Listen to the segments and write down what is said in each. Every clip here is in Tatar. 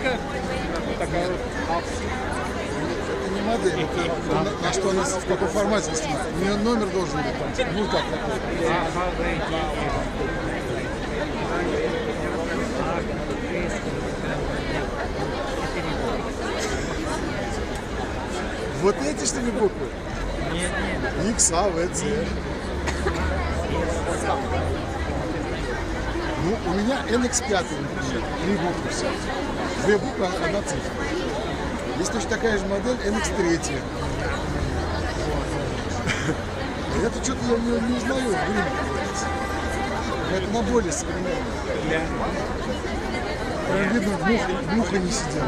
Моделька. Вот такая вот. Это не модель, это на что она, в каком формате снимает. У нее номер должен быть там, ну как такой. А, Х, В, Г, Ф. А, С, Т, Вот эти, что ли, буквы? Нет, нет. X, А, В, С. Ну, у меня NX5, например, три буквы все. Две буквы, одна цифра. Есть точно такая же модель NX3. Это что-то я не узнаю, грим говорится. Это на более современная. Прям видно, муха не сидела.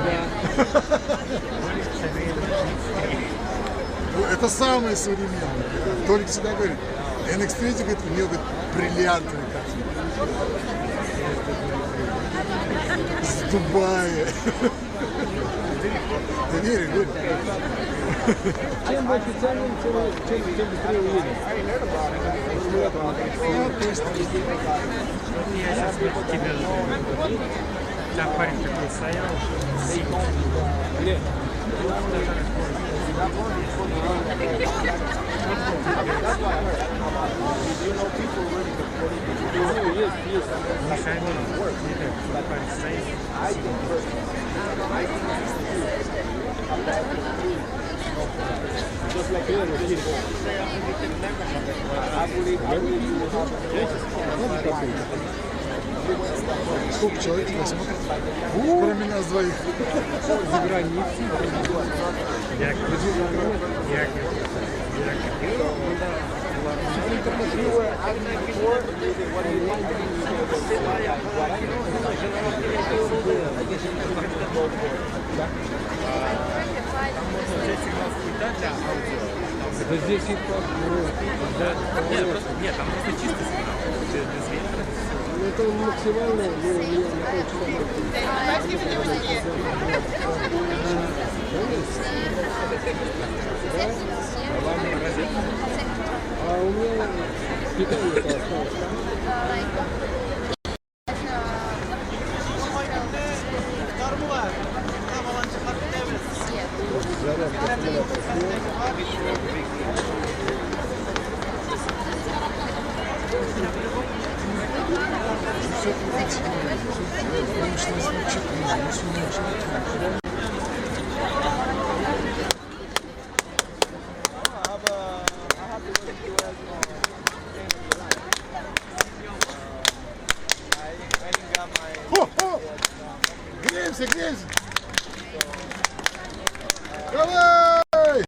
Ну, это самое современное. Толик всегда говорит, NX3, говорит, у нее, говорит, бриллиантовый картина. С Дубая. Да верю, верю. Чем мы официально, тем быстрее уедем. Я сейчас вот тебе... Там парень такой стоял. Где? Есть, есть. Парень стоит. Сколько человек тебя смотрит? Кроме нас двоих. За границей. Да здесь и так. Нет, там просто чистый сигнал. Без ветра. Ну, это максимально, ну, у меня на полчаса. А у меня питание-то осталось. Зарядка аккумулятора сняла. О, греемся, греемся! Давай!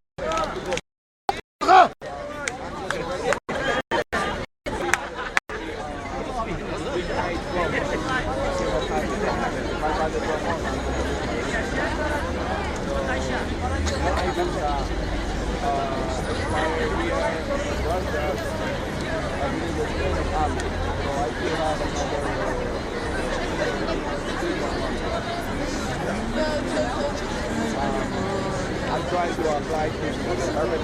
I'm trying to apply to urban.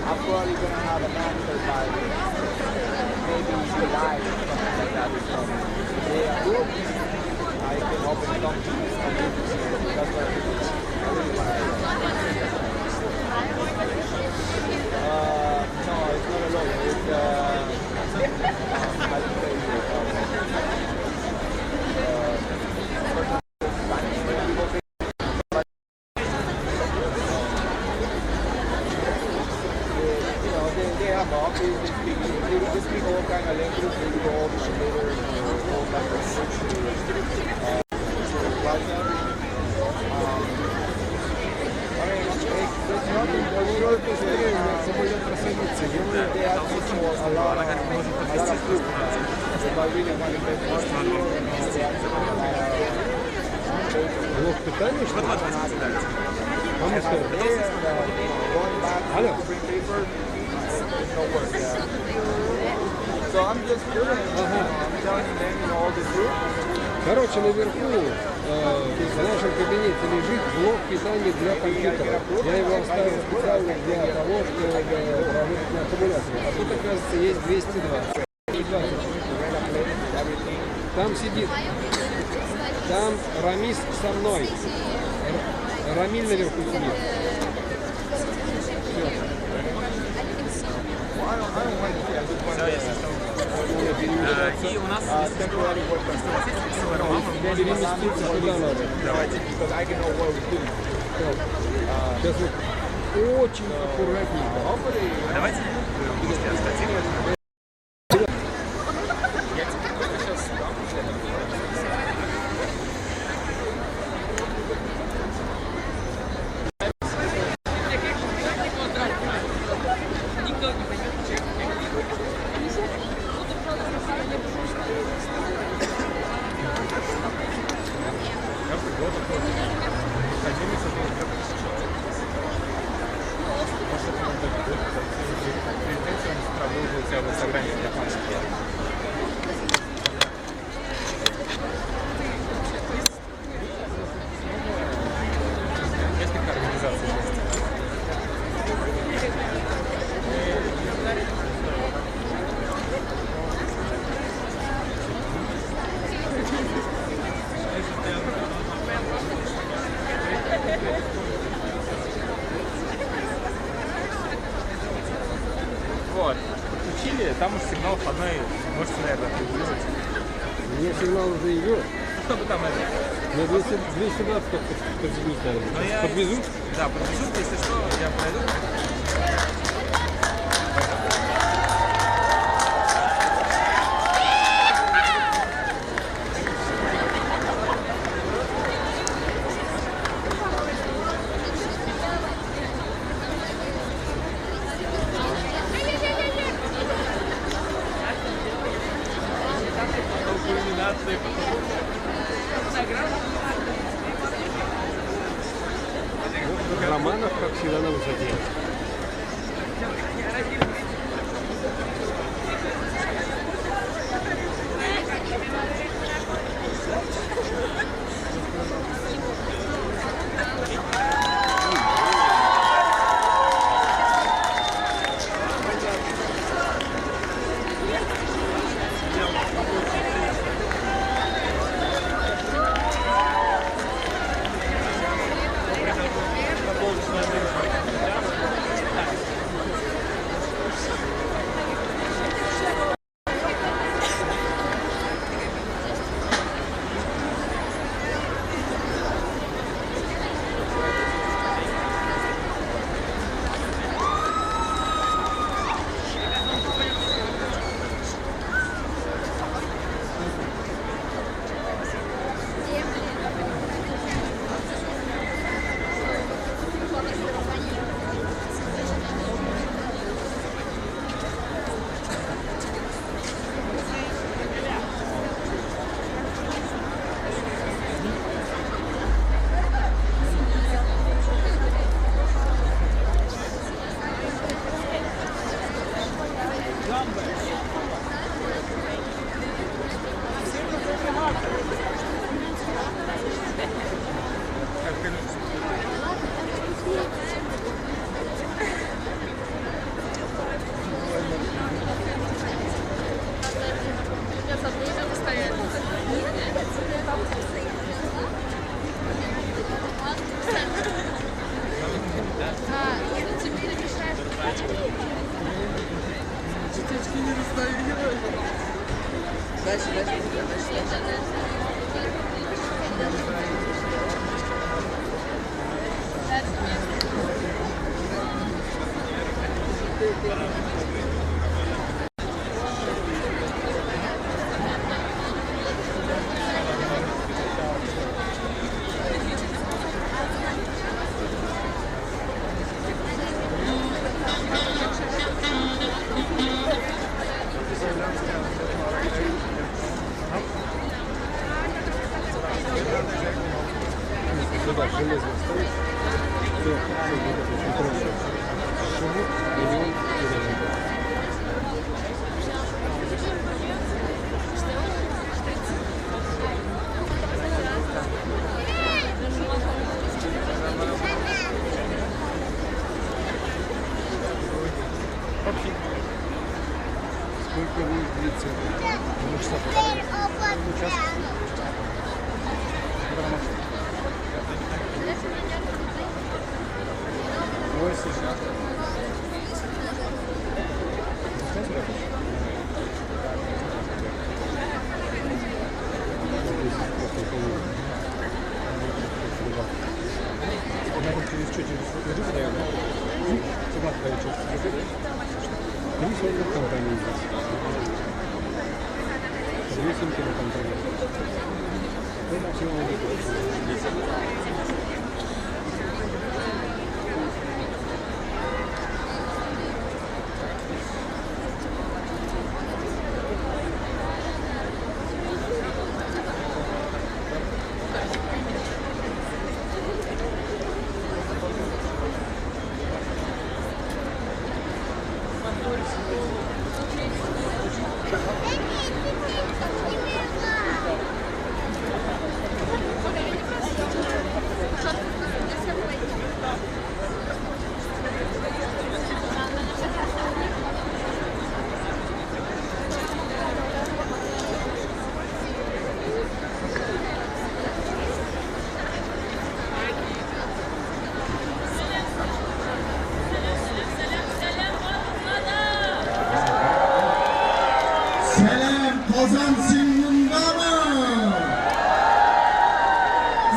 I'm probably gonna have an answer by maybe July, something like that. If they approve, I can open something. That's what I really want to do. No, it's not a lawyer. It's how to say, they have office, they speak all kind of languages, they do all the computers, all kind of research. I mean, there's nothing for sure to say. They ask me for a lot of proof. If I really want to get money, they ask me for a lot of. Блок питания, что ли? Кому сказать? Алло. Короче, наверху в нашем кабинете лежит блок питания для компьютера. Я его оставил специально для того, чтобы работать на аккумуляторе. А тут, оказывается, есть 220. 220. Там сидит. Там Рамис со мной. Рамиль наверху сидит. Все, если что. И у нас, если что, переместиться куда надо. Давайте. Сейчас вот очень аккуратненько. Давайте, если я скотирую. Я тебе просто сейчас дам. Несколько организаций есть. Вот, подключили, там уж сигнал входной, можете, наверное, отрегулировать. Мне сигнал уже идет. Ну, чтобы там это... На 220 как подвезут, наверное. Я... Подвезут? Да, подвезут, если что, я пройду. Романов, как всегда, на высоте. Сюда железно стоит. Все, все, вот это очень просто. Шумит, миллион километров. Сколько будет длиться? 2 часа. Сәлам, Казан, син мондамы?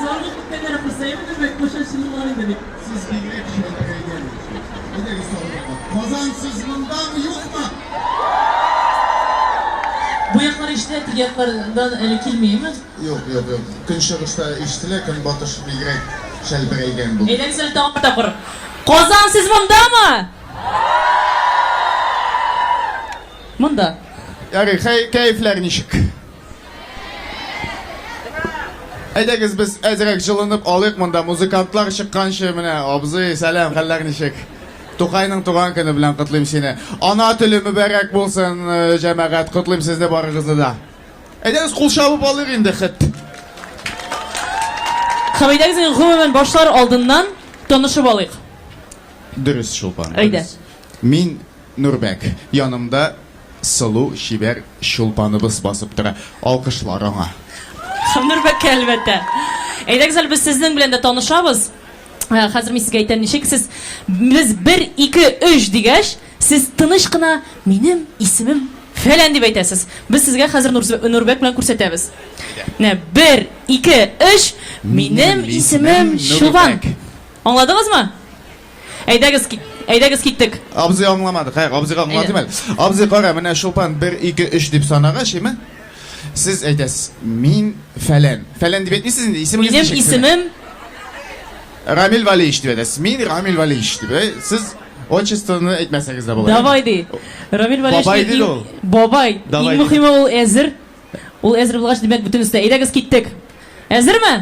Зорлык үткәннәр курсаем димәк, кушачылар инде бит. Сез бигрәк шәлперәйгән. Әйдәгез сорыйк. Казан, сез мондамы, юкмы? Бу яклар ишетелә, теге яклардан әле килмиме? Юк, юк, юк. Көнчыгышта ишетелә, көнбатыш бигрәк шәлперәйгән бу. Әйдәгез әле тагын бер тапкыр. Казан, сез мондамы? Монда. Ярый, хәй, кәефләр ничек? Әйдәгез без әзрәк җылынып алыйк монда. Музыкантлар чыкканчы менә абзый, сәлам, хәлләр ничек? Тукайның туган көне белән котлыйм сине. Ана теле мөбарәк булсын, э, җәмәгать, котлыйм сезне барыгызны да. Әйдәгез кул чабып алыйк инде хет. Һәм әйдәгез инде гомумән башлар алдыннан танышып алыйк. Дөрес, Чулпан. Әйдә. дөрес. Мин Нурбәк. Янымда сылу, чибәр Чулпаныбыз басып тора. Алкышлар аңа. Һәм Нурбәккә, әлбәттә. Әйдәгез әле без сезнең белән дә танышабыз. Э, Хәзер мин сезгә әйтәм, ничек сез без 1 2 3 дигәч, сез тыныч кына минем исемем фәлән дип әйтәсез. Без сезгә хәзер Нурбәк белән күрсәтәбез. Менә 1 2 3 минем исемем Чулпан. Нурбәк. Аңладыгызмы? Әйдәгез, әйдәгез киттек. Абзый аңламады. Хәер, абзыйга аңлатыйм әле. Абзый кара, менә Чулпан 1 2 3 дип санагач, име? Сез әйтәсез, мин фәлән. Фәлән дип әйтмисез инде, исемегез Минем ничек сезнең? исемем Рамил Валиевич дип әйтәсез. Мин Рамил Валиевич дип. Э, Сез отчествоны әйтмәсәгез дә була. Давай ди. Рамил Валиевич. Бабай диде ул. Бабай. Давай Иң диде. мөһиме ул әзер. Ул әзер булгач, димәк, бөтенесе дә. Әйдәгез киттек. Әзерме?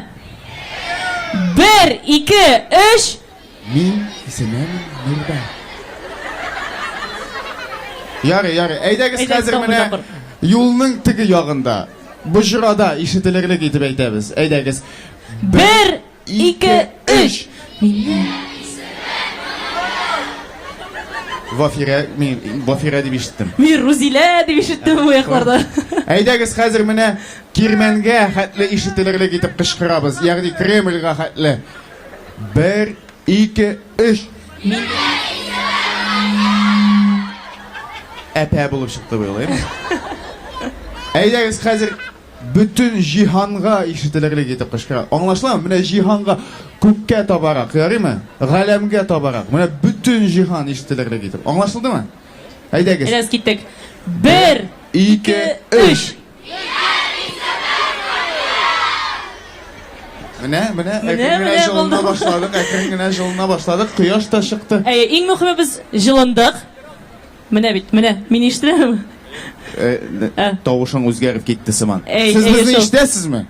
Бер, ике, өч. Мин исемем Нурбәк. Ярый, ярый. Әйдәгез Әйдәгез, хәзер тагын бер менә тапкыр. юлның теге ягында, боҗрада ишетелерлек итеп әйтәбез. Әйдәгез. Бер, ике, өч. Вафирә, мин Вафирә дип ишеттем. Мин Рузилә дип ишеттем бу якларда. Әйдәгез хәзер менә Кирмәнгә хәтле ишетелерлек итеп кычкырабыз. Ягъни Кремльгә хәтле. Бер, ике, өч. Әпә булып чыкты бу юлы, әйме? Әйдәгез хәзер бөтен җиһанга ишетелерлек итеп кычкыра. Аңлашыламы? Менә җиһанга күккә табарак, ярыймы? Галәмгә табарак. Менә бөтен җиһан ишетелерлек итеп. Аңлашылдымы? Әйдәгез. Әйдәгез киттек. Бер, Ике, өч. Менә, менә, Менә, әкрен генә менә җылына булды. башладык, әкрен генә җылына башладык. Кояш та чыкты. Әйе, иң мөһиме без җылындык. Менә бит, менә, мин ишетәм. Э, Ә. Тавышың үзгәреп китте сыман. Әй, Сез әйе безне шул. ишетәсезме?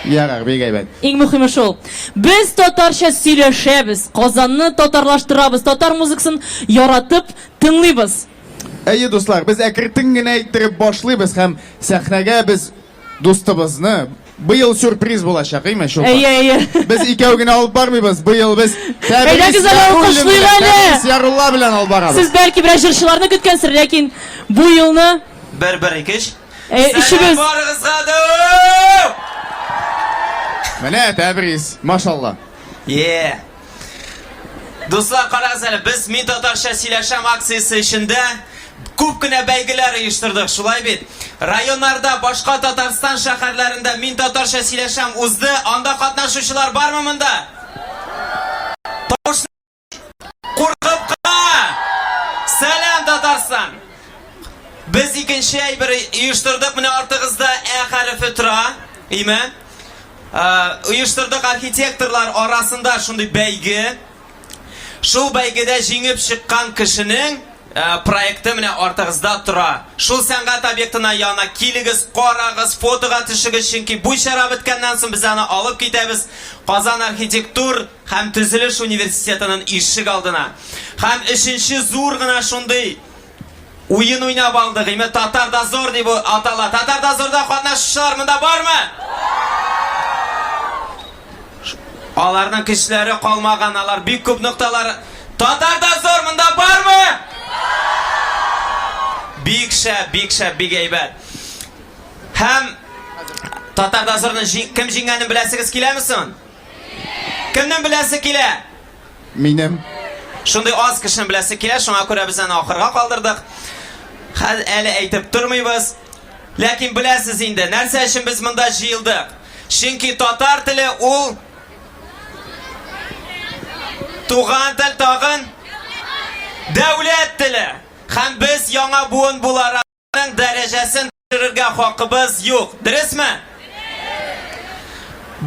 Ярар, бик әйбәт. Иң мөһиме шул. Без татарча сөйләшәбез, Казанны татарлаштырабыз, татар музыкасын яратып тыңлыйбыз. Әйе, дуслар, без әкертен генә иттереп башлыйбыз һәм сәхнәгә без дустыбызны быел сюрприз булачак, әйме, Чулпан? Әйе, әйе. Без икәү генә алып бармыйбыз. Быел без Тәбрис Әйдәгез әле Яруллин алкышлыйк белән, әле. Тәбрис Ярулла белән алып барабыз. Сез бәлки берәр җырчыларны көткәнсер, ләкин бу елны Бер, бер, ике, өч. Э, Сәлам өчебез. барыгызга да! Менә Тәбрис, машалла. Е. Дуслар, карагыз әле, без Мин татарча сөйләшәм акциясе эчендә күп кенә бәйгеләр оештырдык, шулай бит? Районнарда, башка Татарстан шәһәрләрендә Мин татарча сөйләшәм узды. Анда катнашучылар бармы монда? Тавыш куркып кына! Сәлам, Татарстан! Без икенче әйбер оештырдык, менә артыгызда Ә хәрефе тора, име? Оештырдык архитекторлар арасында шундый бәйге. Шул бәйгедә җиңеп чыккан кешенең проекты менә артыгызда тора. Шул сәнгать объектына янына килегез, карагыз, фотога төшегез, чөнки бу чара беткәннән соң без аны алып китәбез Казан архитектур һәм төзелеш университетының ишек алдына. Һәм өченче зур гына шундый уен уйнап алдык. Име Татар дозор дип атала. Татар дозорда катнашучылар монда бармы? Аларның көчләре калмаган, алар бик күп нокталар. Татар дозор монда бармы? Бик шәп, бик шәп, бик әйбәт. Һәм Татар дозорны кем җиңгәнен беләсегез киләме соң? Кемнең беләсе килә? Минем. Шундый аз кешенең беләсе килә, шуңа күрә без аны ахырга калдырдык. Хәл әле әйтеп тормыйбыз. Ләкин беләсез инде, нәрсә өчен без монда җыелдык? Чөнки татар теле ул туган тел тагын дәүләт теле. Һәм без яңа буын буларак Аның дәрәҗәсен төшерергә хакыбыз юк. Дөресме?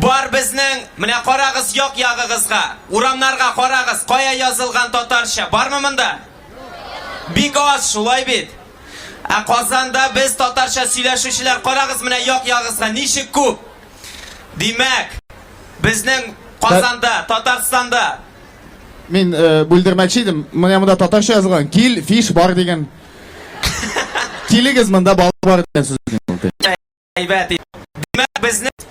Бар безнең, менә карагыз як-ягыгызга, урамнарга карагыз, кая язылган татарча, бармы монда? Бик аз, шулай бит? Ә Казанда без татарча сөйләшүчеләр, карагыз менә як-ягыгызга, ничек күп. Димәк, безнең Казанда, Татарстанда Мин э, бүлдермәкче идем. Менә монда татарча язылган. Кил, фиш бар дигән. Килегез монда балык бар дигән сүз. Әйбәт. Димәк, безнең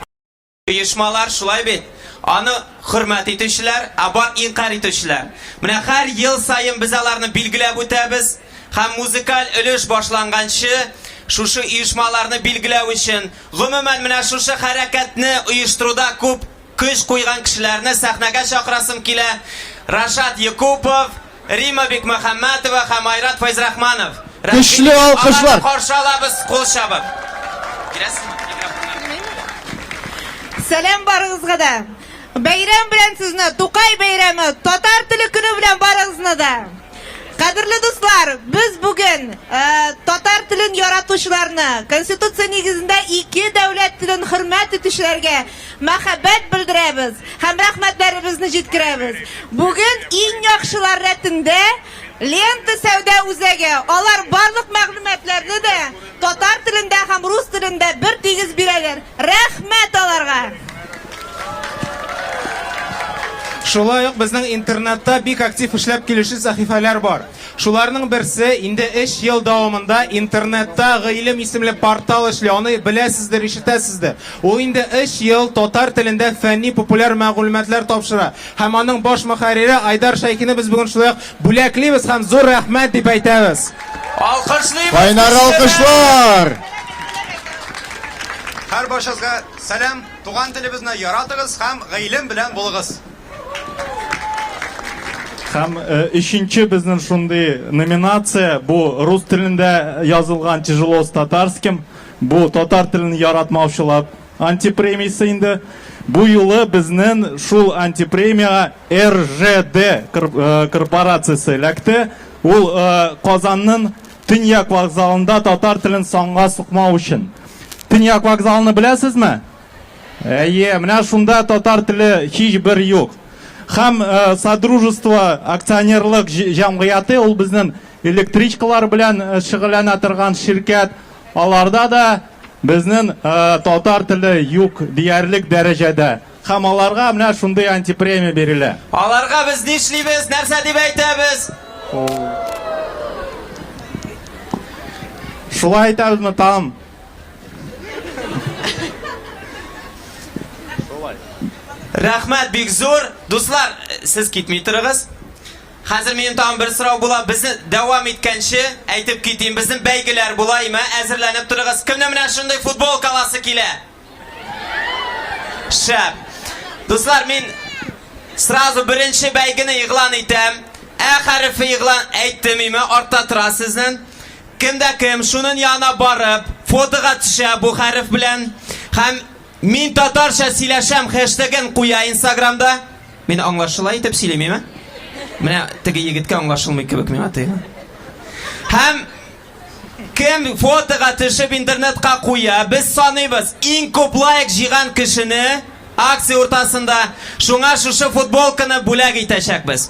оешмалар шулай бит. Аны хөрмәт итүчеләр, ә бар инкарь итүчеләр. Менә һәр ел саен без аларны билгеләп үтәбез һәм музыкаль өлеш башланганчы шушы оешмаларны билгеләү өчен, гомумән, менә шушы хәрәкәтне оештыруда күп Көч куйган кешеләрне сәхнәгә чакырасым килә, Рашат Якупов, Рима Бикмөхәммәтова һәм Айрат Фәйзрахманов. Көчле алкышлар! Аларны каршы алабыз кул чабып. Киләсезме? Микрофоннар. Сәлам барыгызга да! Бәйрәм белән сезне, Тукай бәйрәме, татар теле көне белән барыгызны да! Кадерле дуслар, без бүген э, татар телен яратучыларны, Конституция нигезендә ике дәүләт телен хөрмәт итүчеләргә мәхәббәт белдерәбез һәм рәхмәтләребезне җиткерәбез. Бүген иң яхшылар рәтендә Лента сәүдә үзәге. Алар барлык мәгълүматларны да татар телендә һәм рус телендә бер тигез бирәләр. Рәхмәт аларга! Шулай ук безнең интернетта бик актив эшләп килүче сәхифәләр бар. Шуларның берсе инде 3 ел дәвамында интернетта Гыйлем исемле портал эшли. Аны беләсездер, ишетәсездер. Ул инде 3 ел татар телендә фәнни популяр мәгълүматлар тапшыра. Һәм аның баш мөхәррире Айдар Шәйхины без бүген шулай ук бүләклибез һәм зур рәхмәт дип әйтәбез. Алкышлыйбыз! Кайнар алкышлар! Һәр барчагызга сәлам, туган телебезне яратыгыз һәм гыйлем белән булыгыз. Һәм э, өченче безнең шундый номинация бу рус телендә язылган тяжело с татарским. Бу татар телен яратмаучылар антипремиясе инде. Бу юлы безнең шул антипремияга РЖД э, корпорациясе эләкте. Ул э, Казанның Төньяк вокзалында татар телен санга сукмау өчен. Төньяк вокзалны беләсезме? Әйе, менә шунда татар теле һичбер юк. Һәм э, Содружество акционерлык җәмгыяте ул безнең электричкалар белән э, шөгыльләнә торган ширкәт. Аларда да безнең э, татар теле юк диярлек дәрәҗәдә. Һәм аларга менә шундый антипремия бирелә. Аларга без нишлибез, нәрсә дип әйтәбез? Шулай әйтәбезме тагын? Рәхмәт бик зур. Дуслар, сез китми торыгыз. Хәзер минем тагын бер сорау була. Безне дәвам иткәнче әйтеп китим, безнең бәйгеләр була име? Әзерләнеп торыгыз. Кемнең менә шундый футболка аласы килә? Шәп. Дуслар, мин сразу беренче бәйгене игълан итәм. Ә хәрефе игълан әйттем име, артта тора сезнең. Кем дә кем шунын янына барып, фотога төшә бу хәреф белән һәм Мин татарча сөйләшәм хэштегын куя инстаграмда. Мин аңлашыла итеп сөйлим, име? Менә теге егеткә аңлашылмый кебек миңа тоела. Һәм кем фотога төшеп интернетка куя, без саныйбыз. Иң күп лайк җыйган кешене акция уртасында шуңа шушы футболканы бүләк итәчәкбез.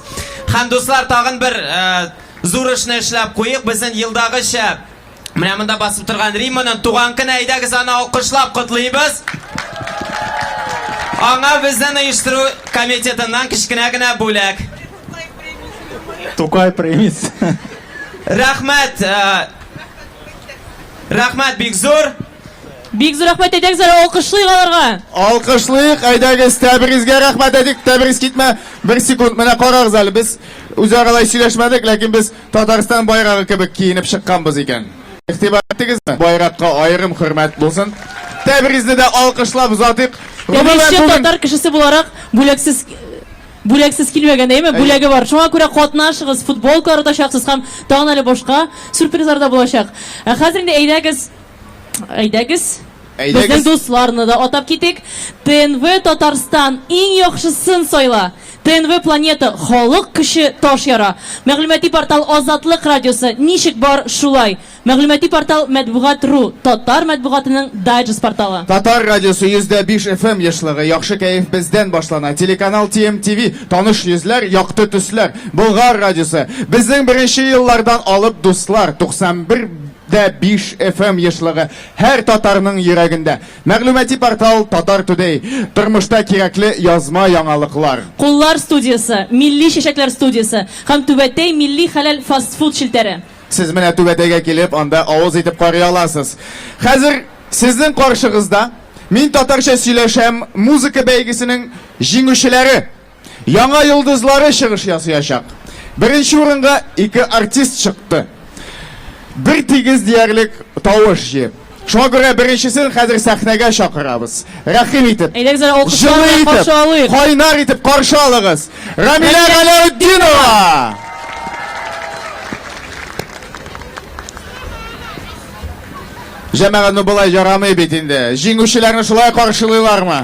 Һәм дуслар, тагын бер э, зур эшне эшләп куйыйк. Безнең елдагыча Менә монда басып торган Римманың туган көне, әйдәгез аны алкышлап котлыйбыз. Аңа безнең оештыру комитетыннан кечкенә генә бүләк. Тукай премиясе. Рәхмәт, э, рәхмәт бик зур. Бик зур рәхмәт, әйдәгез әле алкышлыйк аларга. Алкышлыйк, әйдәгез, Тәбризгә рәхмәт әйтик. Тәбриз китмә, бер секунд, менә карагыз әле, без үзара алай сөйләшмәдек, ләкин без Татарстан байрагы кебек киенеп чыкканбыз икән. Игътибар иттегезме? Байракка аерым хөрмәт булсын. Тәбризне дә алкышлап озатыйк. Гомумән, Тәбризче бүген татар кешесе буларак бүләксез бүләксез килмәгән, әйеме? Бүләге бар. Шуңа күрә катнашыгыз, футболкалар отачаксыз һәм тагын әле башка сюрпризлар да булачак. Ә хәзер инде әйдәгез, әйдәгез. Әйдәгез. Безнең дусларны да атап китик. ТНВ Татарстан иң яхшысын сайла. ТНВ Планета халык көче таш яра. Мәгълүмати портал Азатлык радиосы ничек бар шулай. Мәгълүмати портал Мәтбугат ру татар мәтбугатының дайджест порталы. Татар радиосы 105 FM ешлыгы, яхшы кәеф бездән башлана. Телеканал TMTV, таныш йөзләр, якты төсләр. Болгар радиосы, безнең беренче еллардан алып дуслар, 91,5 FM ешлыгы. Һәр татарның йөрәгендә. Мәгълүмати портал Татар Today. Тормышта кирәкле язма яңалыклар. Куллар студиясе, Милли чәчәкләр студиясе һәм Түбәтәй милли хәләл фастфуд челтәре. Сез менә Түбәтәйгә килеп, анда авыз итеп карый аласыз. Хәзер сезнең каршыгызда Мин татарча сөйләшәм музыка бәйгесенең җиңүчеләре. Яңа йолдызлары чыгыш ясыячак. Беренче урынга ике артист чыкты. Бер тигез диярлек тавыш җыеп. Шуңа күрә беренчесен хәзер сәхнәгә чакырабыз. Рәхим итеп, Әйдәгез әле алкышлар җылы белән итеп, каршы алыйк. кайнар итеп каршы алыгыз. Рамилә Галәүтдинова! Җәмәгать, ну болай ярамый бит инде. Җиңүчеләрне шулай каршылыйлармы?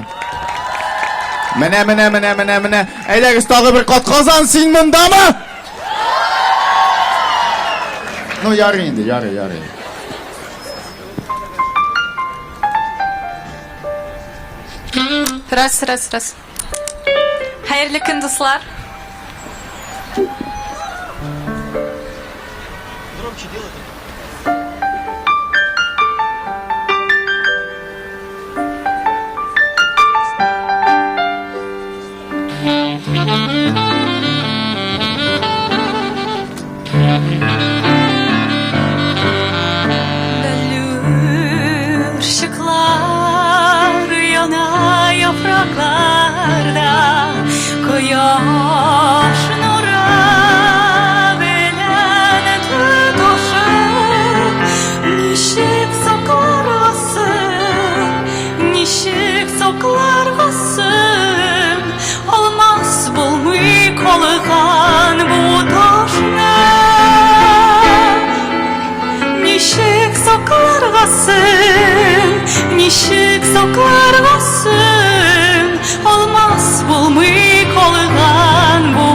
Менә, менә, менә, менә, менә. Әйдәгез тагы бер кат Казан, син мондамы? Ну, ярый инде, ярый, ярый. Раз, раз, раз. Хәерле көн, дуслар. Громче делай. Бәллүр чыклар яна яфракларда, Кояш нуры белән тоташып, Ничек сакларгасың, ничек сакларгасың, Алмас булмый калган бу ташны. Ничек сакларгасың, ничек сакларгасың, Алмас булмый калган бу.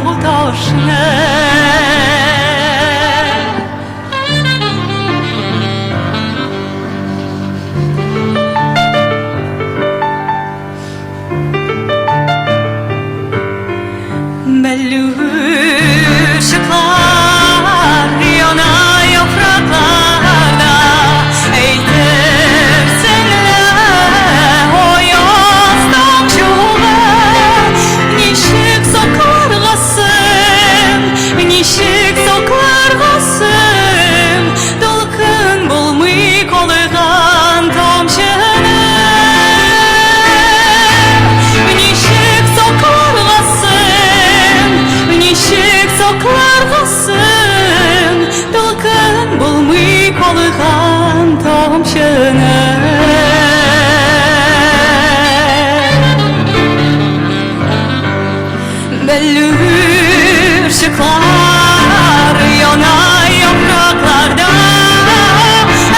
Бәллүр чыклар яна яфракларда.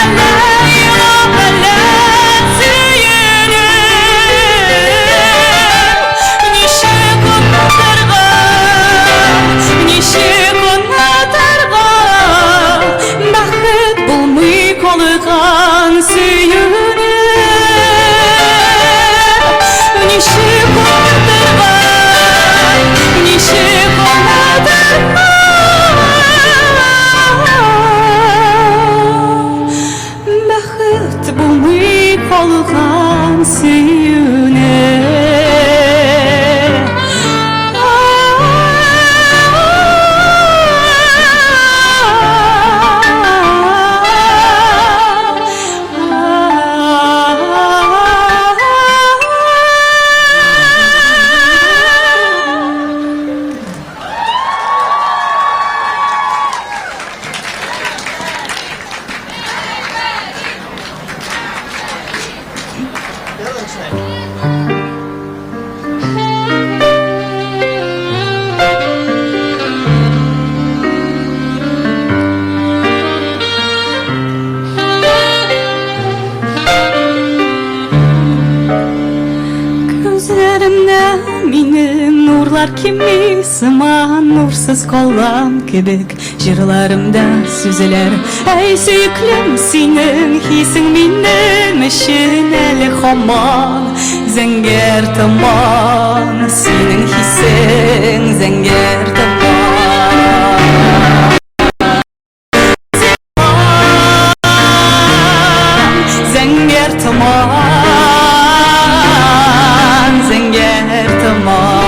Әллә елап, әллә сөенеп, ничек онытырга, ничек онытырга, бәхет булмый калган сөюне. Ничек онытырга, ничек онытырга, бәхет булмый калган сөюне. Күзләремдә минем нурлар кими сыман, нурсыз калам кебек җырларымда сүзләр. Әй, сөеклем, синең хисең минем өчен әле һаман зәңгәр томан, синең хисең зәңгәр томан. Зәңгәр томан, зәңгәр томан.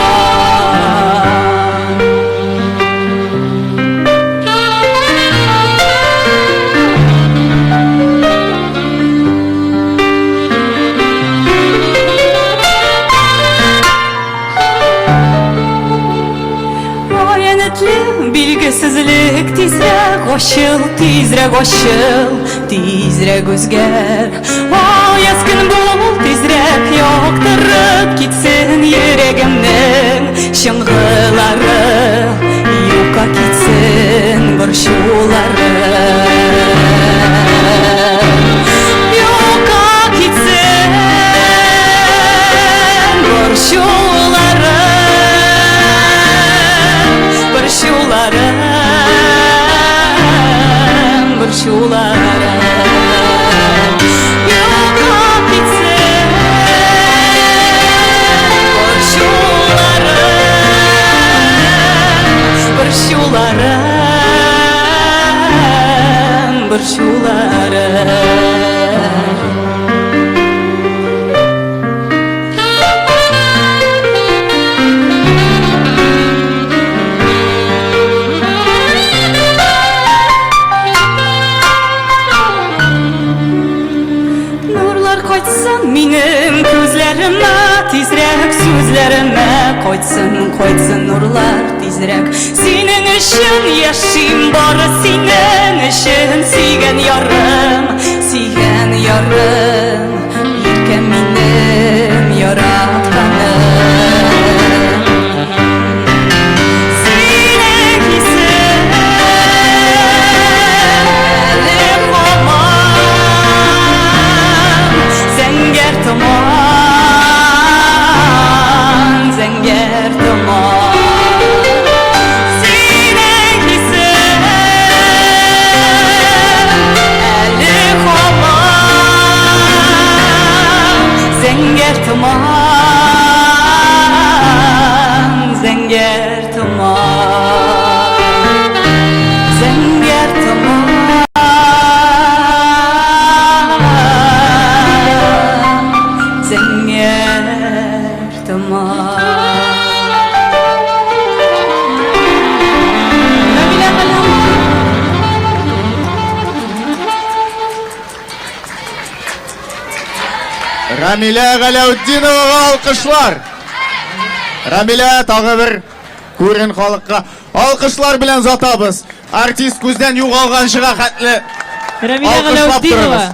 Аянетле билгесезлек тизрәк ачыл, тизрәк ачыл, тизрәк үзгәр. Аяз көн бул, тизрәк яктырып китсен йөрәгемнең чыңгылары, юкка китсен борчулары. Юкка китсен борчулары, борчуларым, борчуларым. Юкка китсен борчуларым, борчуларым, борчуларым. Нурлар кайтсын минем күзләремә, тизрәк сүзләремә кайтсын, кайтсын нурлар тизрәк. Синең өчен яшим, бары синең өчен, сөйгән ярым, сөйгән ярым, иркәм минем яратканым. Синең хисең әле һаман зәңгәр томан, зәңгәр томан. Синең хисең әле һаман зәңгәр томан, зәңгәр томан, зәңгәр томан, зәңгәр томан. Рамилә Галәү. Рамилә Галәүтдиновага алкышлар. Рамилә тагы бер күрен халыкка алкышлар белән озатабыз. Артист күздән югалганчыга хәтле Рамилә алкышлап Галәүтдинова. торыгыз.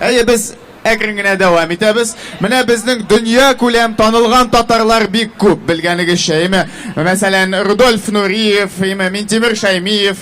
Әйе, без Әкрен генә дәвам итәбез. Менә безнең дөнья күләм танылган татарлар бик күп, белгәнегезчә, әйме? Мәсәлән, Рудольф Нуриев, әйме, Минтимер Шаймиев,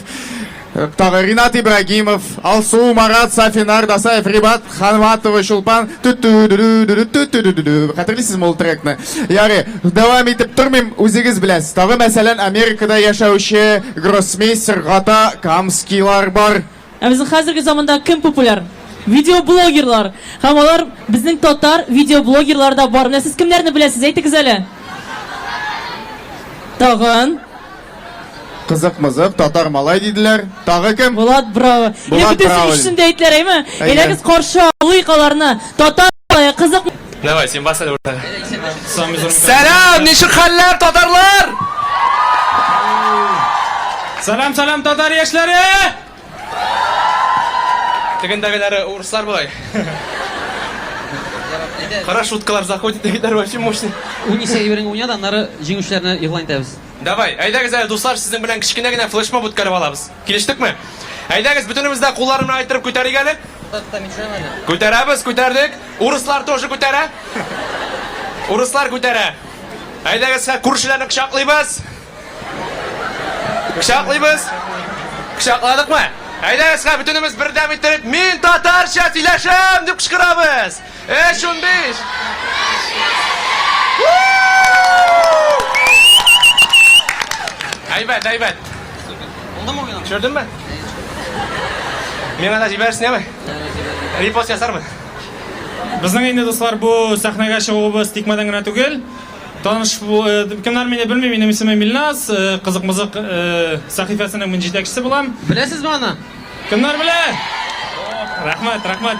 тагы Ринат Ибрагимов, Алсу, Марат Сафинар, Дасаев, Рибат, Ханватова, Чулпан. Хәтерлисезме ул трекны? Ярый, дәвам итеп тормыйм, үзегез беләсез. Тагы, мәсәлән, Америкада яшәүче гроссмейстер Гата Камскийлар бар. Ә безнең хәзерге заманда кем популяр? Видеоблогерлар. Һәм алар безнең татар видеоблогерлары да бар. Менә сез кемнәрне беләсез, әйтегез әле. Тагын. Кызык-мызык, татар малай диделәр. Тагы кем? Булат Браво. Булат Браво. Өчесен дә әйттеләр, әйме? Әйдәгез каршы алыйк аларны. Татар малае, кызык. Давай, син бас әле уртага. Сәлам, ничек хәлләр, татарлар? Сәлам, сәлам, татар яшьләре! Тегендәгеләре урыслар бугай. Кара шуткалар заходит, егетләр вообще мощный. Унисе әйбереңне уйна да, аннары җиңүчеләрне игълан итәбез. Давай, әйдәгез әле, дуслар, сезнең белән кечкенә генә флешмоб үткәреп алабыз. Килештекме? Әйдәгез, бөтенебез дә кулларны менә иттереп күтәрик әле. Күтәрәбез, күтәрдек. Урыслар тоже күтәрә. Урыслар күтәрә. Әйдәгез, күршеләрне кочаклыйбыз. Кочаклыйбыз. Кочакладыкмы? Әйдәгез, хә, бөтенебез бердәм иттереп, мин татарча сөйләшәм дип кычкырабыз. 3, 15. Әйбәт, әйбәт. Булдымы уеның? Төшердеңме? Миңа да җибәрерсең, яме? Репост ясармын. Безнең инде, дуслар, бу сәхнәгә чыгуыбыз тикмәдән генә түгел. Таныш кемнәр мине белми, минем исемем Илназ, Кызык-мызык сәхифәсенең мин җитәкчесе булам. Беләсезме аны? Кемнәр белә? Рәхмәт, рәхмәт.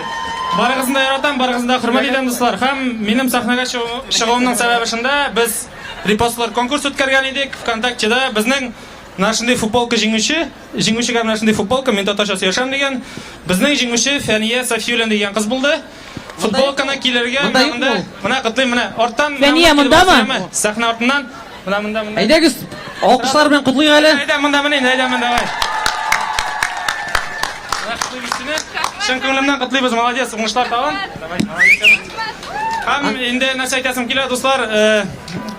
Барыгызны да яратам, барыгызны да хөрмәт итәм, дуслар. Һәм минем сәхнәгә чыгуымның сәбәбе шунда, без репостлар конкурс үткәргән идек ВКонтактеда. Безнең менә шундый футболка җиңүче, җиңүчегә менә шундый футболка, мин татарча сөйләшәм дигән. Безнең җиңүче Фәния Сафиуллина дигән кыз булды. Футболканы килергә Монда юкмы ул? Менә котлыйм, менә арттан. Фәния мондамы? Сәхнә артыннан. Менә монда, монда. Әйдәгез, алкышлар белән котлыйк әле. Әйдә, монда менә, әйдә, монда, давай. Менә котлыйбыз сине. Чын күңелемнән котлыйбыз, молодец, уңышлар тагын. Давай, молодец. Һәм инде нәрсә әйтәсем килә, дуслар,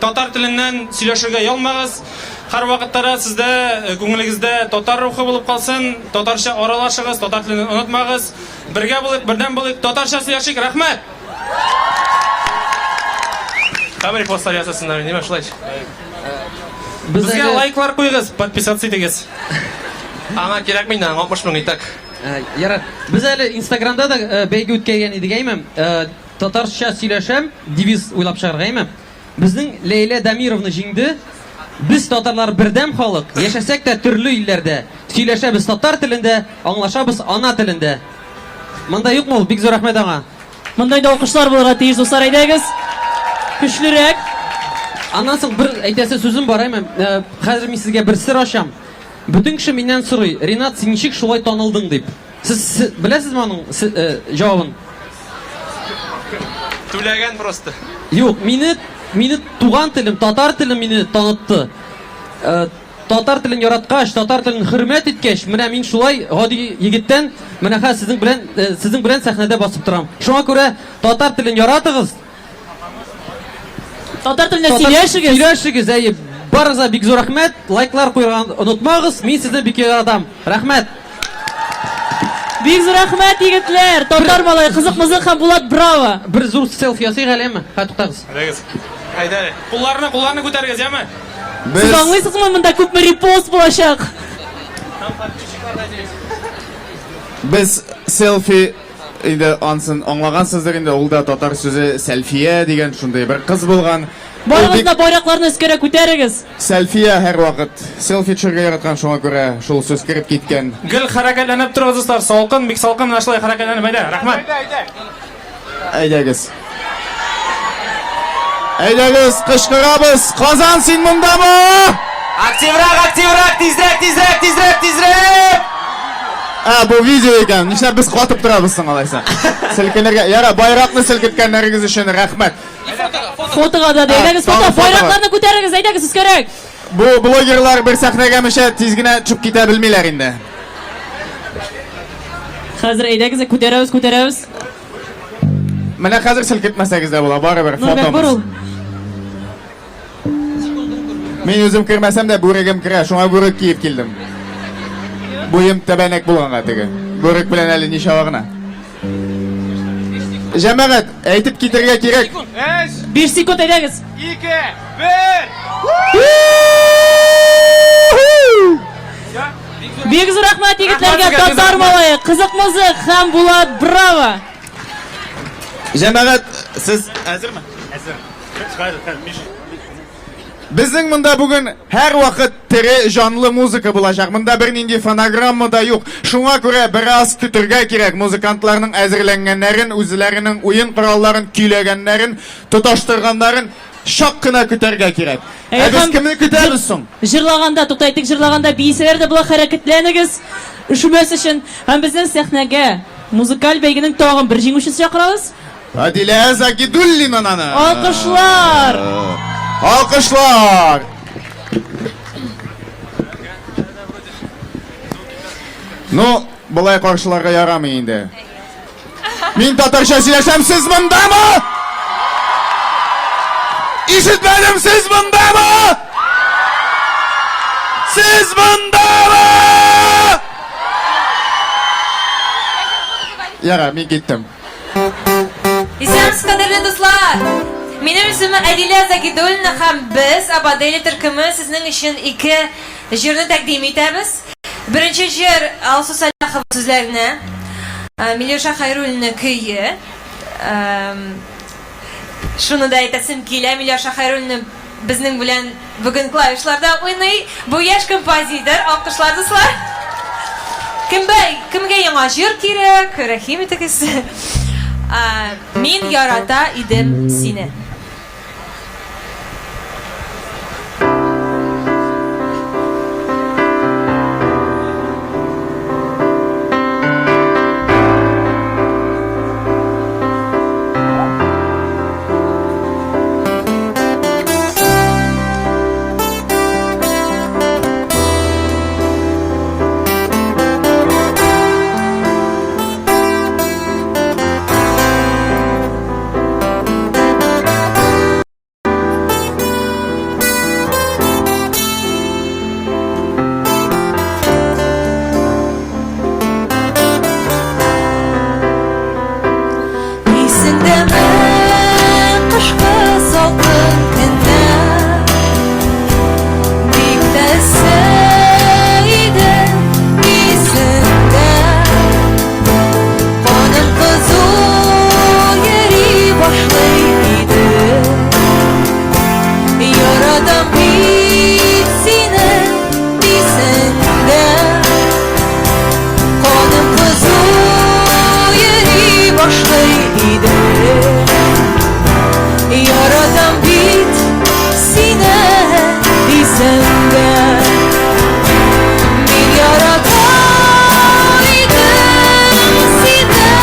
татар теленнән сөйләшергә ялмагыз. Һәрвакытта да сездә, күңелегездә татар рухы булып калсын, татарча аралашыгыз, татар телен онытмагыз. Бергә булыйк, бердәм булыйк, татарча сөйләшик, рәхмәт! Һәм репостлар ясасыннар, нимә шулай. Безгә лайклар куегыз, подписаться итегез. Аңа кирәкми инде, аңа 60 мең и так. Ярар. Без әле Инстаграмда да бәйге үткәргән идек, әйме? Татарча сөйләшәм, девиз уйлап чыгарга, әйме? Безнең Ләйлә Дамировна җиңде. Без татарлар бердәм халык, яшәсәк тә төрле илләрдә. Сөйләшәбез татар телендә, аңлашабыз ана телендә. Монда юкмы ул? Бик зур рәхмәт аңа. Монда инде алкышлар булырга тиеш, дуслар, әйдәгез. Көчлерәк. Аннан соң бер әйтәсе сүзем бар, әйме? Э, хәзер мин сезгә бер сер ачам. Бөтен кеше миннән сорый, Ринат, син ничек шулай танылдың дип. Сез, сез беләсезме аның э, җавабын? Түләгән просто. Юк, мине мине туган телем, татар телем мине танытты. Э, татар телен яраткач, татар телен хөрмәт иткәч, менә мин шулай гади егеттән менә хәзер сезнең белән э, сезнең белән сәхнәдә басып торам. Шуңа күрә татар телен яратыгыз. Татар телендә сөйләшегез. Сөйләшегез, әйе. Барыгызга бик зур рәхмәт. Лайклар куйган онытмагыз. Мин сезне бик яратам. Рәхмәт. Бик зур рәхмәт, егетләр. Татар малае, кызык мызык һәм Булат браво. Бер зур селфи ясыйк әле, әйме? Хәй, туктагыз. Әйдәгез. Әйдә. Кулларны, кулларны күтәрегез, яме? Сез аңлыйсызмы, монда күпме репост булачак? Без селфи инде ансын аңлагансыздыр инде, ул да татар сүзе сәлфия дигән шундый бер кыз булган. Барыгыз да байракларны өскәрәк күтәрегез. Сәлфия һәрвакыт селфи төшерергә яраткан, шуңа күрә шул сүз кереп киткән. Гел хәрәкәтләнеп торыгыз, дуслар. Салкын, бик салкын, менә шулай хәрәкәтләнеп, әйдә, рәхмәт. Әйдәгез. Әйдәгез, кычкырабыз. Казан, син мондамы? Активрак, активрак, тизрәк, тизрәк, тизрәк, тизрәк! Ә, бу видео икән. Нишләп без катып торабыз соң алайса? Селкенергә. Яра, байракны селкеткәннәрегез өчен рәхмәт. Фотога да, әйдәгез, фото, байракларны күтәрегез, әйдәгез, өскәрәк. Бу блогерлар бер сәхнәгә мешә тиз генә төшеп китә белмиләр инде. Хәзер әйдәгез, күтәрәбез, күтәрәбез. Менә хәзер селкетмәсәгез дә була, барыбер Нурбәк, фотомыз. борыл. Мин үзем кермәсәм дә бүрегем керә, шуңа бүрек киеп килдем. Буем тәбәнәк булганга теге. Бүрек белән әле ничава гына. Җәмәгать, әйтеп китергә кирәк. 5 секунд әйдәгез. 2, 1. Бик зур рәхмәт егетләргә, Рәхмәт сезгә, татар рәхмәт. малае, кызык мызык һәм Булат, браво! Җәмәгать, сез әзерме? Әзер. Безнең монда бүген һәрвакыт тере җанлы музыка булачак. Монда бернинди фонограмма да юк. Шуңа күрә бераз көтергә кирәк. Музыкантларның әзерләнгәннәрен, үзләренең уен коралларын көйләгәннәрен, тоташтырганнарын чак кына көтәргә кирәк. Ә без кемне көтәбез соң? Җырлаганда, тукта әйтик, җырлаганда биесәләр дә була, хәрәкәтләнегез, өшемәс өчен. Һәм безнең сәхнәгә музыкаль бәйгенең тагын бер җиңүчесе чакырабыз. Адилә Загидуллинаны. Алкышлар! Алкышлар! Ну, болай каршыларга ярамый инде. Мин татарча сөйләшәм, сез мондамы? Ишетмәдем, сез мондамы? Сез мондамы? Яра, мин киттем. Исәнмесез, кадерле дуслар! Минем исемем Әдилә Загидуллина һәм без, Абадели төркеме, сезнең өчен ике җырны тәкъдим итәбез. Беренче җыр Алсу Сәлахова сүзләренә, Миләүшә Хәйруллина көе. Шуны да әйтәсем килә, Миләүшә Хәйруллина безнең белән бүген клавишларда уйный. Бу яшь композитор, алкышлар, дуслар. Кемгә, кемгә яңа җыр кирәк, рәхим итегез. Мин ярата идем сине. Исеңдәме кышкы салкын көндә Бик тә эссе иде исеңдә Каным кызу йөри башлый иде Яратам бит сине дисең дә Каным кызу йөри башлый иде. Яратам бит сине дисең дә. Мин ярата идем сине.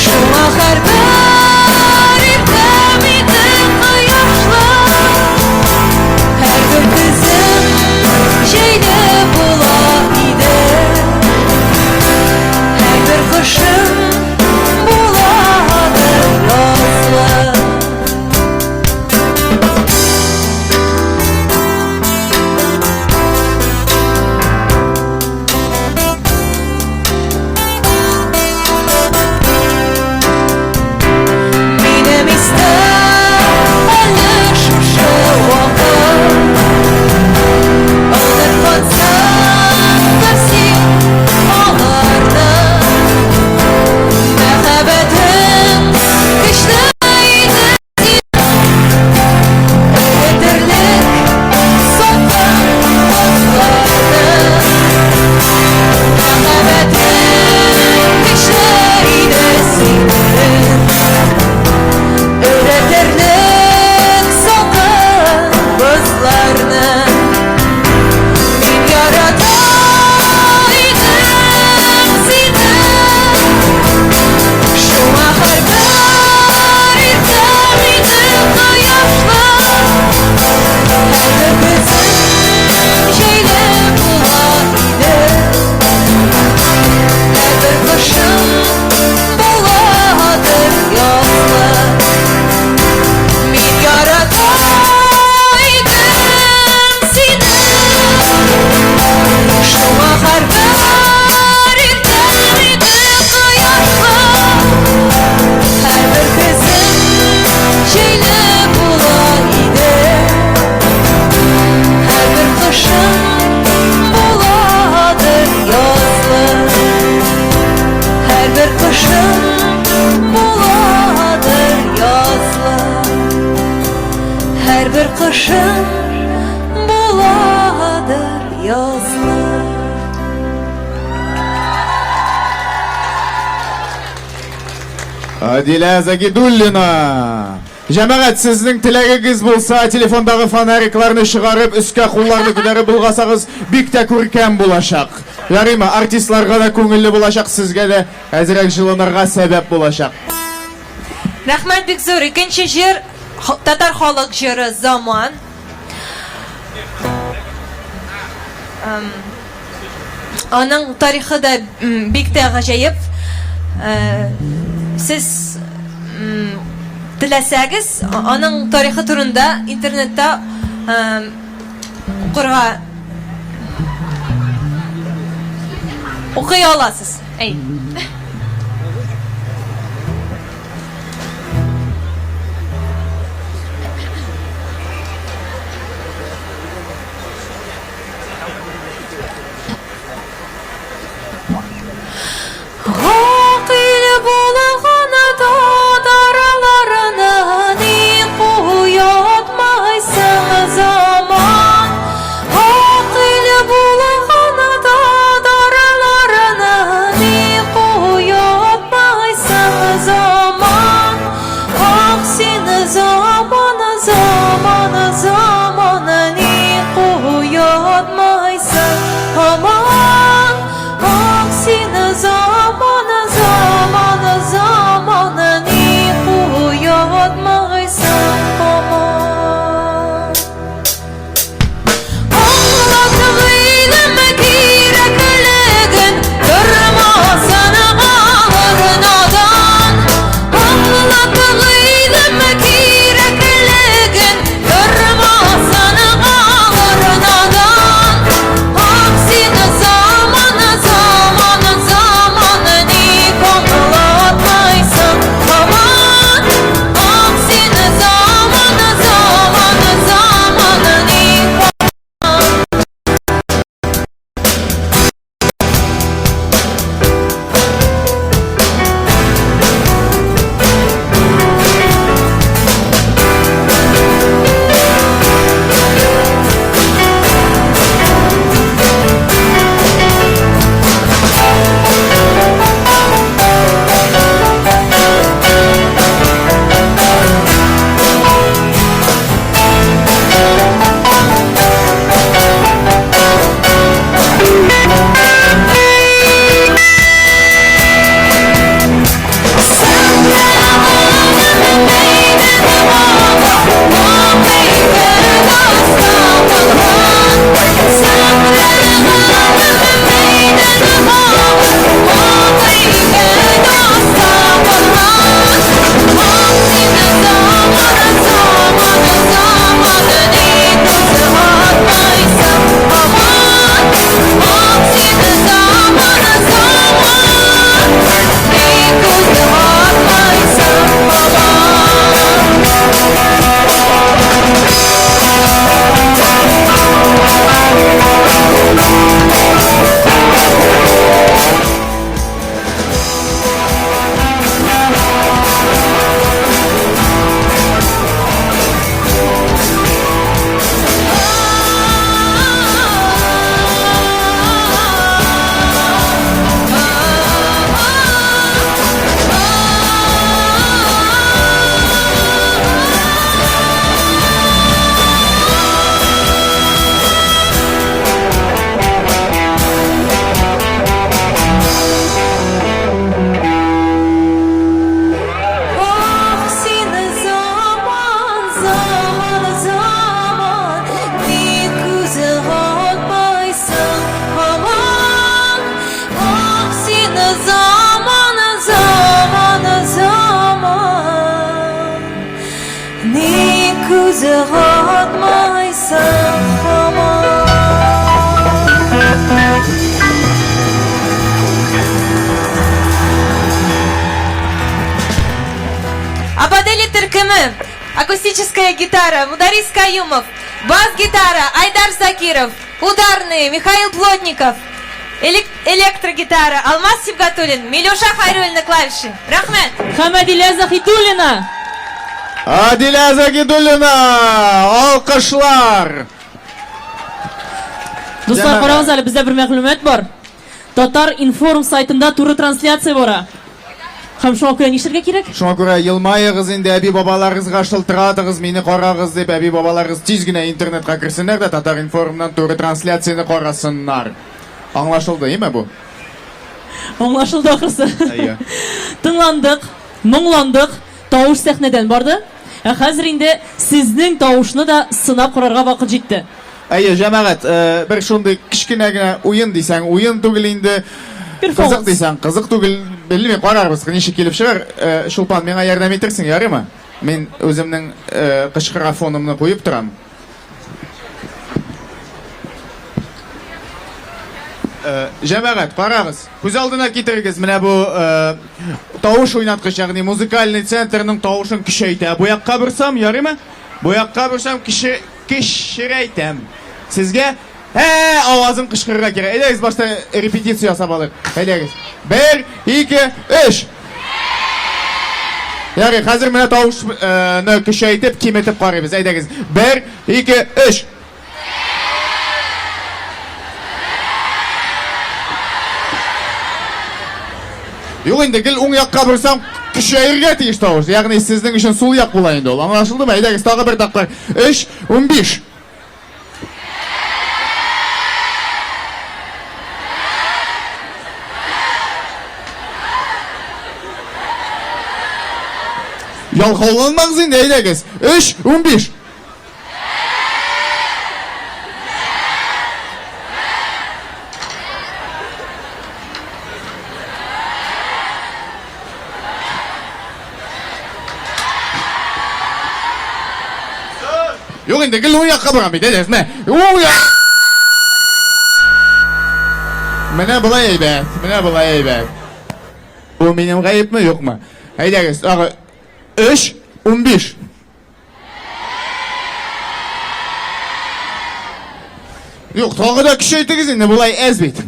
Шуңа һәрбер иртәм иде кояшлы. Һәрбер көзем җәйле була иде. Һәрбер кышым була Кышың буладыр язлы. Адилә Загидуллина! Җәмәгать, сезнең теләгегез булса, телефондагы фонарикларны чыгарып, өскә кулларны күтәреп болгасагыз, бик тә күркәм булачак. Ярыймы, артистларга да күңелле булачак, сезгә дә әзрәк җылынырга сәбәп булачак. Рәхмәт бик зур. Икенче җыр татар халык җыры Заман. Аның тарихы да бик тә гаҗәеп. Сез теләсәгез, аның тарихы турында интернетта укырга укый аласыз. Әй. Гакыйль булган татарларны ник уятмайсың, заман? Гакыйль булган татарларны ник уятмайсың, заман? Ах, син, заман, заман, заман, ник уятмайсың һаман? Ах, син, заман, заман, заман, ник уятмайсың һаман? Аңлат гыйлем кирәклеген, тормасын алар надан. Аңлат гыйлем кирәклеген, тормасын алар надан. Ах, син, заман, заман, заман, ник аңлатмайсың һаман? Ах, син, заман, заман, заман, ник. Ах, син, заман, заман, заман, ник күз атмайсың һаман? Ах, син, заман, заман, заман, ник күз атмайсың һаман? Абадели төркеме, акустическая гитара Мударис Каюмов, бас-гитара Айдар Закиров, ударные Михаил Плотников, электрогитара Алмаз Сибгатуллин, Милюша Хайруллина клавиши. Рәхмәт! Һәм Әдилә Заһидуллина! Адилә Загидуллина! Алкышлар! Дуслар, карагыз әле, бездә бер мәгълүмат бар. Татар информ сайтында туры трансляция бара. Һәм шуңа күрә нишләргә кирәк? Шуңа күрә елмаегыз инде, әби-бабаларыгызга шылтыратыгыз, мине карагыз дип, әби-бабаларыгыз тиз генә интернетка керсеннәр дә Татар информнан туры трансляцияне карасыннар. Аңлашылды, име бу? Аңлашылды ахрысы. Әйе. Тыңландык, моңландык, тавыш сәхнәдән барды. Ә хәзер инде сезнең тавышны да сынап карарга вакыт җитте. Әйе, җәмәгать, э, бер шундый кечкенә генә уен дисәң, уен түгел инде. Кызык дисәң, кызык түгел. Белмим, карарбыз, ничек килеп чыгар. Э, Чулпан, миңа ярдәм итерсең, ярыймы? Мин үземнең э, кычкыра фонымны куеп торам. Җәмәгать, карагыз, күз алдына китерегез, менә бу тавыш уйнаткыч, ягъни музыкальный центрның тавышын көчәйтә. Бу якка борсам, ярыймы? Бу якка борсам, кеше кечерәйтәм. Сезгә ә авазын кычкырырга кирәк. Әйдәгез, башта репетиция ясап алыйк. Әйдәгез. Бер, ике, өч. Ярый, хәзер менә тавышны көчәйтеп, киметеп карыйбыз. Әйдәгез. Бер, ике, өч. Юк инде, гел уң якка борсам, көчәергә тиеш тавыш. Ягъни сезнең өчен сул як була инде ул. Аңлашылдымы? Әйдәгез, тагы бер тапкыр. 3, 15. Ялкауланмагыз инде, әйдәгез. 3, 15. Юк инде, гел уң якка барам бит, әйдәгез, менә. Уң як. Менә болай әйбәт, менә болай әйбәт. Бу минем гаепме, юкмы? Әйдәгез, тагы 3, 15. Юк, тагы да көчәйтегез инде, болай әз бит.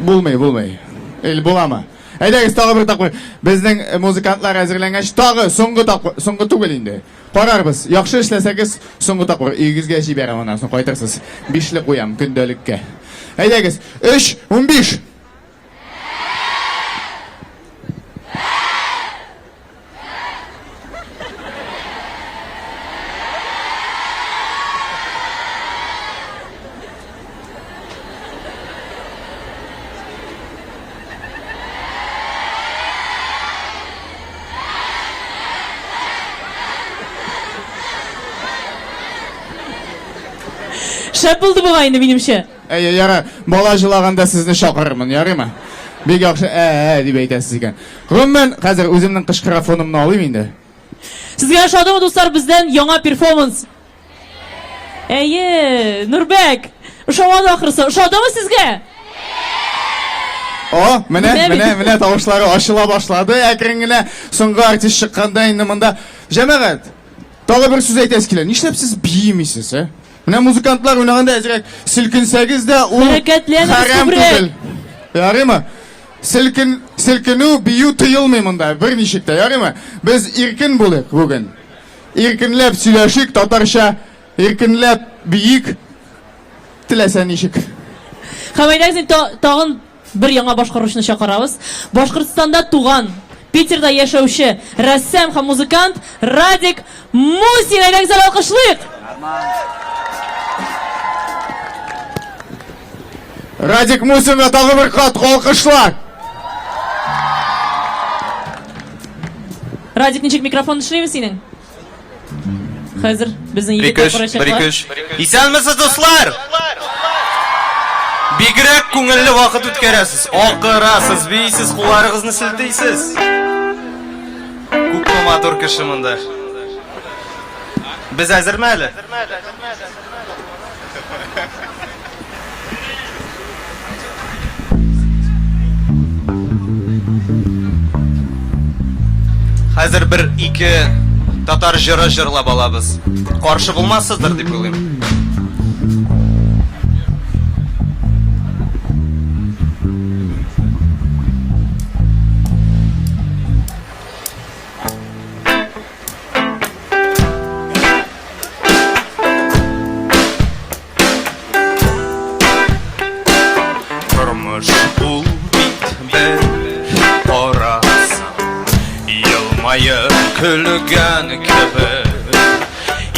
Булмый, булмый. Эл буламы? Әйдәгез, тагы бер тапкыр. Безнең музыкантлар әзерләнгәч, тагы соңгы тапкыр, соңгы түгел инде. Карарбыз. Яхшы эшләсәгез, соңгы тапкыр өегезгә җибәрәм, аннан соң кайтырсыз. Бишле куям көндәлеккә. Әйдәгез, 3, 15. Шәп булды бугай инде минемчә. Әйе, яра, бала җылаганда сезне чакырырмын, ярыймы? Бик яхшы, ә, ә, дип әйтәсез икән. Гомумән, хәзер үземнең кычкыра фонымны алыйм инде. Сезгә ошадымы, дуслар, бездән яңа перформанс? Әйе, Нурбәк, ошамады ахрысы. Ошадымы сезгә? О, менә, менә, менә тавышлары ачыла башлады. Әкрен генә соңгы артист чыкканда инде монда. Җәмәгать, тагы бер сүз әйтәсе килә. Нишләп сез биемисез, ә? Менә музыкантлар уйнаганда әзрәк селкенсәгез дә ул хәрәм түгел. Ярыймы? Селкен, селкенү, бию тыелмый монда, берничек тә, ярыймы? Без иркен булыйк бүген. Иркенләп сөйләшик, татарча иркенләп биик. Теләсә ничек. Һәм әйдәгез инде тагын бер яңа башкаручыны чакырабыз. Башкортстанда туган, Питерда яшәүче рәссам һәм музыкант Радик Мусин. Әйдәгез әле алкышлыйк! Радик Мусинга тагы бер кат алкышлар! Радик, ничек микрофон эшлиме синең? Хәзер безнең егетләр караячаклар. Исәнмесез, дуслар! Бигрәк күңелле вакыт үткәрәсез. Акырасыз, бийсез, кулларыгызны селтисез. Күпме матур кеше монда. Без әзерме әле? Хәзер бер ике татар җыры җырлап алабыз. Каршы булмассыздыр дип уйлыйм. Тормыш ул бит бер карасаң, Елмаеп көлгән кебек.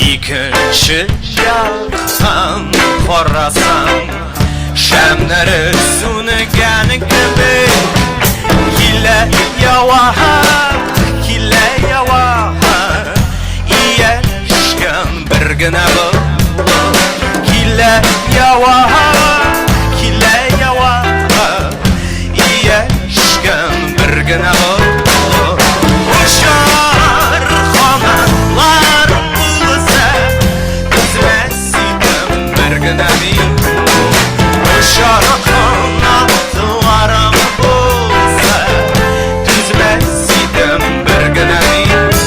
Икенче яктан карасаң, Шәмнәре сүнгән кебек. Килә ява, килә ява, Ияләшкән бер генә болыт. Килә ява, килә ява, Ияләшкән бер генә болыт. Очар канатларым булса, Өзмәс идем бер генә минут. Очар канатларым булса, Түзмәс идем бер генә минут.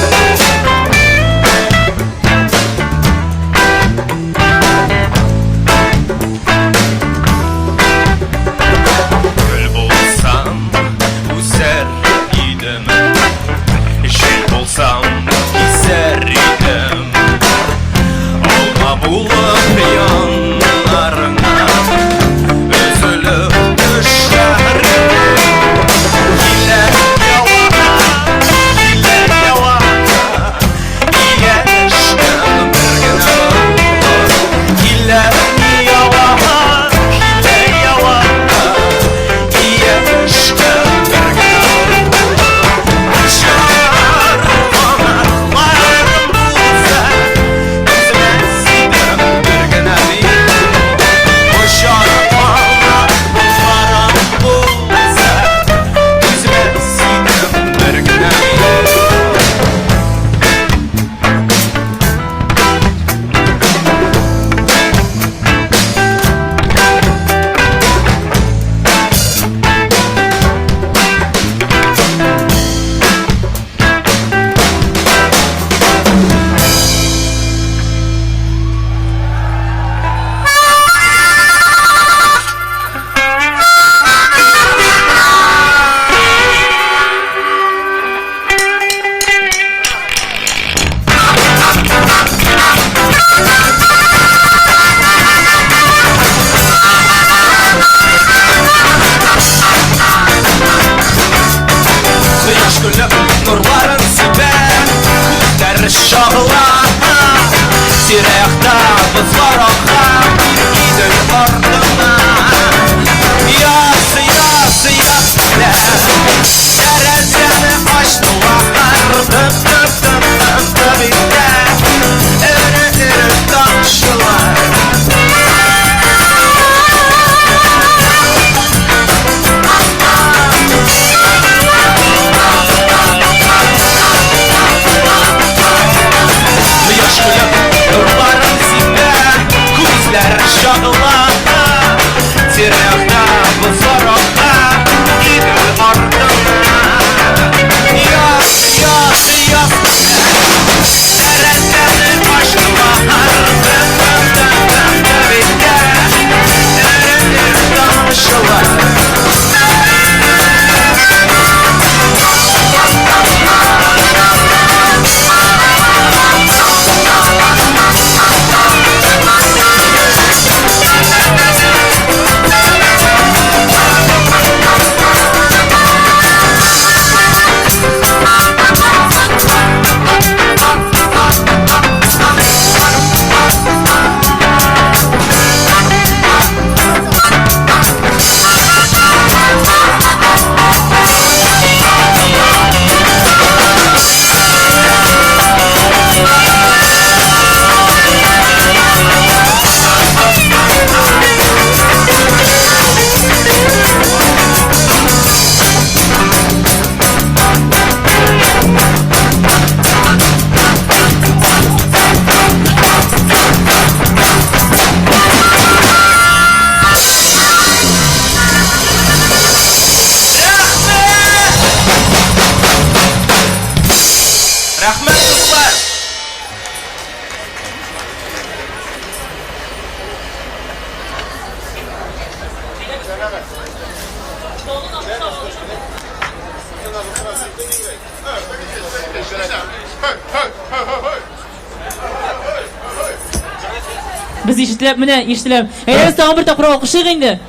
Без ишетелә, менә ишетелә. Әйдәгез тагын бер тапкыр алкышлыйк инде.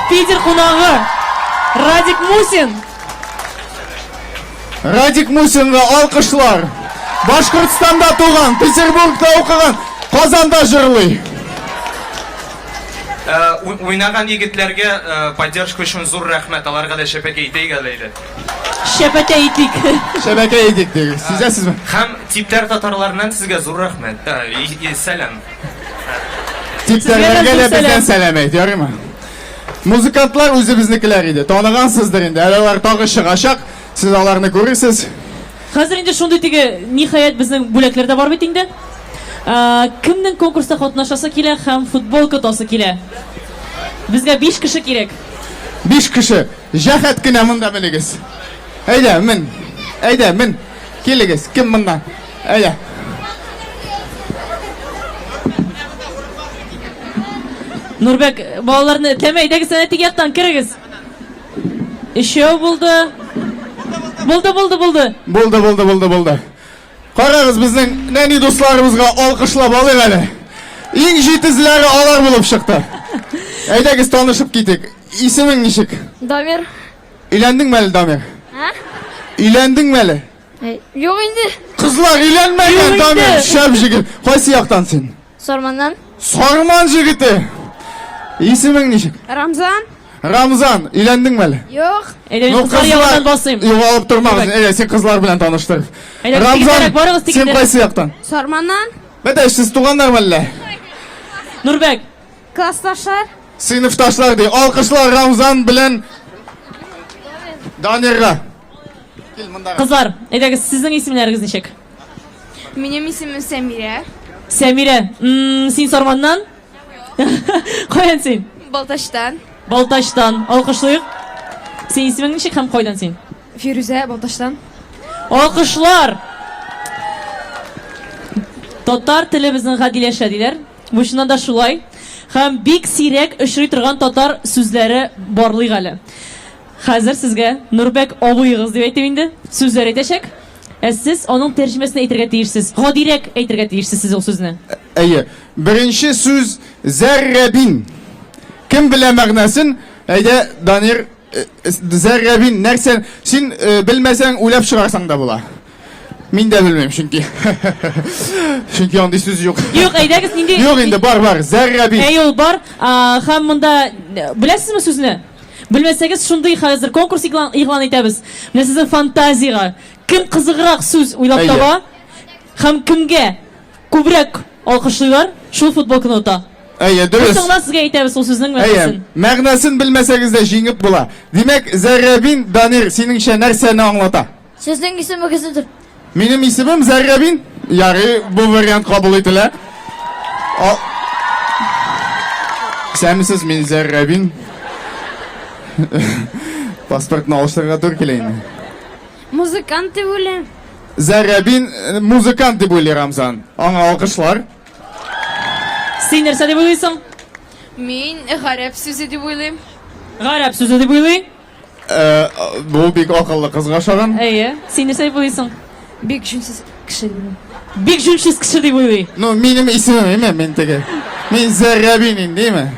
Питер кунагы Радик Мусин. Радик Мусинга алкышлар. Башкортстанда туган, Петербургта укыган, Казанда җырлый. Э, уйнаган егетләргә э, поддержка өчен зур рәхмәт. Аларга да чәпәкә итик әле иде. Чәпәкә итик. Чәпәкә итик дигез. Сизәсезме? Һәм типтәр татарларыннан сезгә зур рәхмәт. Э, сәлам. Типтәрләргә дә бездән сәлам әйт, ярыймы? Музыкантлар үзебезнекеләр иде. Таныгансыздыр инде. Әле алар тагы чыгачак. Сез аларны күрерсез. Хәзер инде шундый теге, ниһаять, безнең бүләкләр дә бар бит инде. Кемнең конкурста катнашасы килә һәм футболка отасы килә? Безгә 5 кеше кирәк. 5 кеше. Җәһәт кенә монда менегез. Әйдә, мен. Әйдә, мен. Килегез. Кем монда? Әйдә. Нурбәк, балаларны этләмә, әйдәгез әнә теге яктан керегез. Өчәү булды. Булды, булды, булды. Булды, булды, булды, булды. Карагыз, безнең нәни дусларыбызга алкышлап алыйк әле. Иң җитезләре алар булып чыкты. Әйдәгез танышып китик. Исемең ничек? Дамир. Өйләндеңме әле, Дамир? А? Өйләндеңме әле? Юк инде. Кызлар өйләнмәгән, Дамир, шәп җегет. Кайсы яктан син? Сарманнан. Сарман җегете. Исемең ничек? Рамзан. Рамзан, өйләндеңме әле? Юк. Әйдә, Ну, мин кызлар ягыннан басыйм. Югалып тормагыз. Әйдә, син кызлар белән таныштыр. Әйдә, Рамзан, тигезрәк барыгыз, син тигезрәк. кайсы яктан? Сарманнан. Бәтәш, сез туганнармы әллә? Нурбәк. Классташлар. Сыйныфташлар ди. Алкышлар Рамзан белән Данирга. Кил монда. Кызлар, әйдәгез, сезнең исемнәрегез ничек? Минем исемем Сәмирә. Сәмирә, син Сарманнан? Каян син? Балтачтан. Балтачтан. Алкышлыйк. Син исемең ничек һәм кайдан син? Фирүзә, Балтачтан. Алкышлар! Татар теле безнең гадиләшә диләр. Бу чыннан да шулай. Һәм бик сирәк очрый торган татар сүзләре барлыйк әле. Хәзер сезгә Нурбәк абыегыз дип әйтим инде, сүзләр әйтәчәк. Ә сез аның тәрҗемәсен әйтергә тиешсез. Гадирәк әйтергә тиешсез сез ул сүзне. Әйе. Беренче сүз зәррәбин. Кем белә мәгънәсен? Әйдә, Данир, э, зәррәбин нәрсә? Син э, белмәсәң, уйлап чыгарсаң да була. Мин дә белмим, чөнки. Чөнки андый сүз юк. Юк, әйдәгез, нинди Юк инде, бар, бар, зәррәбин. Әй, ул бар. Һәм монда э, беләсезме сүзне? Белмәсәгез, шундый хәзер конкурс игълан, игълан итәбез. Менә сезнең фантазиягә кем кызыграк сүз уйлап Әйе. таба һәм кемгә күбрәк алкышлыйлар, шул футболканы ота. Әйе, Без дөрес. соңыннан сезгә әйтәбез ул сүзнең Әйе, мәгънәсен. мәгънәсен белмәсәгез дә җиңеп була. Димәк, Зәррәбин, Данир, синеңчә нәрсәне аңлата? Сезнең исемегезнедер. Минем исемем Зәррәбин. Ярый, бу вариант кабул ителә. Исәнмесез, мин Зәррәбин. Паспортны алыштырырга туры килә инде. Музыкант дип уйлыйм. Зәррәбин э, музыкант дип уйлый Рамзан. Аңа алкышлар. Син нәрсә дип уйлыйсың? Мин гарәп сүзе дип уйлыйм. Гарәп сүзе дип уйлый. Э, бу бик акыллы кызга ошаган. Әйе. Син нәрсә дип уйлыйсың? Бик җүнсез кеше дип. Бик җүнсез кеше дип уйлый. Ну, минем исемем, име, мин теге. Мин Зәррәбин инде, име?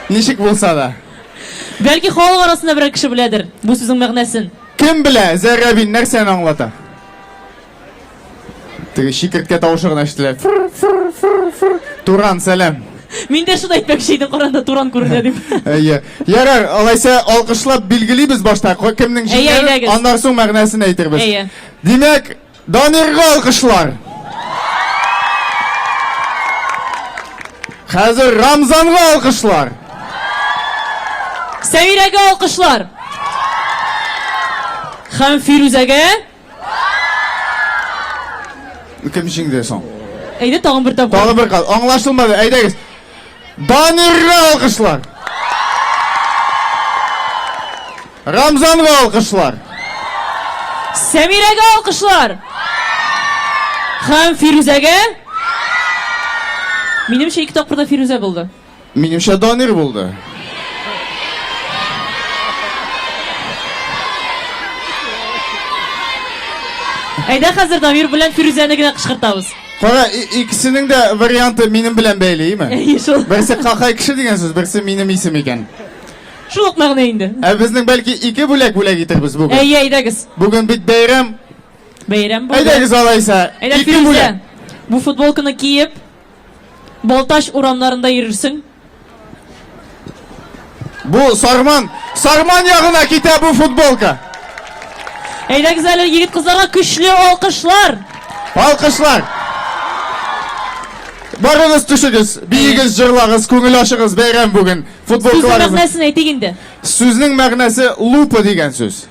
Ничек булса да. Бәлки халык арасында берәр кеше беләдер бу сүзнең мәгънәсен. Кем белә, Зәррәбин нәрсәне аңлата? Теге чикерткә тавышы гына ишетелә. Фыр, фыр, фыр, фыр. Туран, сәлам. Мин дә шуны әйтмәкче идем, каранда Туран күренә дип. Әйе. Ярар, алайса алкышлап билгелибез башта, кемнең җиңгәнен, аннан соң мәгънәсен әйтербез. Әйе. Димәк, Дамирга алкышлар. Хәзер Рамзанга алкышлар. Сәмирәгә алкышлар. Һәм Фирүзәгә. Кем җиңде соң? Әйдә тагын бер тапкыр. Тагын бер кат. Аңлашылмады. Әйдәгез. Данирга алкышлар. Рамзанга алкышлар. Сәмирәгә алкышлар. Һәм Фирүзәгә. Минемчә ике тапкыр да Фирүзә булды. Минемчә Данир булды. Әйдә хәзер Дамир белән Фирүзәне генә кычкыртабыз. Кара, икесенең дә варианты минем белән бәйле, име? Әйе, шул. Берсе Какай кеше дигән сүз, берсе минем исем икән. Шул ук мәгънә инде. Ә безнең бәлки ике бүләк бүләк итербез бүген. Әйе, әйдәгез. Бүген бит бәйрәм. Бәйрәм бүген. Әйдәгез алайса. Әйдә, Ике Фирүзә. бүләк. Бу футболканы киеп, Балтач урамнарында йөрерсең. Бу Сарман, Сарман ягына китә бу футболка. Әйдәгез әле егет кызларга көчле алкышлар. Алкышлар. Барыгыз төшегез, биегез, җырлагыз, күңел ачыгыз, бәйрәм бүген. Сүзнең Футболкаларыгыз. мәгънәсен әйтик инде. Сүзнең мәгънәсе лупа дигән сүз.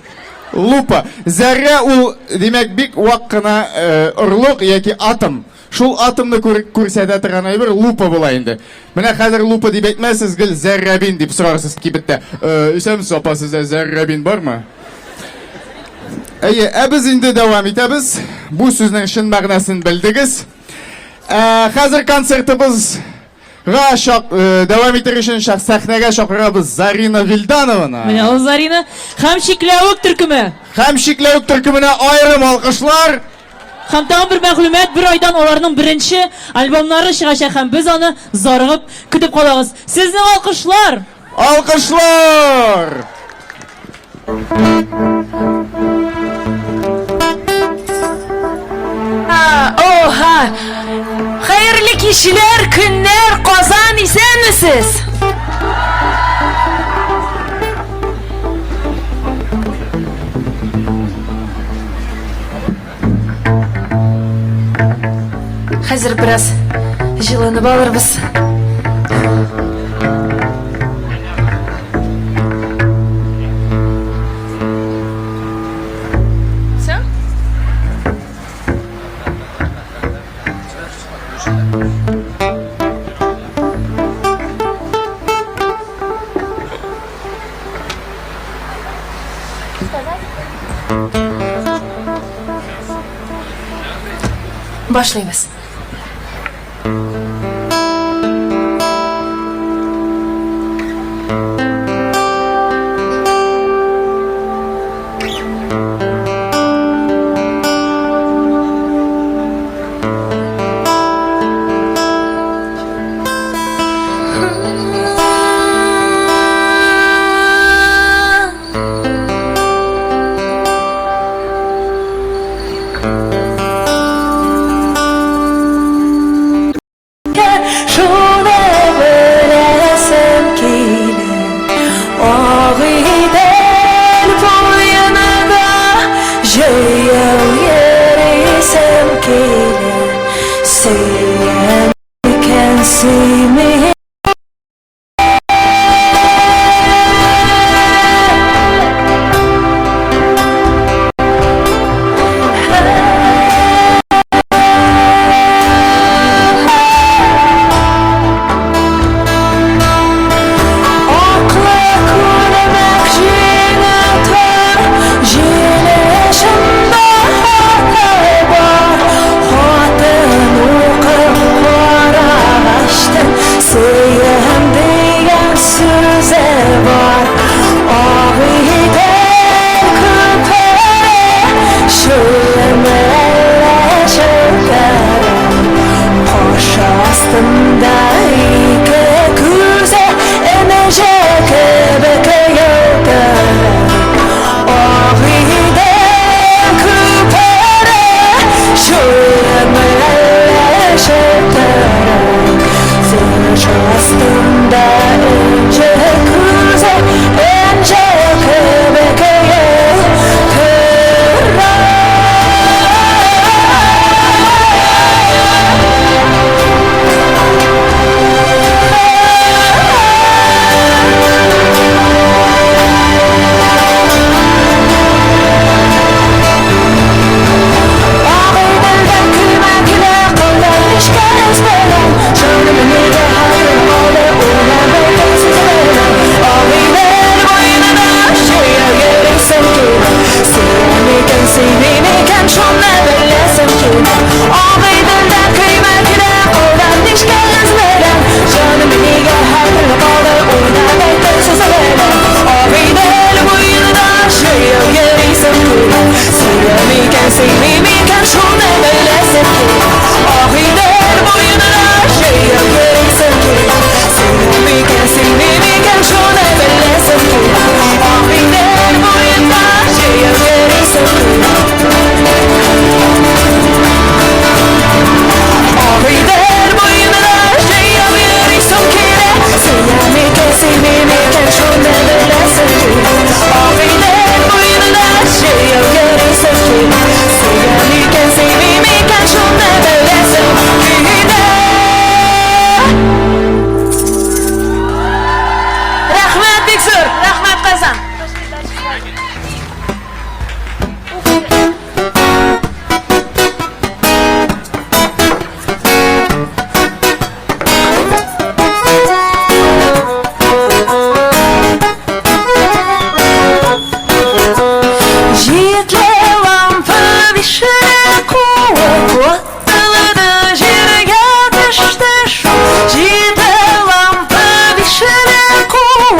Лупа. Зәррә ул, димәк, бик вак кына э, орлык яки атом. Шул атомны күрсәтә торган әйбер лупа була инде. Менә хәзер лупа дип әйтмәссез, гел зәррәбин дип сорарсыз кибеттә. Э, исәнмесез, апа, сездә зәррәбин бармы? Әйе, ә без инде дәвам итәбез. Бу сүзнең чын мәгънәсен белдегез. Ә, хәзер концертыбыз Га чак, э, дәвам итер өчен сәхнәгә чакырабыз Зарина Вильданованы. Менә ул Зарина һәм Чикләвек төркеме. Һәм Чикләвек төркеменә аерым алкышлар. Һәм тагын бер мәгълүмат, бер айдан аларның беренче альбомнары чыгачак һәм без аны зарыгып көтеп калабыз. Сезнең алкышлар! Алкышлар! Оха! Хәерле кичләр, көннәр, Казан, исәнмесез! Хәзер бераз җылынып алырбыз. Все? Башлыйбыз. Шуны беләсем килә, Агыйдел буенда җәяү йөрисем килә, Сөям икән сөйми. Аклы күлмәк җиңе тар, Җиле шунда хаты бар. Хатын укып карагач та. Казан. Җитле лампа бишле куып Ватылды җиргә төште шул. Җитле лампа бишле куып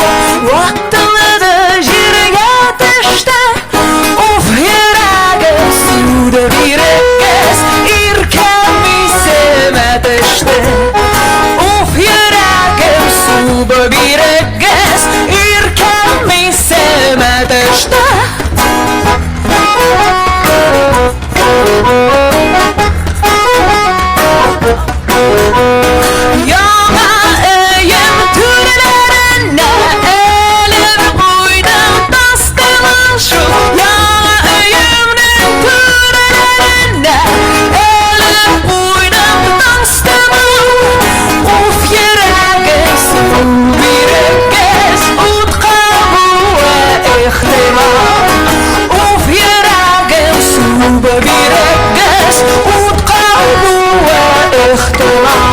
Ватылды җиргә төште. Уф, йөрәгем сүде бирегез, Иркәм исемә төште. Уф, йөрәгем суды бирегез, Иркәм исемә төште. Яңа өем түрләренә элеп куйдым тастымал шул. Яңа өемнең түрләренә элеп куйдым тастымал. Уф, йөрәгем су бирегез, утка буы ихтимал. Уф, йөрәгем су бирегез, утка буы ихтимал.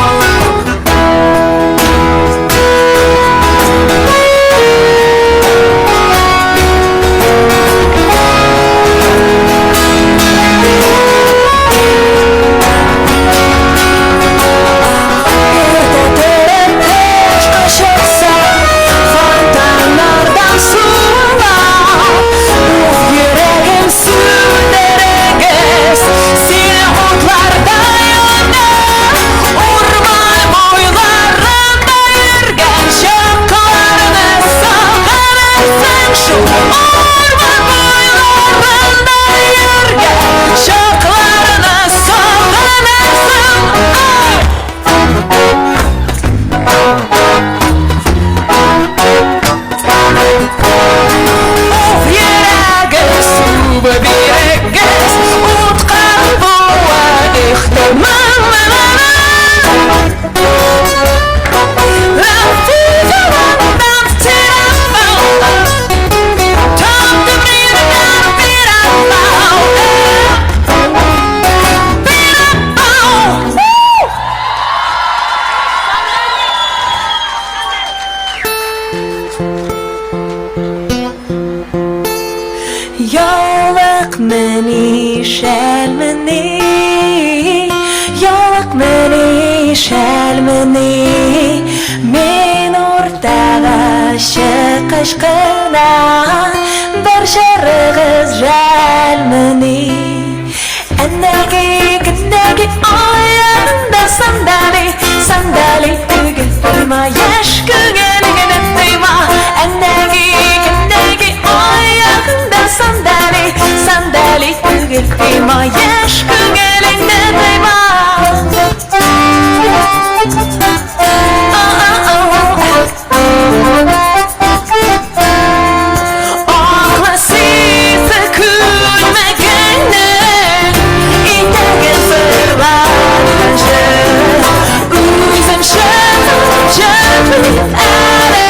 Тышка чыксам, фонтаннардан сула. Уф, йөрәгем сүндерегез, син утларда яна. Урман буйларында йөргән чакларны сагынырсың шул. Урман буйларында йөргән чакларны сагынырсың. Ай! Уф, йөрәгем суы бирегез, утка буа ихтимал. Ялык мени, шәлмени, ялык мени, шәлмени, мин уртага чыккач кына бер җырыгыз жәлмени. Әнәге кендәге аягында сандали, сандали түгел, тойма, яшь күңелеңне тойма. Әнәге кендәге аягында сандали, сандали түгел, тойма, яшь күңелеңне тойма. Аклы ситсы күлмәгеңнең итәген сырланганчы, үзем чыгып җырлыйм әле.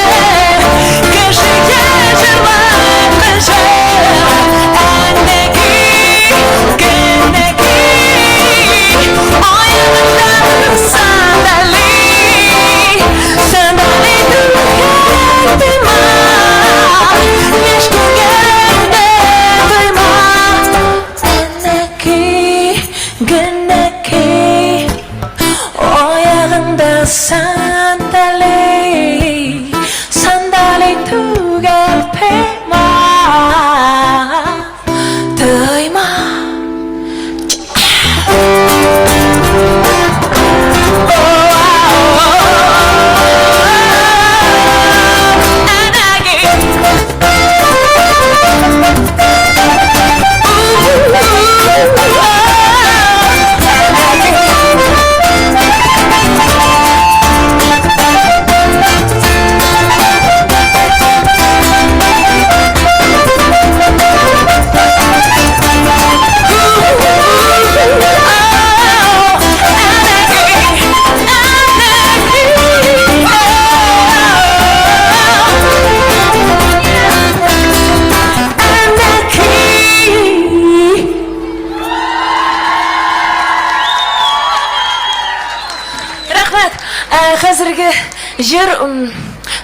Җыр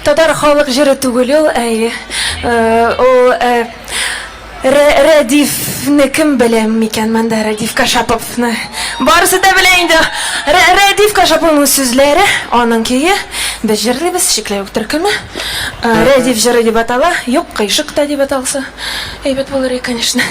татар халык җыры түгел ул, әйе. Ул Рәдифне кем белә микән монда, Рәдиф Кашаповны? Барысы да белә инде. Рәдиф Кашаповның сүзләре, аның көе. Без җырлыйбыз, Чикләвек төркеме. Рәдиф җыры дип атала. Юк, Кыйшык та дип аталса, әйбәт булыр иде, конечно.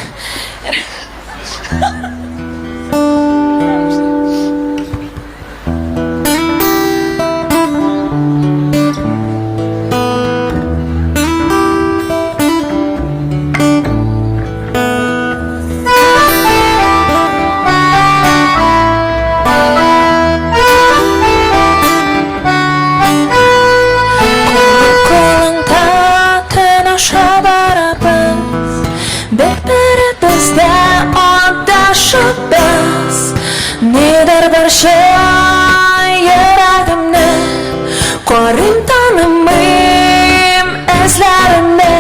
Бер-беребездә адашабыз. Нидер борчый йөрәгемне, Карыйм, танымыйм эзләреңне.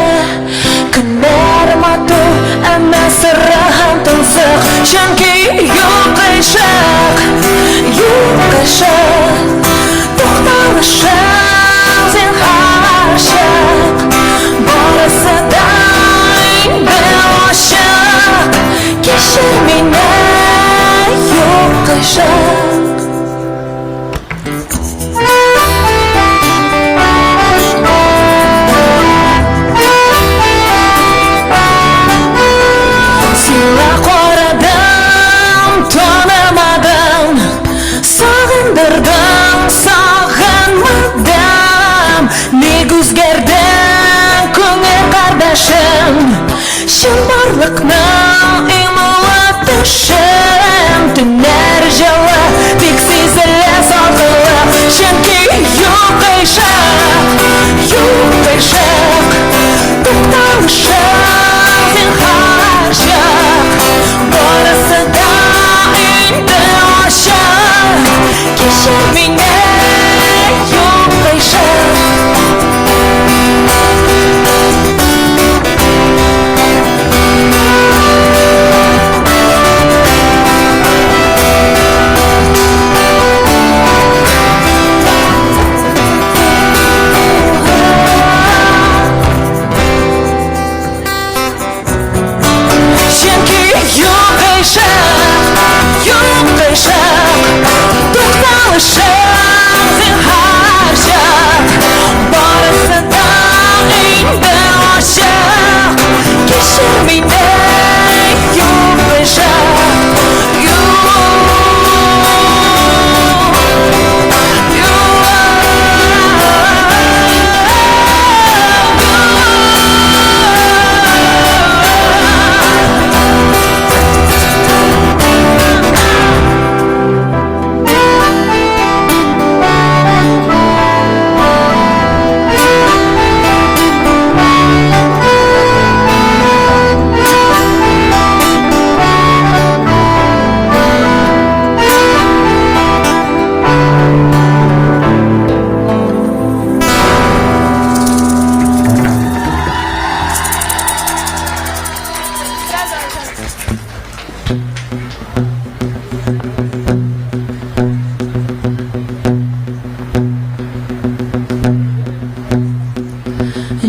Көннәр матур, әмма соры һәм тансык, Чөнки юк гыйшык, юк гыйшык. Тукталышың зинһар чык, Барысы да инде ачык. Кичер мине, юк гыйшык. Сиңа карадым, танымадым, Сагындырдың, сагынмадым. Ник үзгәрдең, күңел кардәшем? Чынбарлыкның иң моңлы төшем. Төннәр җылы, тик сизелә салкынлык. Чөнки юк гыйшык, юк гыйшык. Тукталышың зинһар чык. Барысы да инде ачык. Кичер мине, юк гыйшык. Чөнки юк гыйшык, юк гыйшык, Тукталышың зинһар чык. Барысы да инде ачык. Кичер мине, юк гыйшык, юк,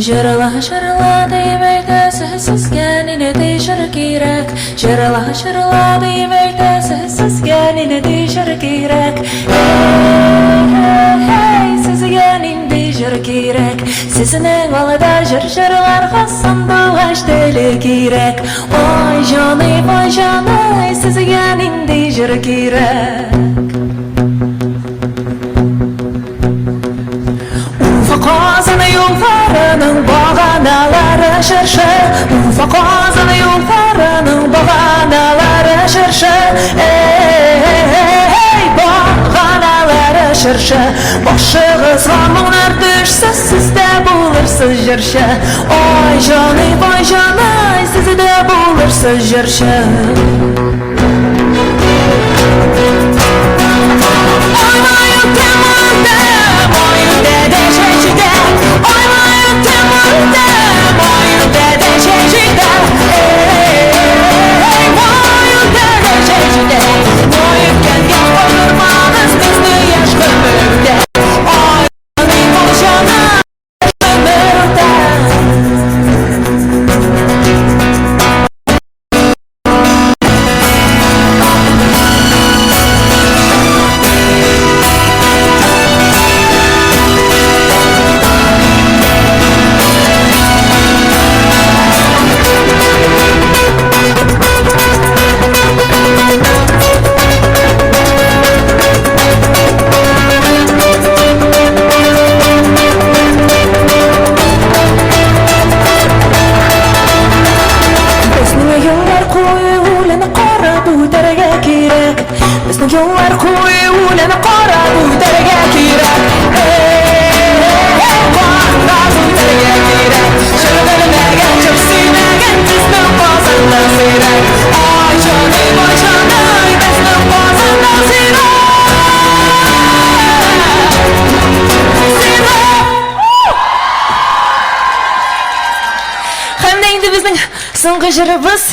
Җырла, җырла дип әйтәсез, сезгә нинди җыр кирәк? Җырла, җырла дип әйтәсез, сезгә нинди җыр кирәк? Эй, эй, эй, сезгә нинди җыр кирәк? Сезнең алда җыр җырларга сандугач теле кирәк. Ой, җаный, ой, җаный, сезгә нинди җыр кирәк? Уфа Казан юлларының баганалары чыршы. Уфа Казан юлларының баганалары чыршы. Эй, баганалары чыршы. Башыгызга моңнар төшсә, сез дә булырсыз җырчы. Ой, җаный, ой, җаный, сез дә булырсыз җырчы. Һәм менә инде безнең соңгы җырыбыз,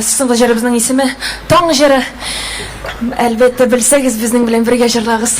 соңгы җырыбызның исеме Таң җыры. Әлбәттә, белсәгез, безнең белән бергә җырлагыз.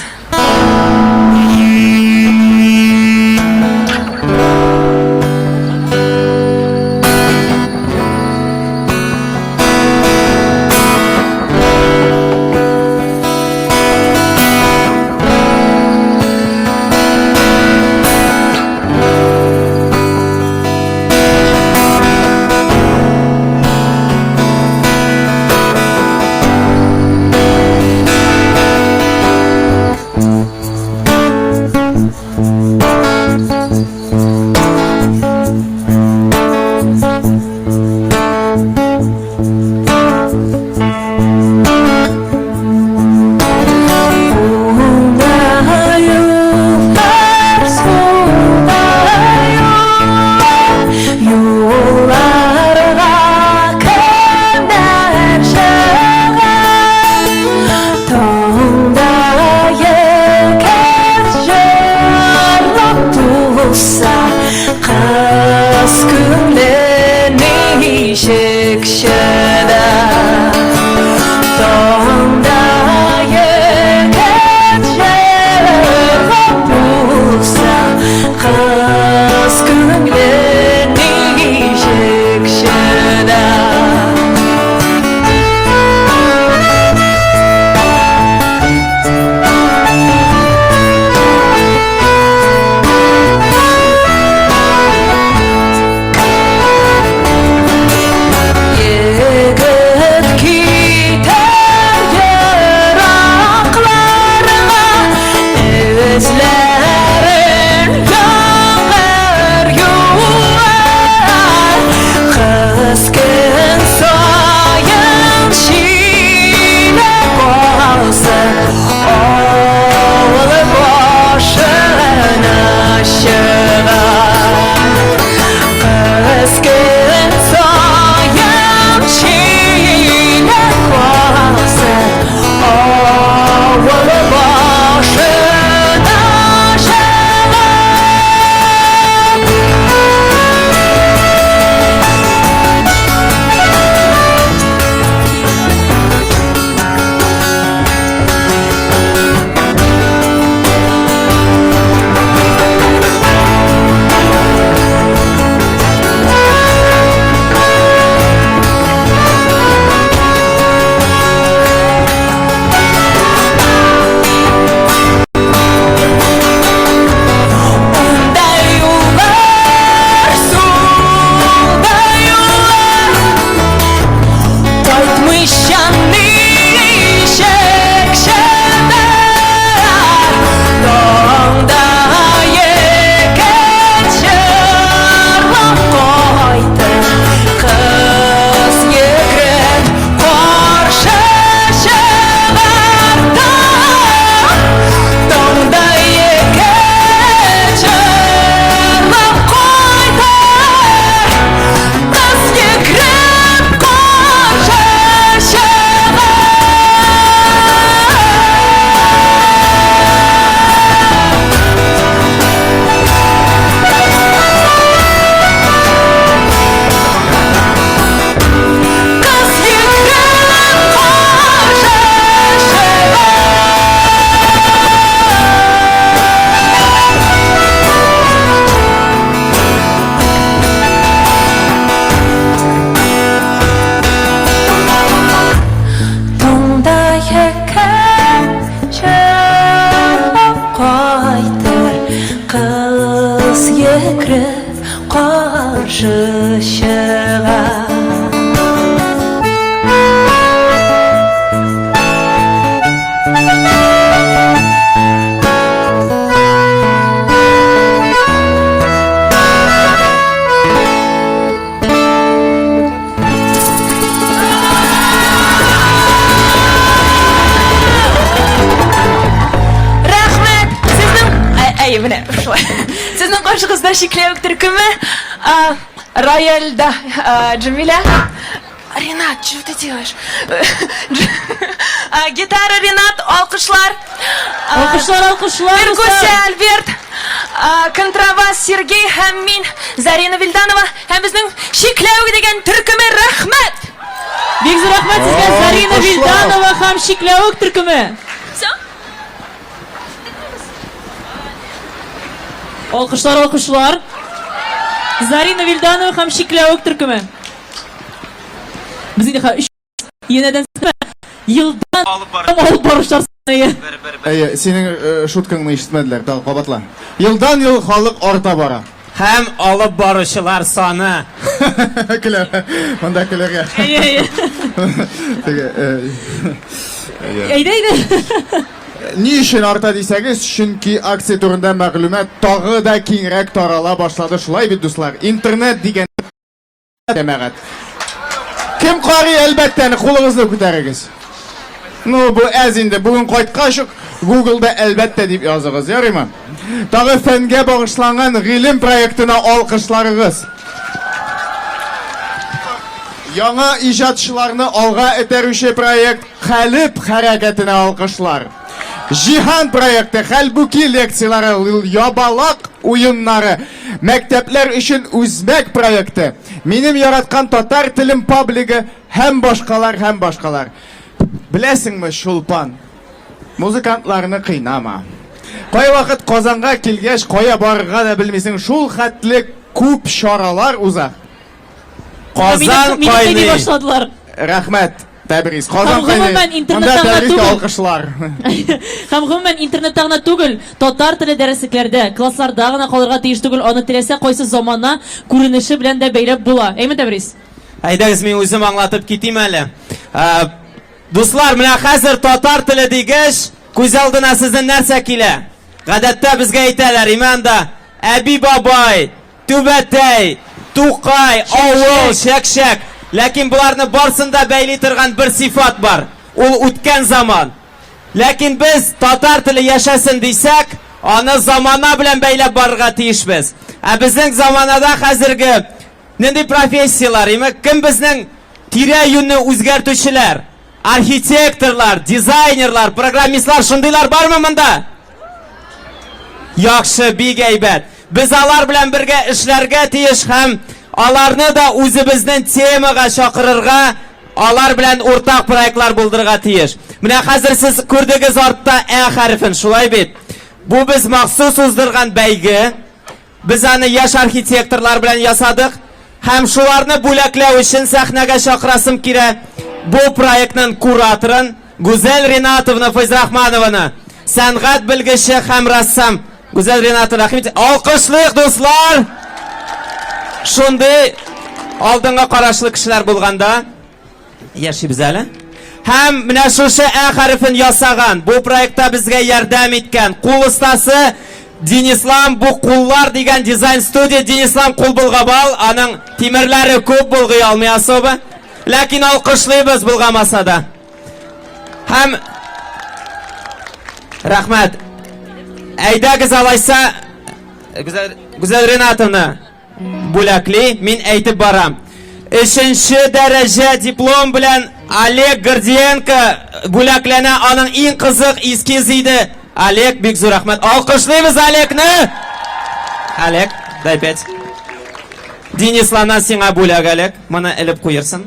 Каршы чыга. Рәхмәт! Сезнең әйе, менә шулай. Сезнең каршыгызда чикләвек төркеме рояльда Джамиля. Ренат, что ты делаешь? Гитара Ренат, алкышлар. Алкышлар, алкышлар. Перкуссия Альберт. Контрабас Сергей һәм мин, Зарина Вильданова һәм безнең Чикләвек дигән төркеме рәхмәт! Бик зур рәхмәт сезгә, Зарина Вильданова һәм Чикләвек төркеме. Всё? Алкышлар, алкышлар. Зарина Вильданова һәм Чикләвек төркеме. Без инде хәзер янәдән елдан алып баручылар саны. Әйе, синең э, шуткаңны ишетмәделәр, тагы кабатла. Елдан ел халык арта бара. Һәм алып баручылар саны. Көлә. Монда көләргә. Әйе, әйе. Теге, э, әйе. Әйдә, әйдә. Ни өчен арта дисәгез, чөнки акция турында мәгълүмат тагы да киңрәк тарала башлады. Шулай бит, дуслар? Интернет дигән җәмәгать. Кем карый, әлбәттә, кулыгызны күтәрегез. Ну, бу әз инде. Бүген кайткач ук Google'да әлбәттә дип языгыз, ярыймы? Тагы фәнгә багышланган гыйлем проектына алкышларыгыз. Яңа иҗатчыларны алга этәрүче проект Калеб хәрәкәтенә алкышлар. Җиһан проекты, хәлбуки лекцияләре, ябалак уеннары, мәктәпләр өчен үзбәк проекты, минем яраткан татар телем паблигы һәм башкалар һәм башкалар. Беләсеңме, Чулпан, музыкантларны кыйнама. Кайвакыт Казанга килгәч, кая барырга да белмисең, шул хәтле күп чаралар уза. Казан Мине кыйный кайный. башладылар. Рәхмәт, Тәбрис. Казан Һәм гомумән кайный. интернетта Монда гына Тәбрискә түгел. алкышлар. Һәм гомумән интернетта гына түгел, татар теле дәреслекләрдә, классларда гына калырга тиеш түгел, аны теләсә кайсы замана күренеше белән дә бәйләп була. Әйме, Тәбрис? Әйдәгез, мин үзем аңлатып китим әле. Ә, Дуслар, менә хәзер татар теле дигәч, күз алдына сезнең нәрсә килә? Гадәттә безгә әйтәләр, име анда әби-бабай, Түбәтәй, Тукай, авыл, чәк-чәк. Ләкин боларны барсын да бәйли торган бер сыйфат бар. Ул үткән заман. Ләкин без татар теле яшәсен дисәк, аны замана белән бәйләп барырга тиешбез. Ә безнең заманада хәзерге нинди профессияләр, имек, кем безнең тирә-юньне үзгәртүчеләр? Архитекторлар, дизайнерлар, программистлар шундыйлар бармы монда? Яхшы, бик әйбәт. Без алар белән бергә эшләргә тиеш һәм аларны да үзебезнең темага чакырырга, алар белән уртак проектлар булдырырга тиеш. Менә хәзер сез күрдегез артта Ә хәрефен, шулай бит? Бу без махсус уздырган бәйге. Без аны яшь архитекторлар белән ясадык. Һәм шуларны бүләкләү өчен сәхнәгә чакырасым килә бу проектның кураторын Гүзәл Ринатовна Фәйзрахманованы, сәнгать белгече һәм рәссам. Гүзәл Ринатовна, рәхим итегез. Алкышлыйк, дуслар! Шундый алдынгы карашлы кешеләр булганда яшибез әле. Һәм менә шушы Ә хәрефен ясаган, бу проектта безгә ярдәм иткән кул остасы Динислам бу куллар дигән дизайн студия Динислам кул болгап ал, аның тимерләре күп болгый алмый особо. Ләкин алкышлыйбыз болгамаса да. Һәм рәхмәт. Әйдәгез алайса Гүзәл Гүзәл Ринатовна бүләкли, мин әйтеп барам. Өченче дәрәҗә диплом белән Олег Гордиенко бүләкләнә. Аның иң кызык эскиз иде. Олег, бик зур рәхмәт. Алкышлыйбыз Олегны! Олег, дай пять. Денисланнан сиңа бүләк, Олег. Моны элеп куерсың.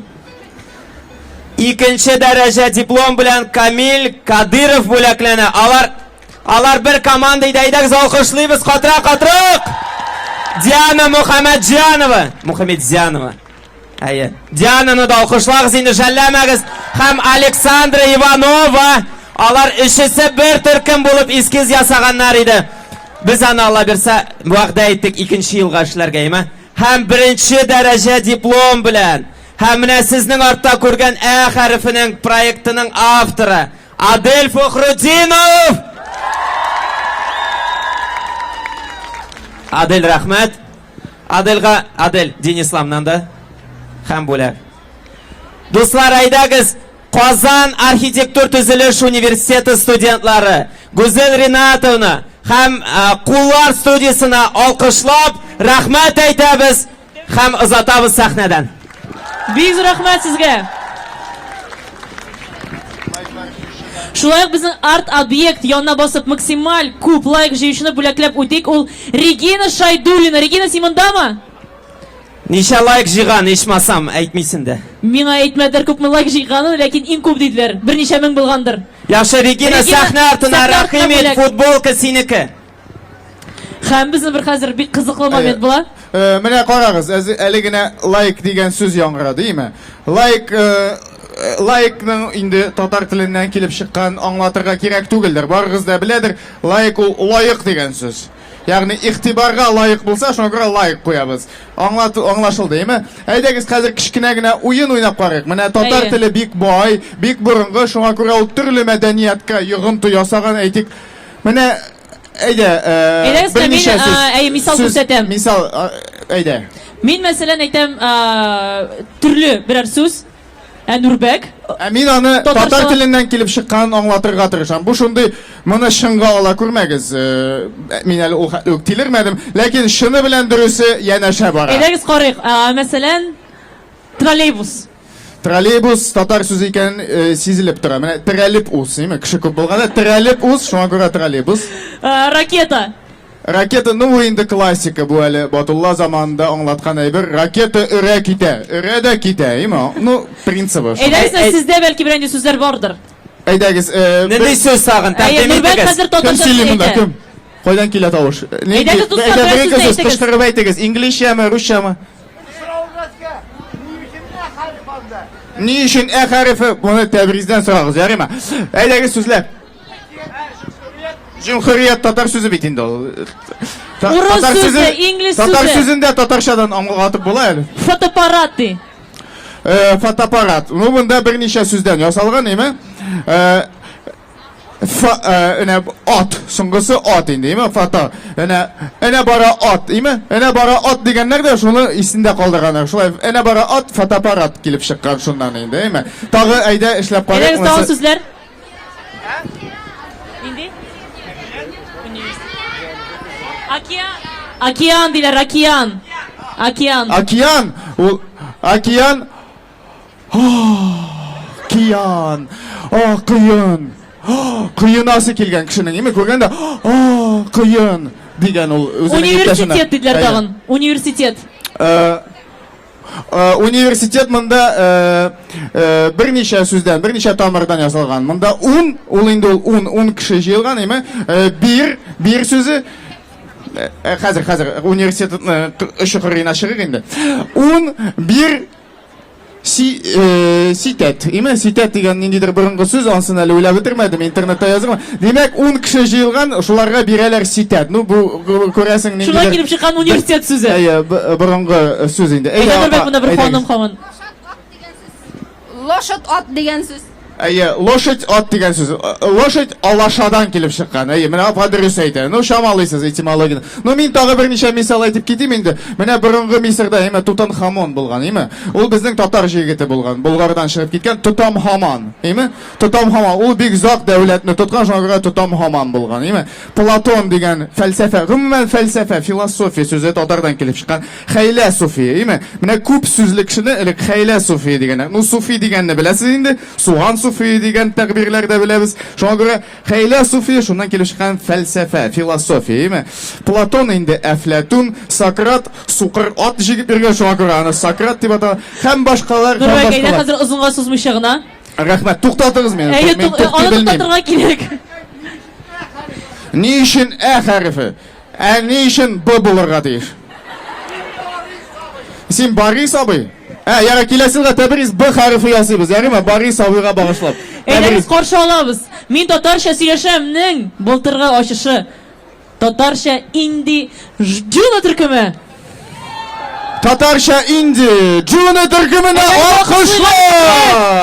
Икенче дәрәҗә диплом белән Камил Кадыров бүләкләнә. Алар Алар бер команда иде. Әйдәгез алкышлыйбыз катырак, катырак. Диана Мухаммедҗанова. Мухаммедзянова. Әйе. Диананы да алкышлагыз инде, жәлләмәгез. Һәм Александра Иванова. Алар өчесе бер төркем булып эскиз ясаганнар иде. Без аны Алла бирсә, вәгъдә иттек икенче елга эшләргә, әйме? Һәм беренче дәрәҗә диплом белән. Һәм менә сезнең артта күргән Ә хәрефенең проектының авторы Адель Фахрутдинов! Адель, рәхмәт. Адельга, Адель, Денисламнан да һәм бүләк. Дуслар, әйдәгез, Казан архитектур төзелеш университеты студентлары Гүзәл Ринатовна һәм Куллар студиясенә алкышлап, рәхмәт әйтәбез һәм озатабыз сәхнәдән. Бик зур рәхмәт сезгә. Шулай ук безнең арт-объект янына басып максималь күп лайк җыючыны бүләкләп үтик. Ул Регина Шайдуллина. Регина, син мондамы? Ничә лайк җыйган, ичмасам, әйтмисен дә. Миңа әйтмәделәр күпме лайк җыйганын, ләкин иң күп диделәр. Берничә мең булгандыр. Яхшы, Регина, сәхнә артына рәхим ит, футболка синеке. Һәм безнең бер хәзер бик кызыклы момент була. Э, менә карагыз, әле генә лайк дигән сүз яңгырады, димме? Лайк э, лайкның инде татар теленнән килеп чыккан аңлатырга кирәк түгелдер. Барыгыз да беләдер, лайк ул лаек дигән сүз. Ягъни игътибарга лаек булса, шуңа күрә лайк куябыз. Аңлат, аңлашылды, әйме? Әйдәгез хәзер кечкенә генә уен уйнап карыйк. Менә татар теле бик бай, бик борынгы, шуңа күрә ул төрле мәдәнияткә йогынты ясаган, әйтик. Менә әйдә, Әйдәгез, мин, сүз. Әйе, мисал күрсәтәм. Мисал, әйдә. Мин мәсәлән әйтәм, төрле берәр сүз. Ә Нурбәк? Ә мин аны татар теленнән килеп чыкканын аңлатырга тырышам. Бу шундый, моны чынга ала күрмәгез. Э, мин әле ул хәтле үк тилермәдем, ләкин чыны белән дөресе янәшә бара. Әйдәгез карыйк. Мәсәлән, троллейбус. Троллейбус татар сүзе икән э, сизелеп тора. Менә терәлеп уз, әйме? Кеше күп булганда терәлеп уз, шуңа күрә троллейбус. Ракета. Ракета, ну бу инде классика, бу әле Батулла заманында аңлаткан әйбер. Ракета өрә китә, өрә дә китә, әйме? Ну, принцибы. Әйдәгез, сездә бәлки берәр нинди сүзләр бардыр. Әйдәгез, э, Нинди сүз тагын? Тәкъдим итегез. Хәзер Кем сөйли монда? Кем? Кайдан килә тавыш? Әйдәгез, дуслар, берәр сүз әйтегез. Кычкырып әйтегез. Инглизчәме, русчамы? Ни өчен ә хәрефе? Моны Тәбриздән сорагыз, ярыймы? Әйдәгез сүзләр. Җөмһүрият татар сүзе бит инде ул. Урыс сүзе, инглиз сүзе. Татар сүзен дә татарчадан аңлатып була әле. Фотоаппарат ди. Э, фотоаппарат. Ну, монда берничә сүздән ясалган, әйме? Э, фа, э, әнә ат, соңгысы ат инде, әйме? Фото. Әнә, әнә бара ат, әйме? Әнә бара ат дигәннәр дә шуны исендә калдырганнар. Шулай, әнә бара ат, фотоаппарат килеп чыккан шуннан инде, әйме? Тагы әйдә эшләп карыйк. Әйдәгез тагын сүзләр. Нинди? Океан. Океан диләр, океан. Океан. Океан, ул океан. Киян. А, кыен. Кыенасы килгән кешенең, име күргәндә, а, кыен дигән ул үзенең иптәшенә. Университет диделәр тагын. Университет. Э, Э, университет монда э, э, берничә сүздән, берничә тамырдан ясалган. Монда ун, ул инде ул ун, ун кеше җыелган, әйме? Бир, бир сүзе. Хәзер, хәзер университетны очы кырыена чыгыйк инде. Ун, бир, си, ситәт. Име ситәт дигән ниндидер борынгы сүз, ансын әле уйлап бетермәдем, интернетта язылган. Димәк, ун кеше җыелган, шуларга бирәләр ситәт. Ну, бу күрәсең ниндидер. Шулай килеп чыккан университет сүзе. Әйе, борынгы сүз инде. Әйдә, Нурбәк, монда бер ханым һаман. Лошадь ат дигән сүз. Әйе, лошадь ат дигән сүз. Лошадь алашадан килеп чыккан. Әйе, менә апа дөрес әйтә. Ну, чамалыйсыз этимологияне. Ну, мин тагы берничә мисал әйтеп китим инде. Менә борынгы Мисырда, әйме, Тутанхамон булган, әйме? Ул безнең татар җегете булган. Болгардан чыгып киткән Тотамхаман, әйме? Тотам һаман. Ул бик озак дәүләтне тоткан, шуңа күрә тотам һаман булган, әйме? Платон дигән фәлсәфә, гомумән фәлсәфә, философия сүзе татардан килеп чыккан. Хәйлә суфи, әйме? Менә күп сүзле кешене элек хәйлә суфи дигәннәр. Ну, суфи дигәнне беләсез инде, суган суфи дигән тәгъбирләр дә беләбез. Шуңа күрә хәйлә суфи шуннан килеп чыккан фәлсәфә, философия, әйме? Платон инде Әфләтун, Сократ сукыр ат җигеп йөргән, шуңа күрә аны Сократ дип атала. Һәм башкалар, һәм Нурбәк, әйдә башкалар. хәзер озынга сузмыйча гына. Рәхмәт. Туктатыгыз мине. Әйе, Мин тук- туктый аны белмим. туктатырга кирәк. Ни өчен Ә хәрефе? Ә ни өчен Б булырга тиеш? Син Борис абый? Ә, яра, киләсе елга Тәбрис Б хәрефе ясыйбыз, ярыймы? Борис абыйга багышлап. Әйдәгез Тәбрис. каршы алабыз. Мин татарча сөйләшәмнең былтыргы ачышы. Татарча инди Джуна төркеме. Татарча инди Джуна төркеменә алкышлар!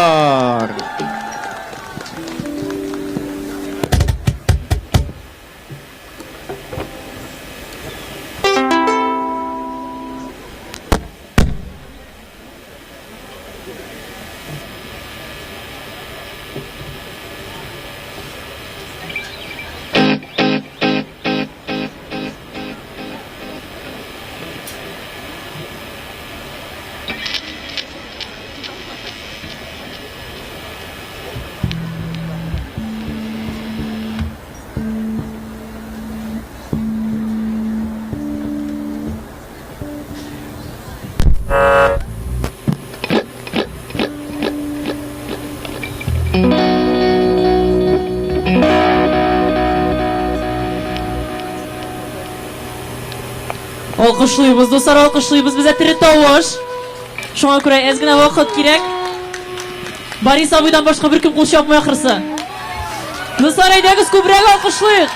Алкышлыйбыз, дуслар, алкышлыйбыз. Бездә тере тавыш. Шуңа күрә әз генә вакыт кирәк. Борис абыйдан башка беркем кул чапмый ахрысы. Дуслар, әйдәгез күбрәк алкышлыйк.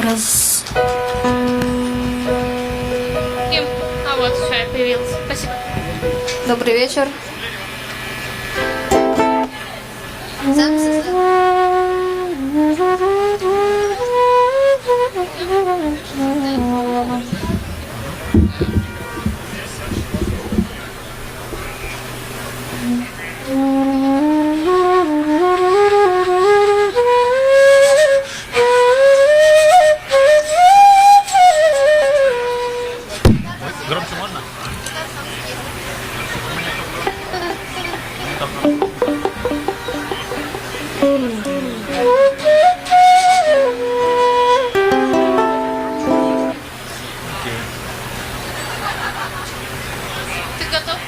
Раз. Кем? А вот, все, я появилась. Спасибо. Добрый вечер. Громче можно? Ты готов?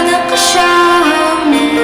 Күзләреңне кочам мин.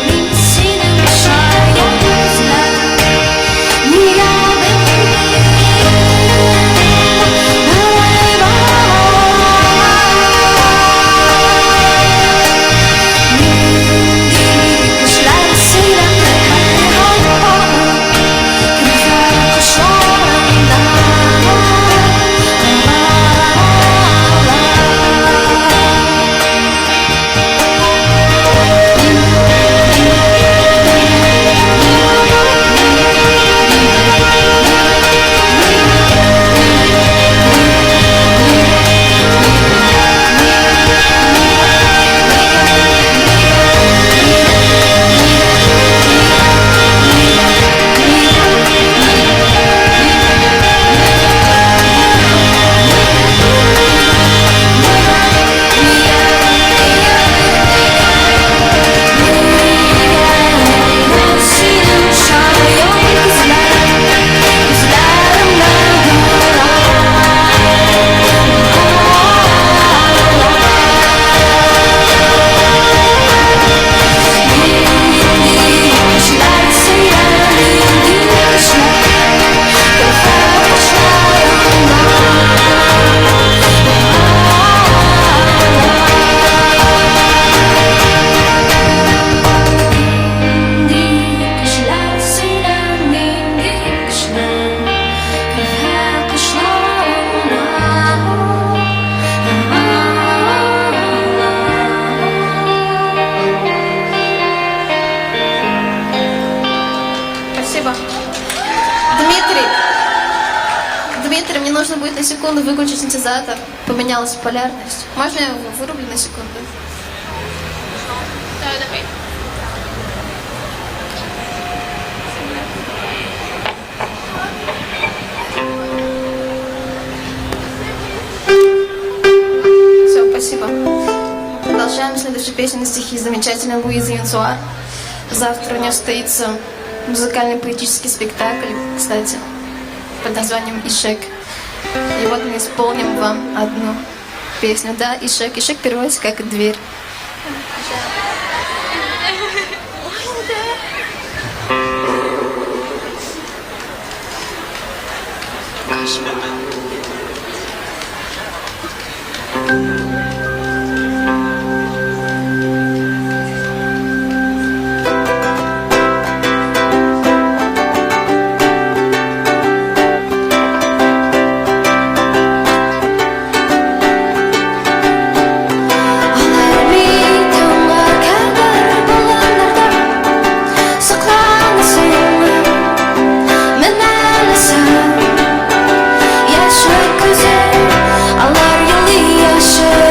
Мин синең чая күзләр, нигә белмим, Нинди кешеләр сөйләп хакыйкать табып, Кемнәр кочагында. Синең чая күзләр, күзләреңне Нинди кешеләр сөя, нинди кешеләр Көлфәт Нинди кешеләр сөйлә, нинди кешеләр Көлфәт Спасибо. Дмитрий, Дмитрий, мне нужно будет на секунду выключить синтезатор. Поменялась полярность. Можно я его вырублю на секунду? Да, давай. Все, спасибо. Мы продолжаем следующую песню на стихи замечательной Луизы Янсуар. Завтра у нее состоится музыкально-поэтический спектакль, кстати, под названием «Ишек». И вот мы исполним вам одну песню. Да, «Ишек». «Ишек» переводится как «дверь». Алар бит яңа кабер болыннарда Сокланасыңмы, менәлесең. Яшьлек күзе, алар елый яшьлек.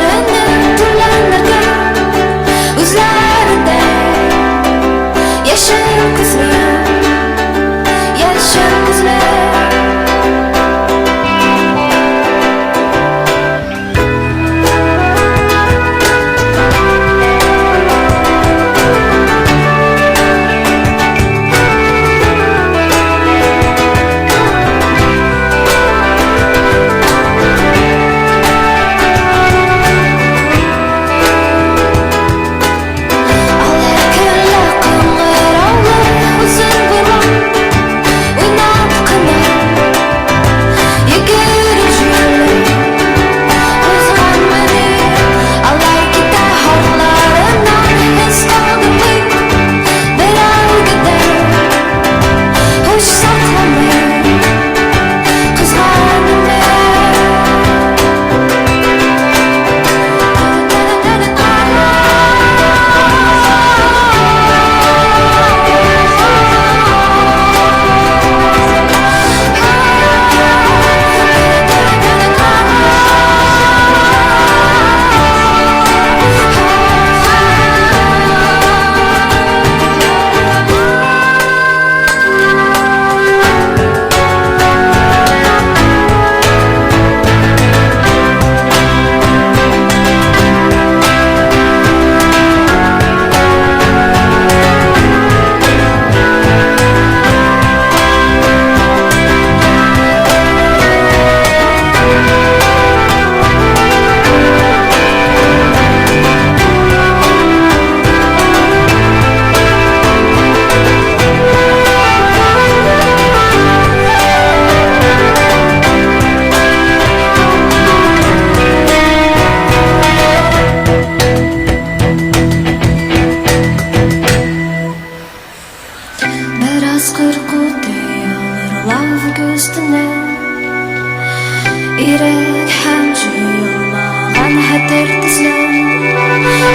Ирек һәм җуелмаган хәтер төсле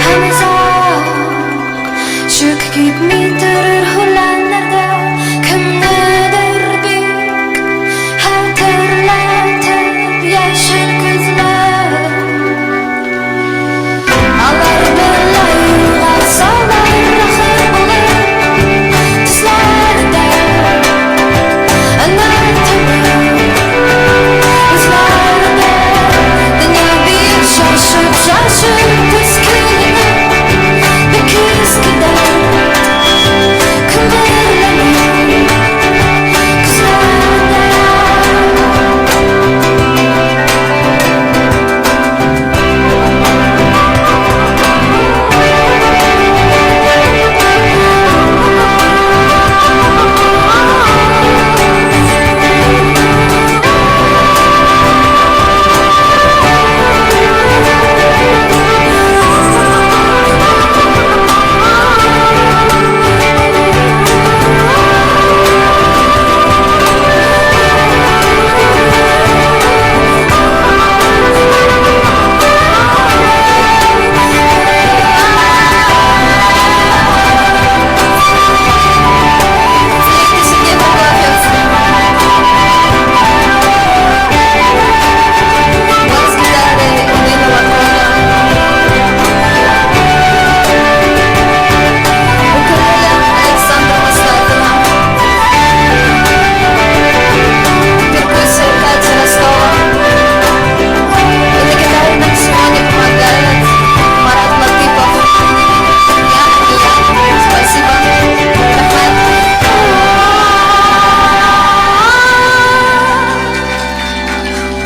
Һәм озак Чүк кипми торыр үләннәрдә Кемнедер бик Хәтерләтеп яшел күзләр Алар берлә югалсалар Ахыр булыр төсләрдә Перкуссия Катя Ростова. И на гитаре нам сегодня помогает Марат Латыпов. Яна и я. Спасибо. Рахмат.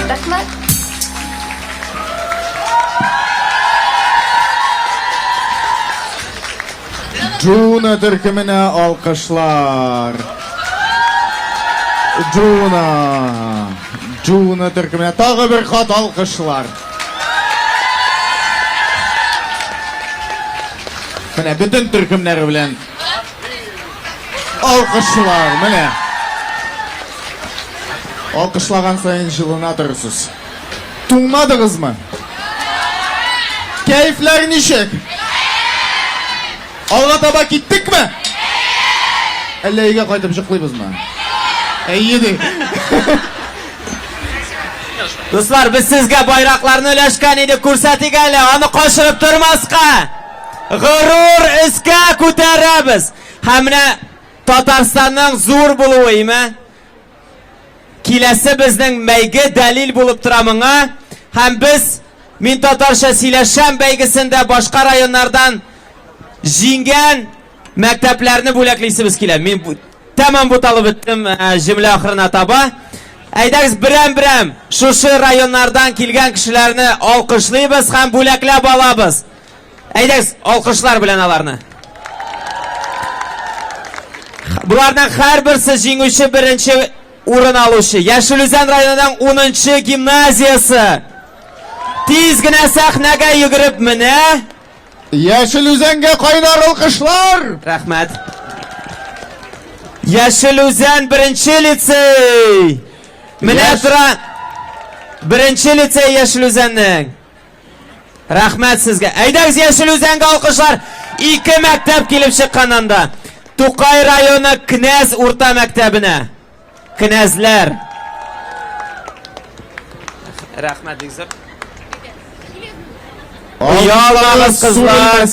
Рахмат. Джуна төркеменә алкышлар. Джуна. Джуна төркеменә тагы бер кат алкышлар. Менә бөтен төркемнәре белән алкышлар, менә. Алкышлаган саен җылына торырсыз. Туңмадыгызмы? Кәефләр ничек? Алга таба киттекме? Әллә өйгә кайтып җоклыйбызмы? Әйе ди. Дуслар, без сезгә байракларны өләшкән идек, күрсәтик әле, аны качырып тормаска. Горур өскә күтәрәбез. Һәм менә Татарстанның зур булуы, име? Киләсе безнең бәйге дәлил булып тора моңа. Һәм без Мин татарча сөйләшәм бәйгесендә башка районнардан җиңгән мәктәпләрне бүләклисебез килә. Мин тәмам буталып беттем э, җөмлә ахырына таба. Әйдәгез берәм-берәм шушы районнардан килгән кешеләрне алкышлыйбыз һәм бүләкләп алабыз. Әйдәгез, алкышлар белән аларны. Буларның һәрберсе җиңүче беренче урын алучы. Яшел Үзән районының 10 гимназиясе. Тиз генә сәхнәгә йөгереп менә. Яшел Үзәнгә кайнар алкышлар! Рәхмәт. Яшел Үзән беренче лицей. Менә тора беренче лицей Яшел Үзәннең. Рәхмәт сезгә. Әйдәгез Яшел Үзәнгә алкышлар. Ике мәктәп килеп чыккан анда. Тукай районы Кнәз урта мәктәбенә. Кнәзләр. Рәхмәт бик зур. Оялмагыз, кызлар.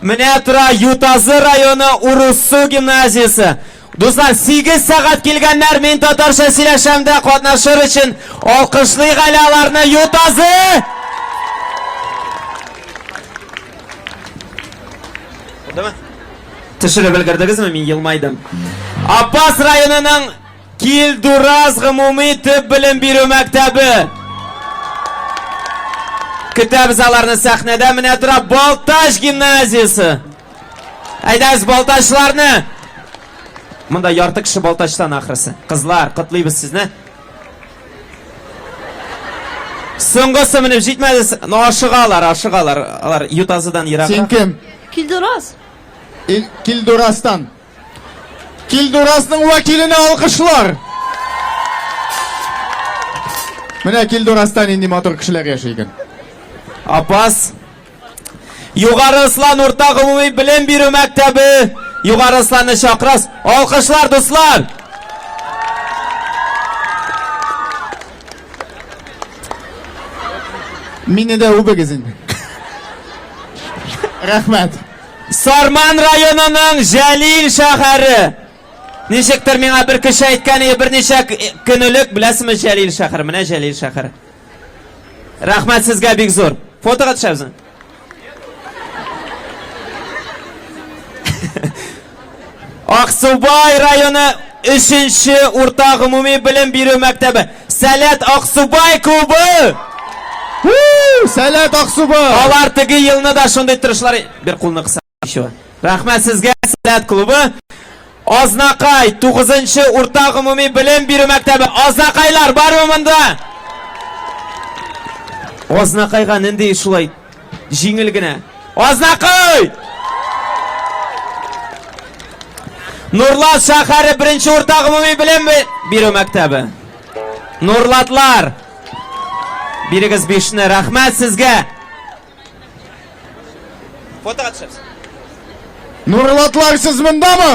Менә тора Ютазы районы Уруссу гимназиясе. Дуслар, 8 сәгать килгәннәр, мин татарча сөйләшәм дә катнашыр өчен алкышлыйк әле аларны Ютазы! Булдымы? Төшереп өлгердегезме? Мин елмайдым. Апас районының Килдураз гомуми төп белем бирү мәктәбе. Көтәбез аларны сәхнәдә. Менә тора Балтач гимназиясе. Әйдәгез Балтачларны. Монда ярты кеше Балтачтан ахрысы. Кызлар, котлыйбыз сезне. Соңгысы менеп җитмәде. Ну, ашыгалар, ашыгалар. Алар Ютазыдан ерак. Син кем? Килдураз. Килдурастан. Килдурасның вәкиленә алкышлар. Менә Килдураста нинди матур кешеләр яши икән. Апас. Югары Ослан урта гомуми белем бирү мәктәбе. Югары Осланны чакырабыз. Алкышлар, дуслар! Мине дә үбегез инде. Рәхмәт. Сарман районының Җәлил шәһәре. Ничектер миңа бер кеше әйткән иде берничә көн элек, беләсезме Җәлил шәһәре? Менә Җәлил шәһәре. Рәхмәт сезгә бик зур. Фотога төшәбезме? Аксубай районы 3 урта гомуми белем бирү мәктәбе. Сәләт Аксубай клубы! Сәләт Аксубай! Алар теге елны да шундый тырышлар. Бер кулны кыса. Еще. Рәхмәт сезгә, Сәләт клубы. Азнакай 9 урта гомуми белем бирү мәктәбе. Азнакайлар бармы монда? Азнакайга нинди шулай җиңел генә. Азнакай! Нурлат шәһәре беренче урта гомуми белем бирү мәктәбе. Нурлатлар! Бирегез бишне. Рәхмәт сезгә. Фотога төшәбез. Нурлатлар, сез мондамы?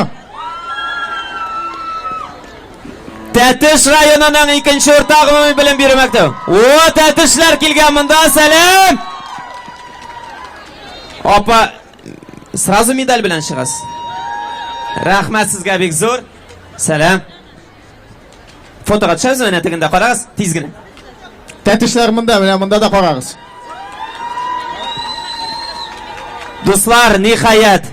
Тәтеш районының икенче урта гомуми белем бирү мәктәбе. О, Тәтешләр килгән монда, сәлам! Апа, сразу медаль белән чыгасыз. Рәхмәт сезгә бик зур. Сәлам. Фотога төшәбез менә тегендә карагыз, тиз генә. Тәтешләр монда, менә монда да карагыз. Дуслар, ниһаять,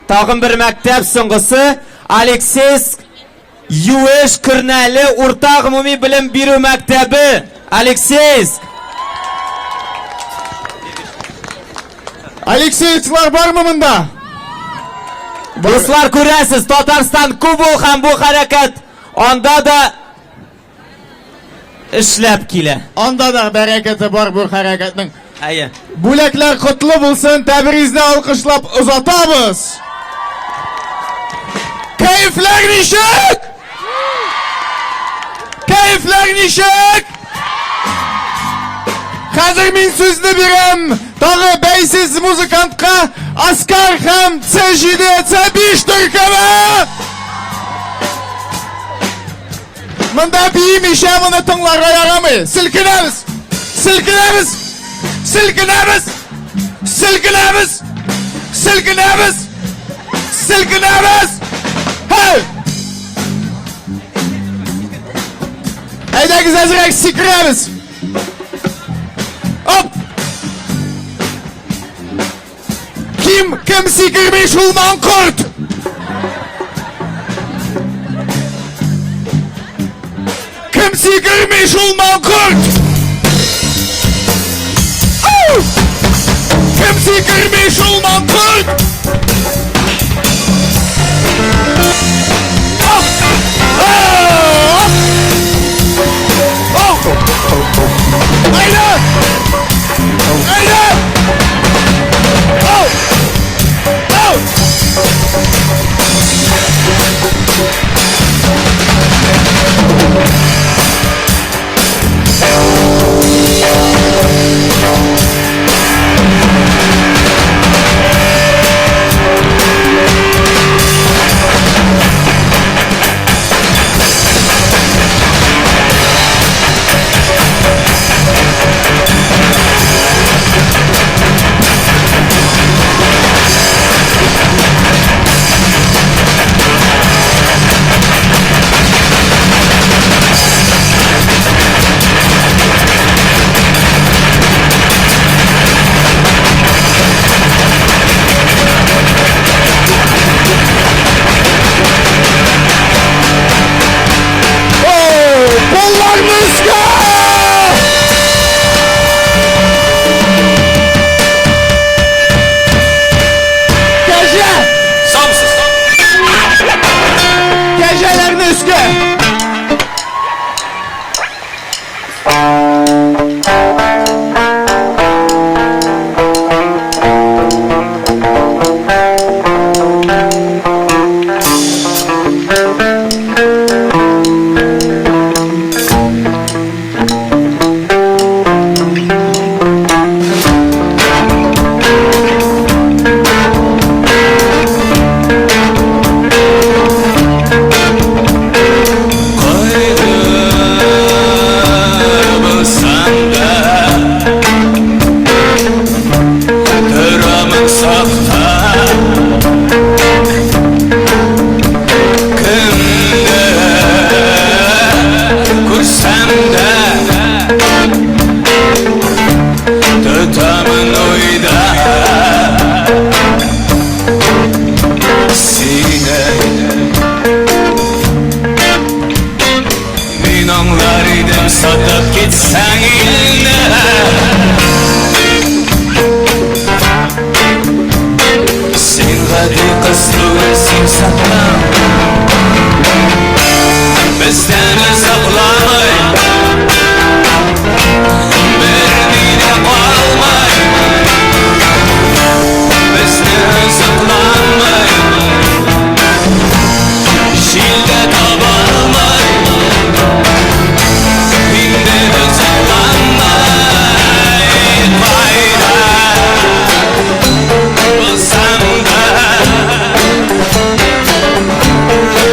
тагын бер мәктәп соңгысы Алексеевск Юеш Көрнәле урта гомуми белем бирү мәктәбе. Алексеевск. Алексеевсклар бармы монда? Дуслар, күрәсез, Татарстан күп ул һәм бу хәрәкәт анда да эшләп килә. Анда да бәрәкәте бар бу хәрәкәтнең. Әйе. Бүләкләр котлы булсын, Тәбризне алкышлап озатабыз. Кәефләр ничек? Кәефләр ничек? Хәзер мин сүзне бирәм тагы бәйсез музыкантка Оскар һәм C7, C5 төркеме! Монда биемичә моны тыңларга ярамый. Селкенәбез! Селкенәбез! Селкенәбез! Селкенәбез! Селкенәбез! Селкенәбез! Һәй! Әйдәгез әзрәк сикерәбез! Оп! Ким, кем сикерми шул маңкорт? Кем сикерми шул маңкорт? Ау! Кем сикерми шул маңкорт? Оп! Оп! Оп! Әйдә! Әйдә! Ау! Ау! идем сатып китсәң илне. Син гади кыз түгел, син сатам. Бездән озакламый берни дә калмый. Безне озакламый җил дә табалмый. Инде озакламый кайда булсам да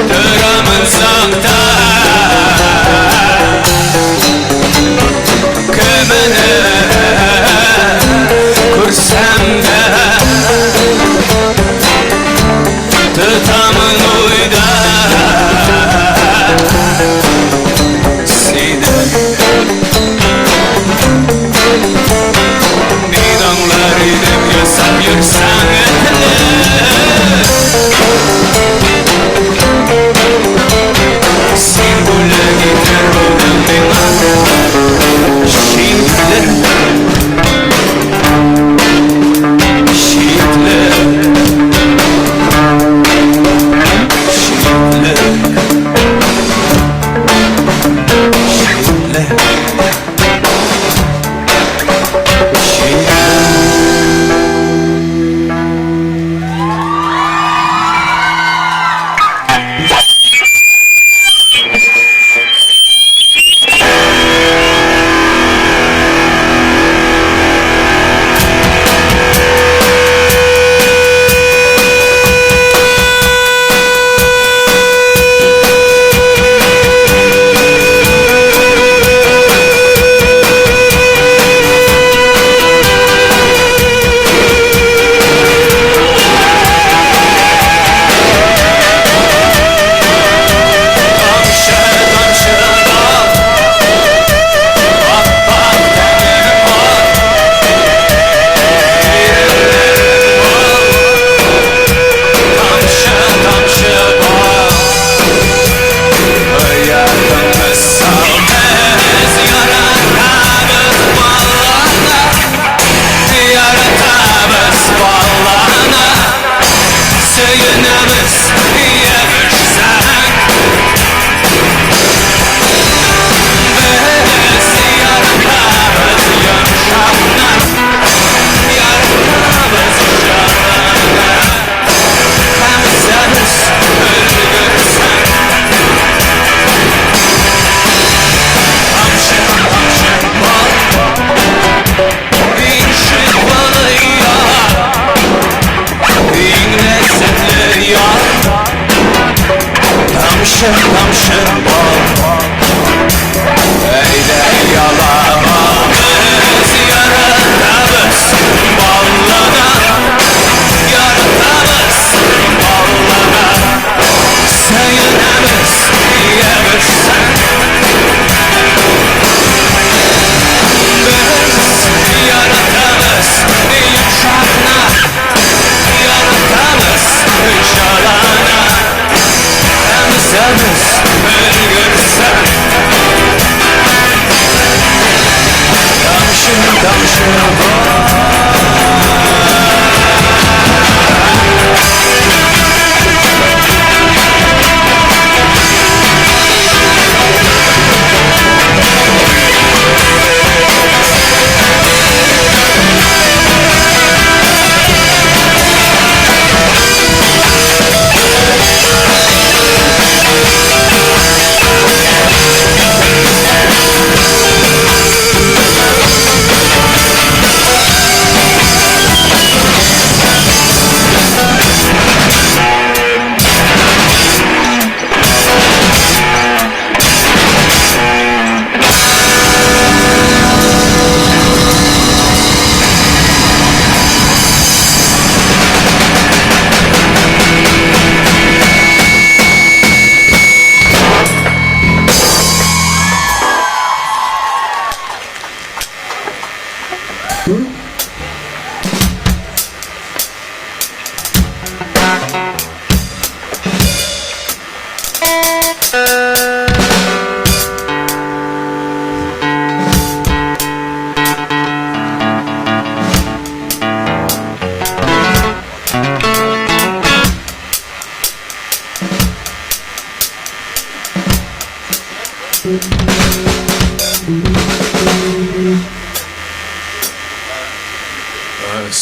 торамын сакта. Кемне күрсәм дә тотамын уйда сине. Мин аңлар идем ясап йөрсәң этне. Син бүләк итәр булдың миңа шикле, шикле, шикле, шикле, шикле. Тамчы, тамчы бал, ап-ак тәнем ал, иреннәрең бал. Тамчы, тамчы бал, оятыңны сал. Без яратабыз баланы, яратабыз баланы, сөенәбез ябышсаң. Без яратабыз йомшакны, яратабыз җылыны, һәм үсәбез өлгерсәң. Тамчы, тамчы бал, иң шифалы ял, иң ләззәтле ял. Тамчы, тамчы бал, әйдә ялама. Без яратабыз баллана, яратабыз баллана, сөенәбез ябышсаң. Без яратабыз йомшакны, яратабыз җылыны, һәм үсәбез өлгерсәң. Тамчы, тамчы бал.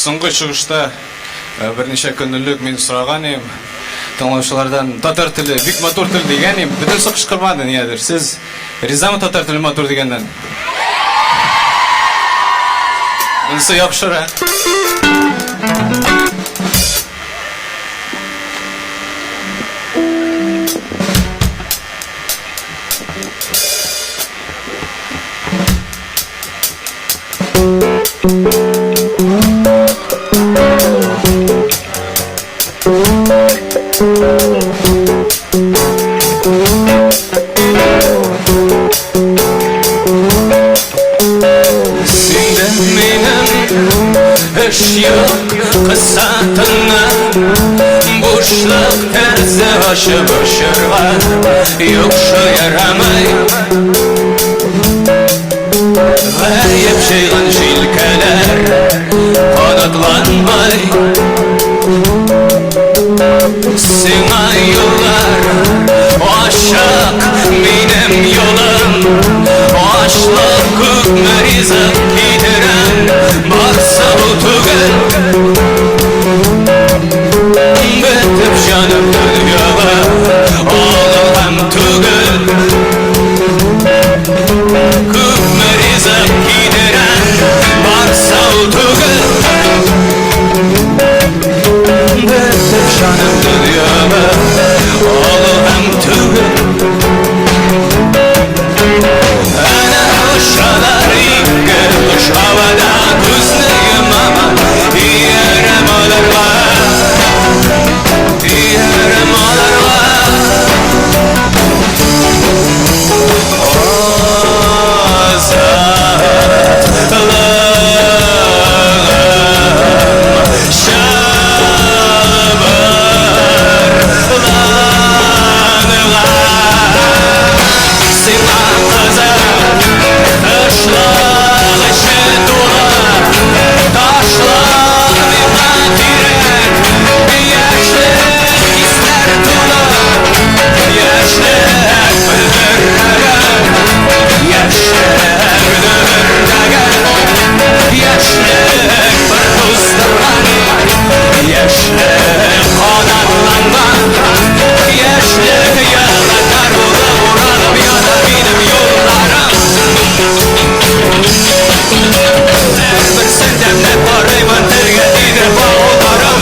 Соңгы чыгышта берничә көн элек мин сораган идем тыңлаучылардан, татар теле бик матур тел дигән идем, бөтенесе кычкырмады нигәдер. Сез ризамы татар теле матур дигәннән? Монысы яхшырак. Синдә минем эш юк, кыса тынны Бушлык тәрәзә ачып очырга Юк шул ярамый Гаеп җыйган җилкәләр Канатланмай Сиңа юллар ачык, минем юлым Ачлык күпме ризык китерәм, барсы ул түгел Бетеп җаным дөньяга олы һәм түгел Күпме ризык китерәм, барсы ул түгел Бетеп җаным дөньяга олы һәм түгел Әнә очалар ике кош һавада, күзне йомамын, иярәм аларга, иярәм аларга. Азатлыгым чылбырланган. Сиңа кызык тышлык эче тулы, ташлык миңа кирәк, яшьлек хисләр тулы, яшьлек белдерәгән, яшьлек дөбердәгән, яшьлек пыр туздырган, яшьлек канатланган, яшьлек еллар булып уралып ята минем юлларым. Һәрберсен тәмләп карыймын, телгә тидереп авылларым.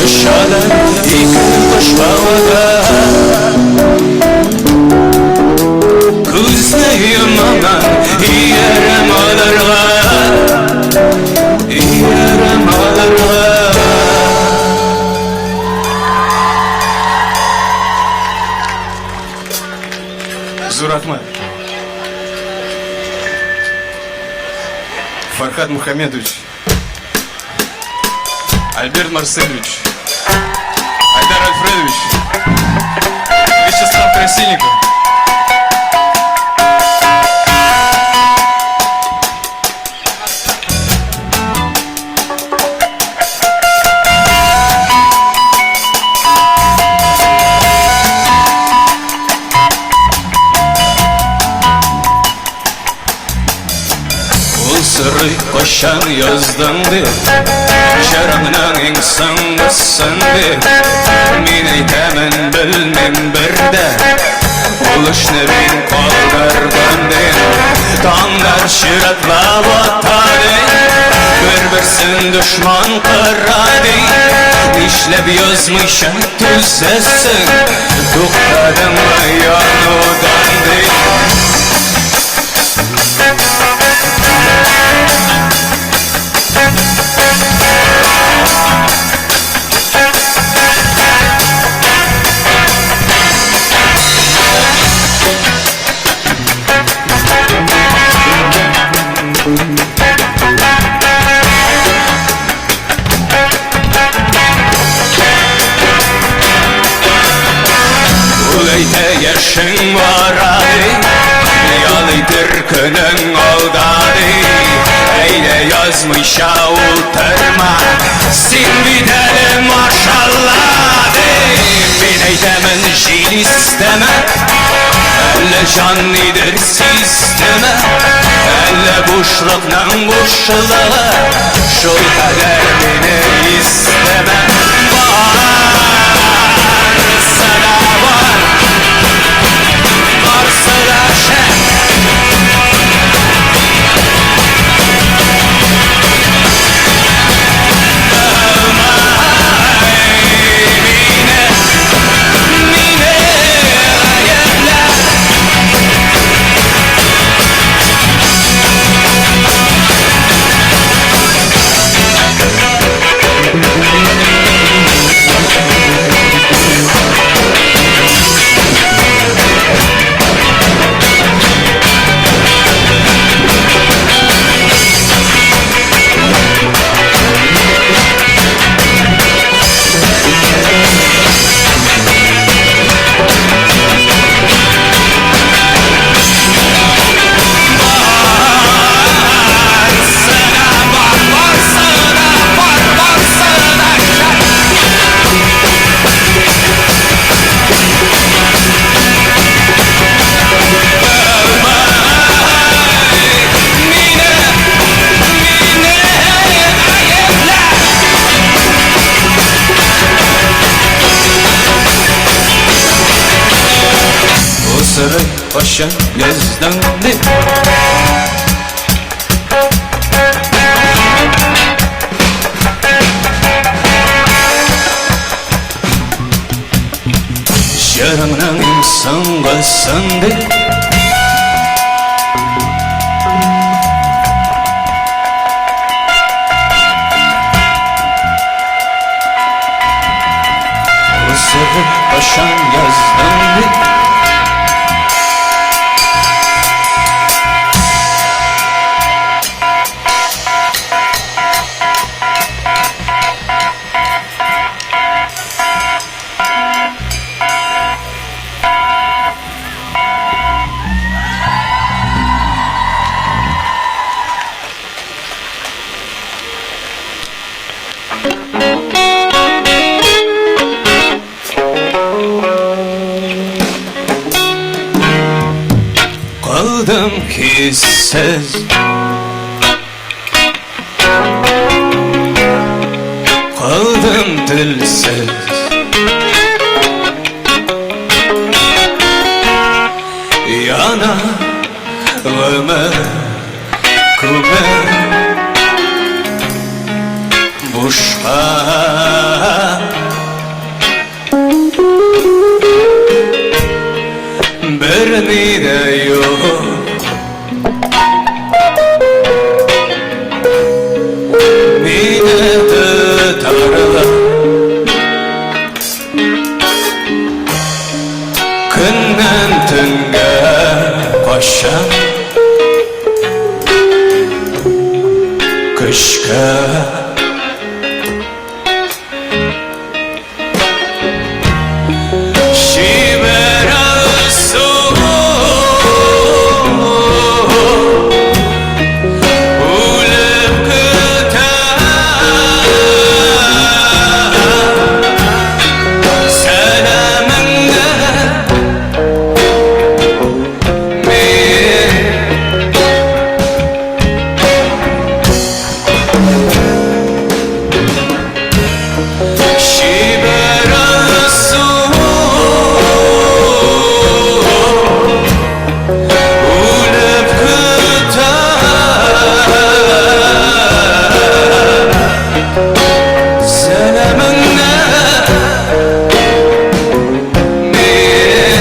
Очалар ике кош һавада, күзне йомамын, иярәм аларга, иярәм аларга. Зур рәхмәт. Фархат Мухаммедович, Альберт Марселевич, Айдар Альфредович, Вячеслав Красильников. Ул сорый, кайчан яздың дип, Җырыңның иң соңгысын дип. Мин әйтәмен, белмим бер дә, Ул эшне мин калдырдым дим. Таңнар чиратлап ата ди, Бер-берсен дошман кыра ди. Нишләп язмыйча түзәсең, Туктадыңмы янудан ди. Ул әйтә, яшең бара ди, Ял итер көнең алда ди. Әйдә язмыйча утырма, Син бит әле машалла ди. Мин әйтәмен, җил истеме, Әллә җан нидер сиздеме? Әллә бушлыкның бушлыгы Шул кадәр мине истеме Барысы да бар Барысы да шәп Мине гаепләп Усыры кайчан яздың дип Җырыңның иң соңгысын дип Усыры кайчан яздың дип Калдым хиссез Калдым телсез Яна гомер күмер Бушка Берни дә юк Мине тотарлык Көннән төнгә качам Көчкә Чибәр Алсу Үлеп көтәм Сәламеңне мин Чибәр Алсу Үлеп көтәм Сәламеңне мин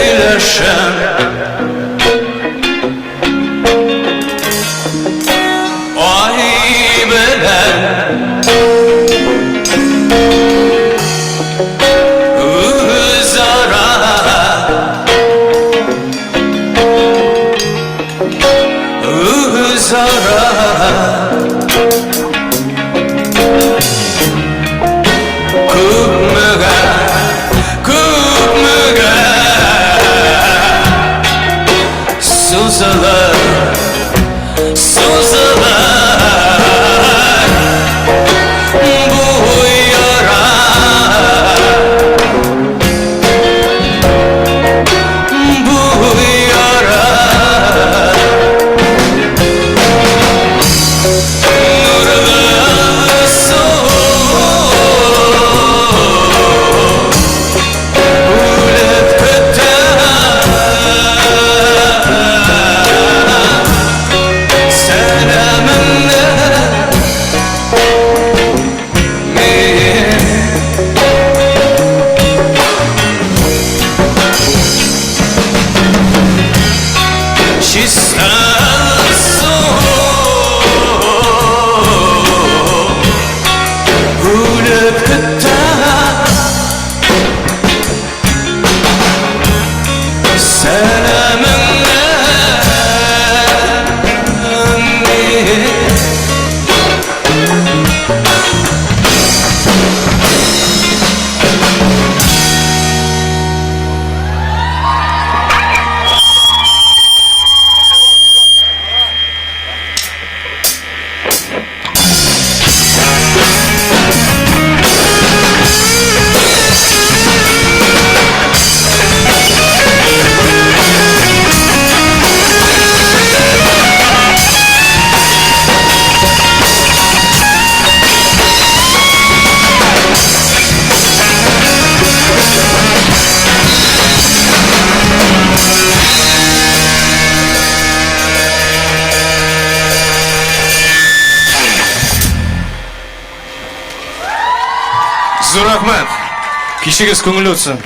Сөйләшәм Ай белән Үзара Үзара Күпмегә Күпмегә Сузылыр Сузылыр Зур рәхмәт. Кичегез күңелле үтсен.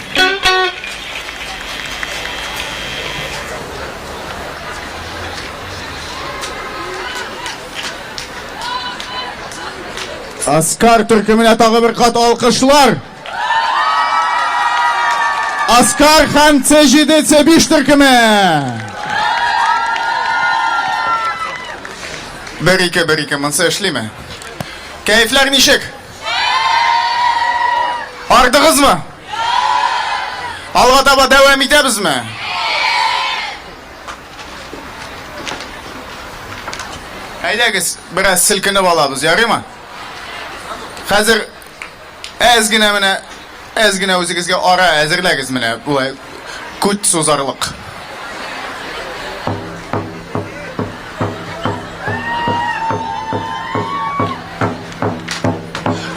Оскар төркеменә тагы бер кат алкышлар. Оскар һәм C7, C5 төркеме. Бер ике, бер ике, монсы эшлиме? Кәефләр ничек? Ардыгызмы? Алга таба дәвам итәбезме? Әйдәгез, бераз селкенеп алабыз, ярыймы? Хәзер әз генә менә, әз генә үзегезгә ара әзерләгез менә, болай күт сузарлык.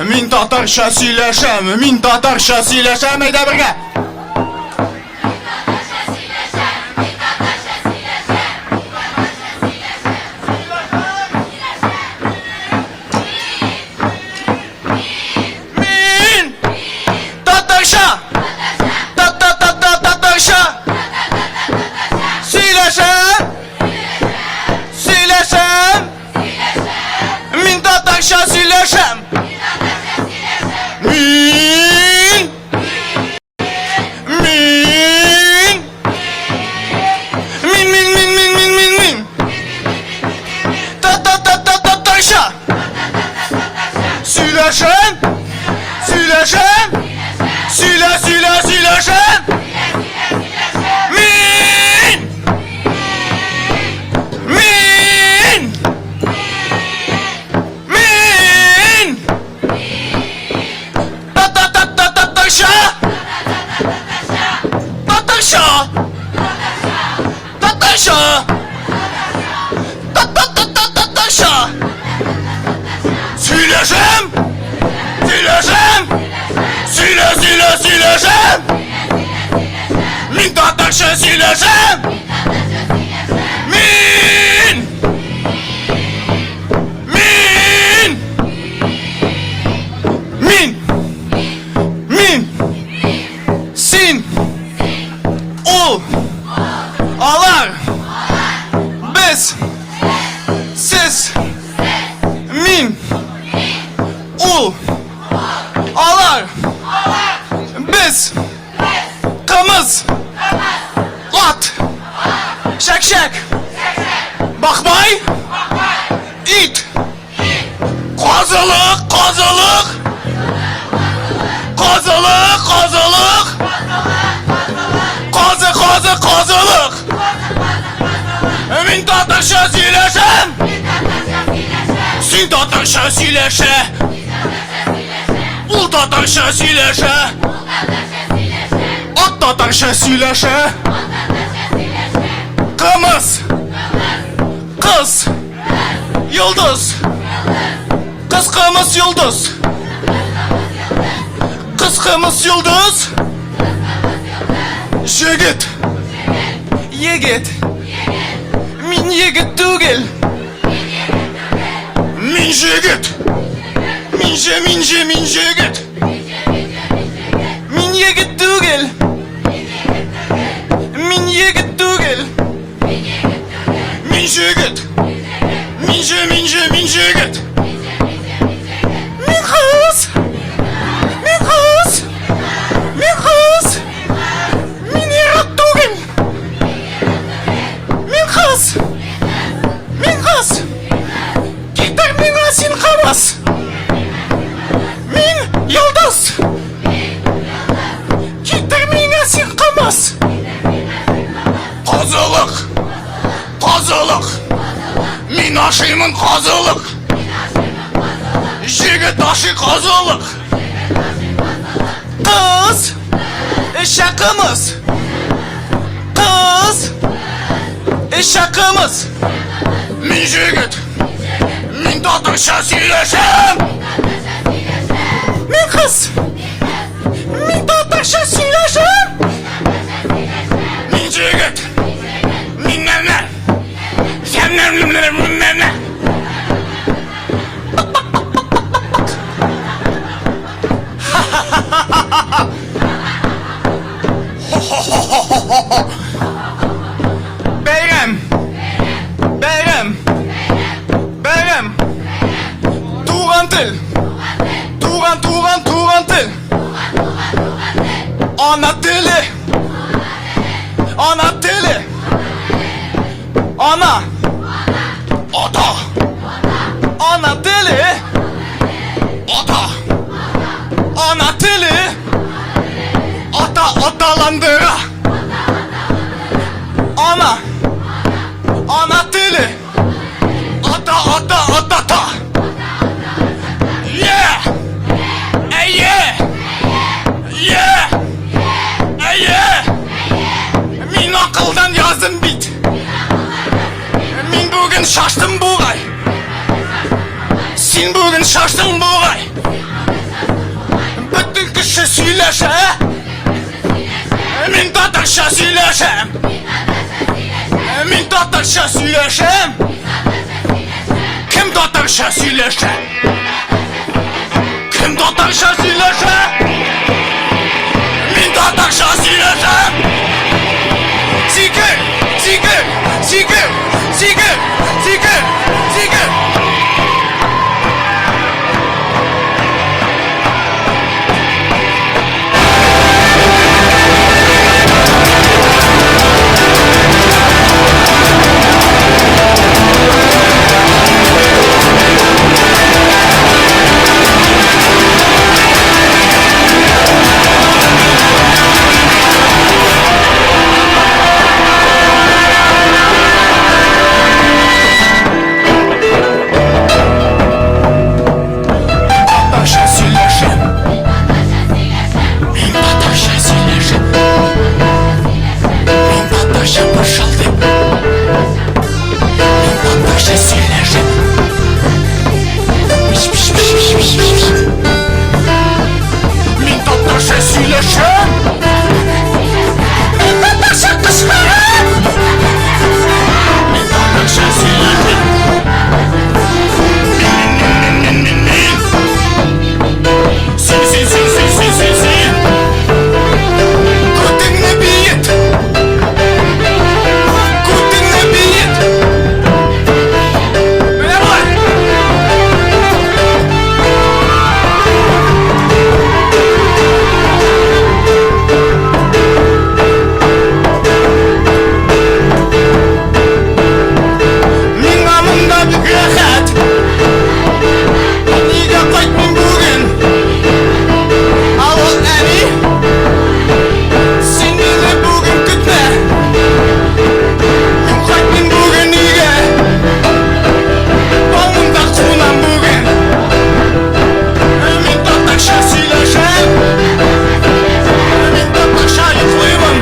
Мин татарча сөйләшәм, мин татарча сөйләшәм, әйдә бергә. Мин татарча та-та-та-та татарча сөйләшәм, сөйләшәм. Мин татарча сөйләшәм. Мин Мин Мин мин мин мин мин мин мин Та та та та татарча Сөйләшәм Сөйләшәм Сөйлә сөйлә сөйләшәм Мин Мин Мин Та-та-та-та-татарча! Татарча! Татарча! Та-та-та-та-татарча! Сөйләшәм! Сөйләшәм! Сөйлә, сөйлә, сөйләшәм! Мин татарча сөйләшәм! Мин! Мин! Мин! Мин! Син! Ул! Алар! Без! Сез! Мин! Ул! Алар! Без! Кымыз! Ат! Чәкчәк! Бахмай! Ит! Казылык, казылык! Казылык, казылык! Казы, казы, казылык! Мин татарча сөйләшәм! Син татарча сөйләшә! Ул татарча сөйләшә! Ат татарча сөйләшә! Кымыз! Кыз! Йолдыз! Кыз кымыз йолдыз! Кыз кымыз йолдыз! Җегет! Егет! Мин егет түгел! Мин җегет! Мин же, мин же, мин җегет! Мин егет түгел! Мин егет түгел! Мин җегет! Мин же, мин же, мин җегет! Мин кыз! Мин кыз! Мин кыз! Мин ир-ат түгел! Мин кыз! Мин кыз! Китер миңа син кымыз! Мин йолдыз! Китер миңа син кымыз! Казылык! Казылык! Мин ашыймын казылык! Җегет ашый казылык! Кыз! Эчә кымыз! Кыз! Эчә кымыз! Мин җегет! Мин татарча сөйләшәм! Мин кыз! Мин татарча сөйләшәм! Мин җегет! Мин нәмә! Сәмнәмнәмнәмнәмнәмнә! Туган тел. Туган, туган, туган тел. Ана теле. Ана теле. Ана. Ата. Ана теле. Ата. Ана теле. Ата аталандыра. Ана. Ана теле. Ата, ата, атата. Yeah! Әйе! Yeah! Әйе! Мин акылдан яздым бит. Мин бүген шаштым бугай. Син бүген шаштың бугай. Бөтен кеше сөйләшә. Мин татарча сөйләшәм. Мин татарча сөйләшәм. Кем татарча сөйләшә? Кем татарча сөйләшә? Мин татарча сөйләшәм. Сикер, сикер, сикер, сикер, сикер, сикер. Татарча сөйләшәм. Мин татарча сөйләшәм. Мин татарча пышылдыйм. Мин татарча сөйләшәм. Пиш, пиш, пиш, пиш, пиш, пиш. Мин татарча сөйләшәм. Мин татарча кычкырам. Мин татарча сөйләшәм. Мин, мин, мин, мин, мин. Син, син, син, син, син, син, син. Күтеңне биет. Күтеңне биет. Менә болай. Миңа монда бик рәхәт. Нигә кайтмыйм бүген? Алло, әни. Син мине бүген көтмә. Мин кайтмыйм бүген өйгә. Бауында кунам бүген. Мин татарча сөйләшәм. Мин татарча йоклыймын.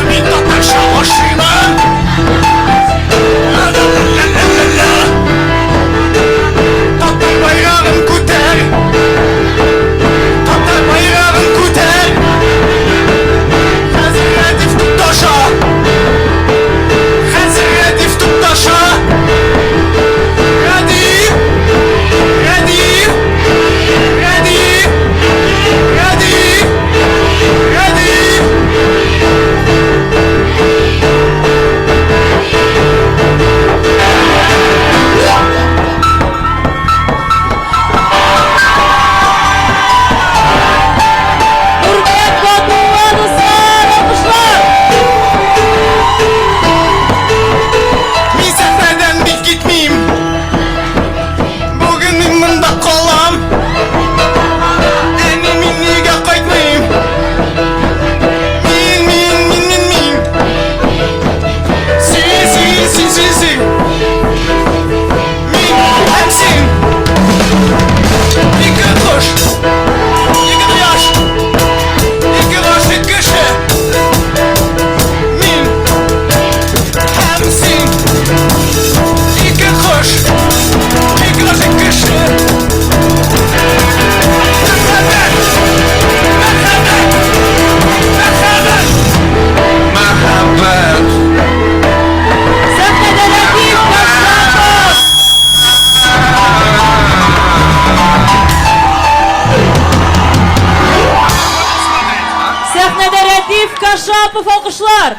Мин татарча ашыймын. Ла-ла-ла-ла-ла-ла. Татар байрагын күтәр. Татар байрагын күтәр. Хәзер Рәдиф тукташа. Хәзер Рәдиф тукташа. Рәдиф! Рәдиф! Рәдиф! Рәдиф! Рәдиф! Нурбәк Батулла, дуслар, алкышлар! Мин сәхнәдән бик китмим. Бүген мин монда калам. Әни, мин нигә кайтмыйм? Мин, мин, мин, мин, мин. Син, син, син, син, син. Мин һәм син. Ике кош, ике кояш, ике гашыйк кеше. Мин һәм син. Ике кош, ике гашыйк кеше. Мәхәббәт! Мәхәббәт! Мәхәббәт! Мәхәббәт! Сәхнәдә Рәдиф Кашапов! Сәхнәдә Рәдиф Кашапов, алкышлар!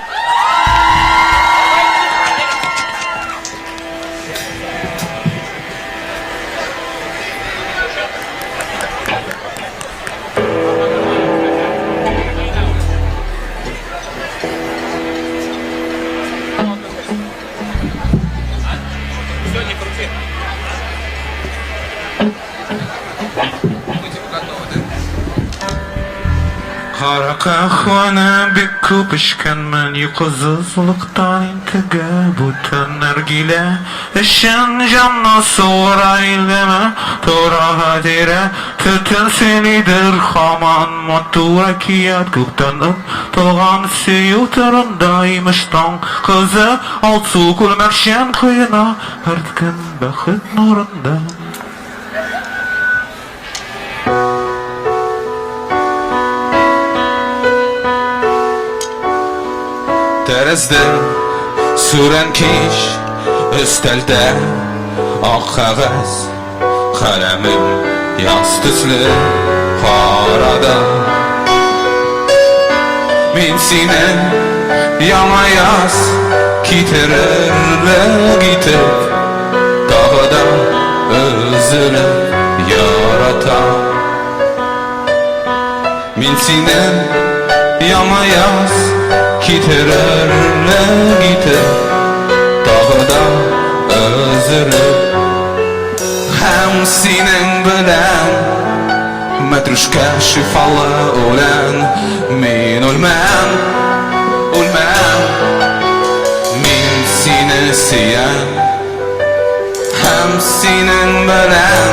Кара каһвәне бик күп эчкәнмен, Йокысызлыктан интегеп, бүтән нәргилә өчен җанны суыра илдеме тора хатирә, Төтен сөйлидер һаман матур әкият, Күптән онытылган сөю турында, Имеш, таң кызы алсу күлмәкчән коена һәр көн бәхет нурында. Тәрәздә сүрән кич, өстәлдә ак кәгазь, каләмем яз төсле карада. Мин сине яңа яз китерерлек итеп Тагы да өзелеп яратам. Мин сине яңа яз китерерлек итеп тагы да өзелеп һәм синең белән мәтрүшкә шифалы үлән мин үлмәм, үлмәм, мин сине сөям. Һәм синең белән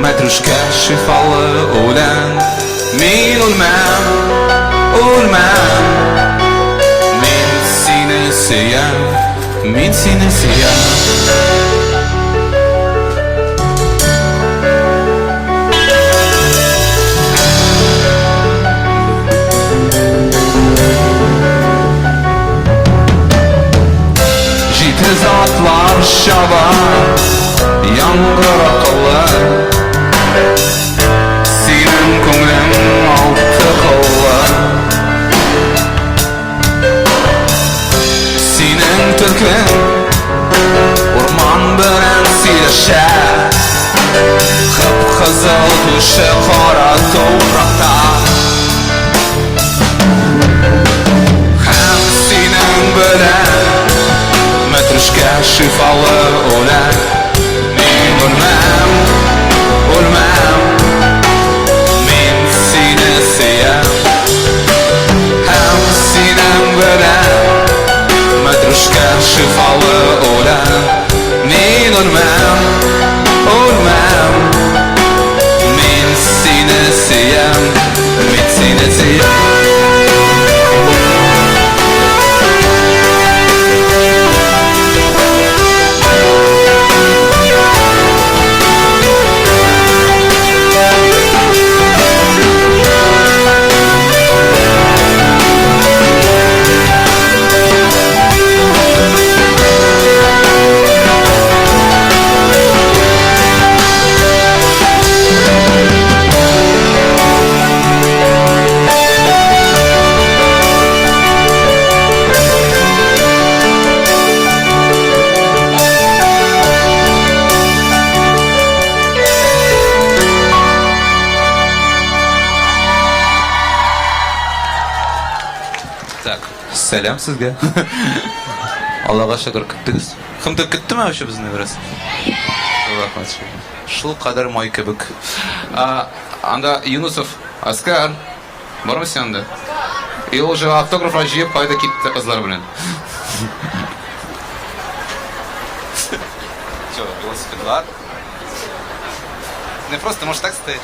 мәтрүшкә шифалы үлән мин үлмәм, үлмәм, мин сине сөям, мин сине сөям. Җитез атлар чаба, яңгыр акыллы. Синең күңлең алты кыллы. Синең төлкең урман белән сөйләшә. Кып-кызыл түше кара туфракта. Һәм синең белән мәтрүшкә шифалы үлән. Мин үлмәм, үлмәм, мин сине сөям. Һәм синең белән мәтрүшкә шифалы үлән. Мин үлмәм, үлмәм, мин сине сөям, мин сине сөям. Так, сәлам сезгә. Аллага шөкер, көттегез. Кемдер көттеме вообще безне бераз? Рәхмәт. Шул кадәр май кебек. Анда Юнусов Аскар, бармы син анда? И ул уже автографлар җыеп кайда китте кызлар белән. Все, велосипедлар. Не просто, может так стоять.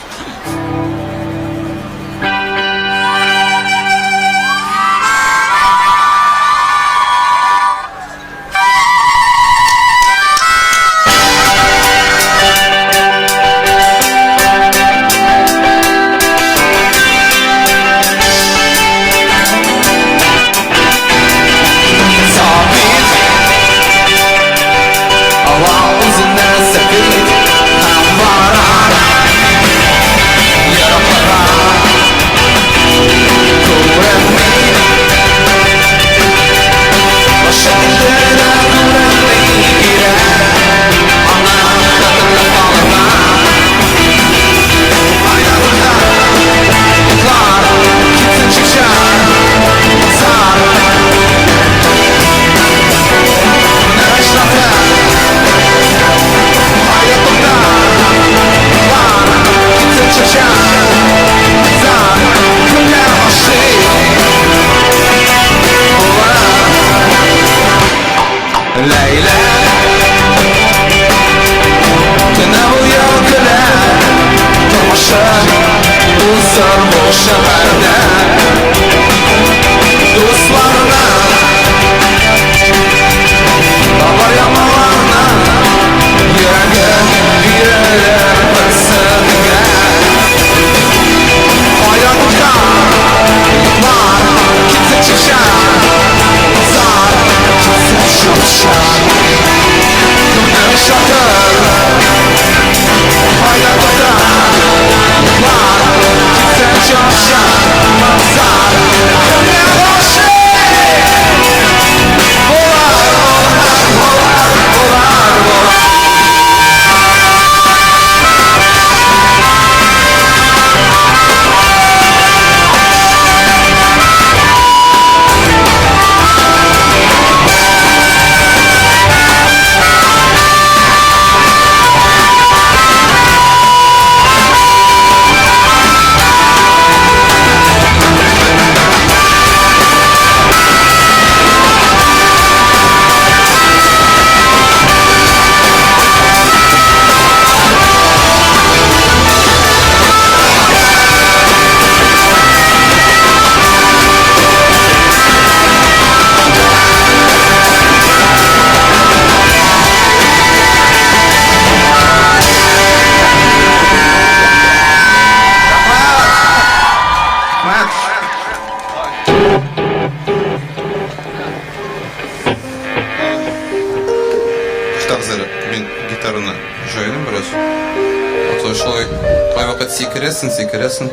идем бераз. А то шулай кайвакыт сикерәсең, сикерәсең.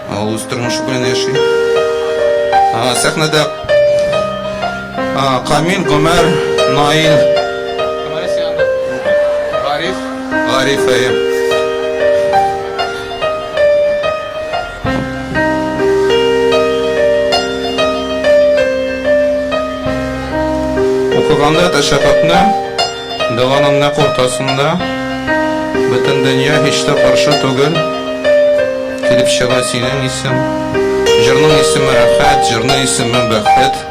Ә ул үз тормышы белән яши. А, сәхнәдә а, Камил, Гомәр, Наил. Гариф. Гариф, әйе. Укыганда тәшәһһүдне, доганың нәкъ уртасында, бөтен дөнья һич тә каршы түгел, килеп чыга синең исем. Җырның исеме рәхәт, җырның исеме бәхет.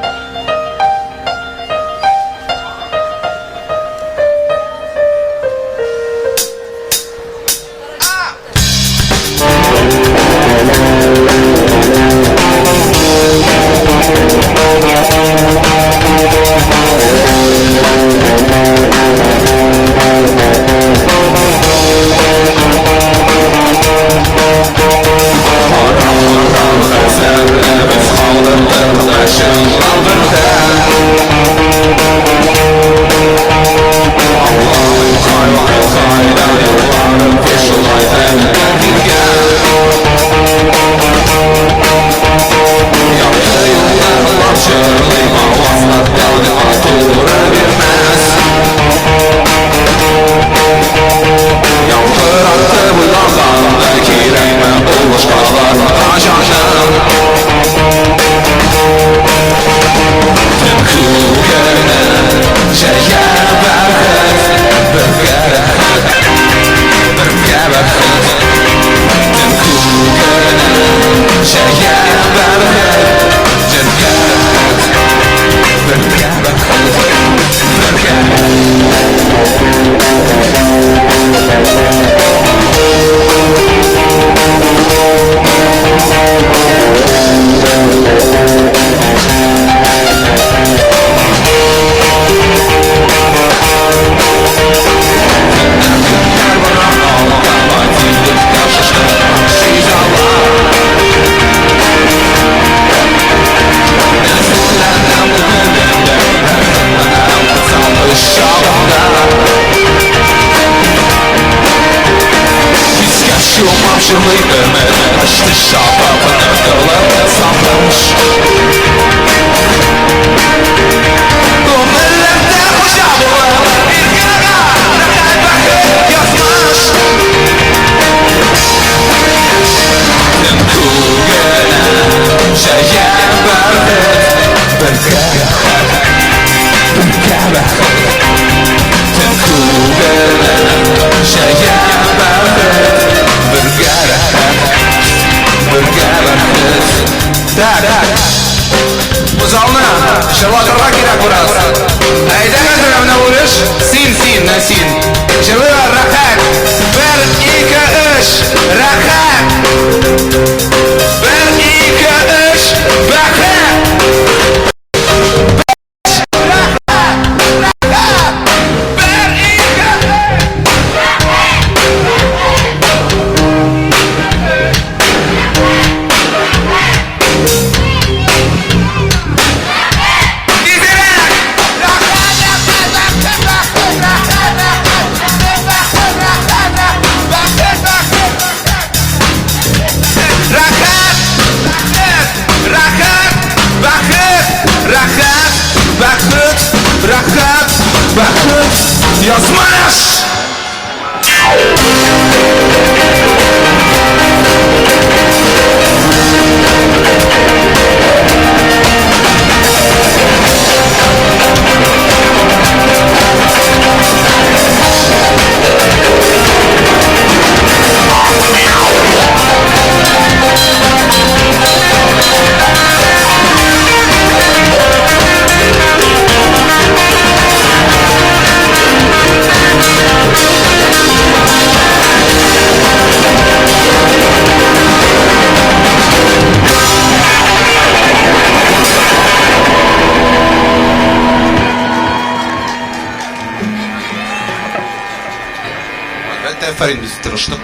Әлбәттә, афәрин, без тырыштык.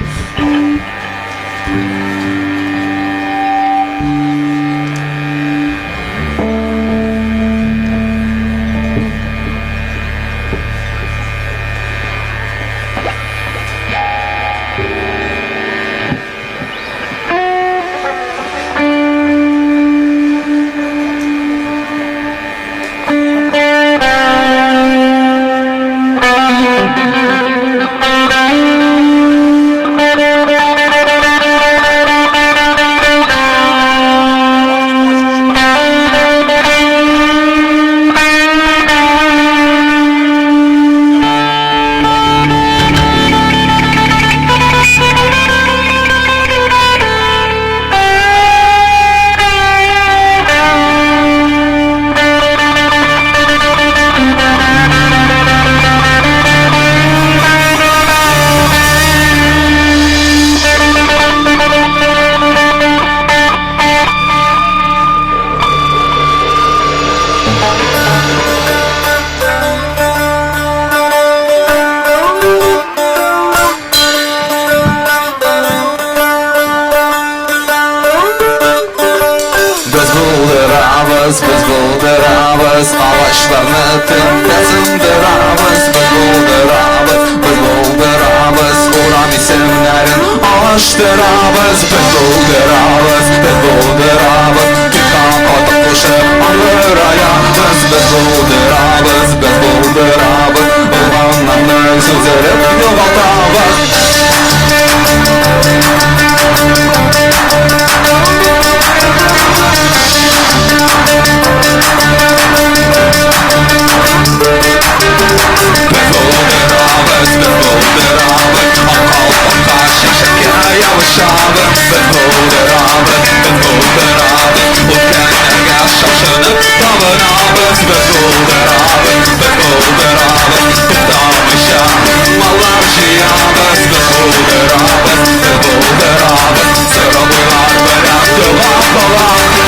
Төнлә сындырабыз, без булдырабыз, без булдырабыз, урам исемнәрен алыштырабыз, без булдырабыз, без булдырабыз, китап катык кушып аңгыраябыз, без булдырабыз, без булдырабыз, булганнарны сүздереп югалтабыз. Без булдырабыз, без булдырабыз, Ак калфакка чәчәккә ябышабыз. Без булдырабыз, без булдырабыз, Үткәннәргә шашынып табынабыз. Без булдырабыз, без булдырабыз, Туктамыйча маллар җыябыз. Без булдырабыз, без булдырабыз, Соры уйлар белән дога кылабыз.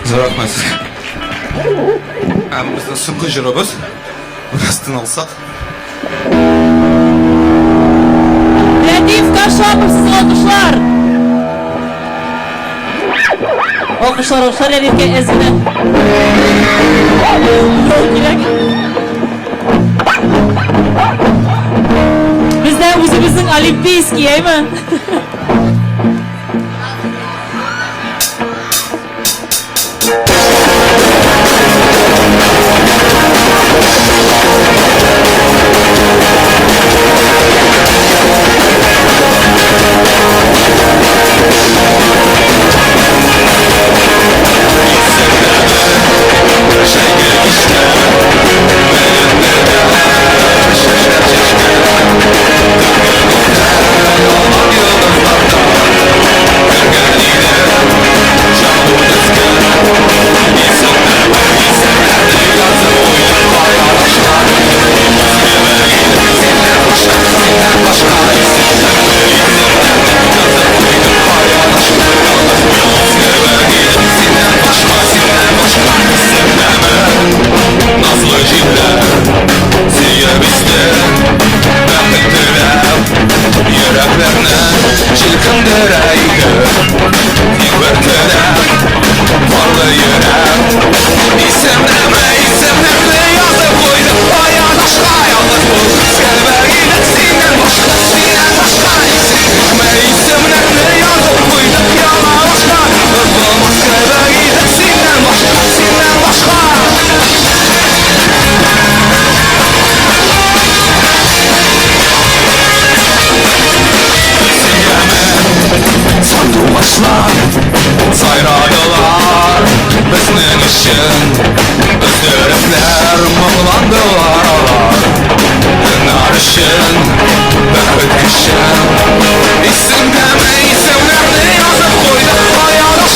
Зур рәхмәт сезгә. Һәм безнең соңгы җырыбыз. Бераз тын алсак. Рәдиф Кашапов, сезгә алкышлар! Алкышлар, алкышлар Рәдифкә әз генә. Юл кирәк. Бездә үзебезнең олимпийский, әйме? Назлы җилләр сөеп исте, Бәхет теләп йөрәкләрне җилкендерә иде. Тик бер теләк, парлы йөрәк, Исемнәрне, исемнәрне язып куйдым Аянышка ялгыз бул, Кебек идек синнән башка, синнән башка. Исемнәрне, исемнәрне язып куйдык яңа башка, Онытылмас кебек идек синнән башка, синнән башка. Сандугачлар сайрадылар безнең өчен, Өздерепләр моңландылар алар Тынар өчен, бәхет көчен. Исемдәме, исемнәрне язып куйдык аянышка.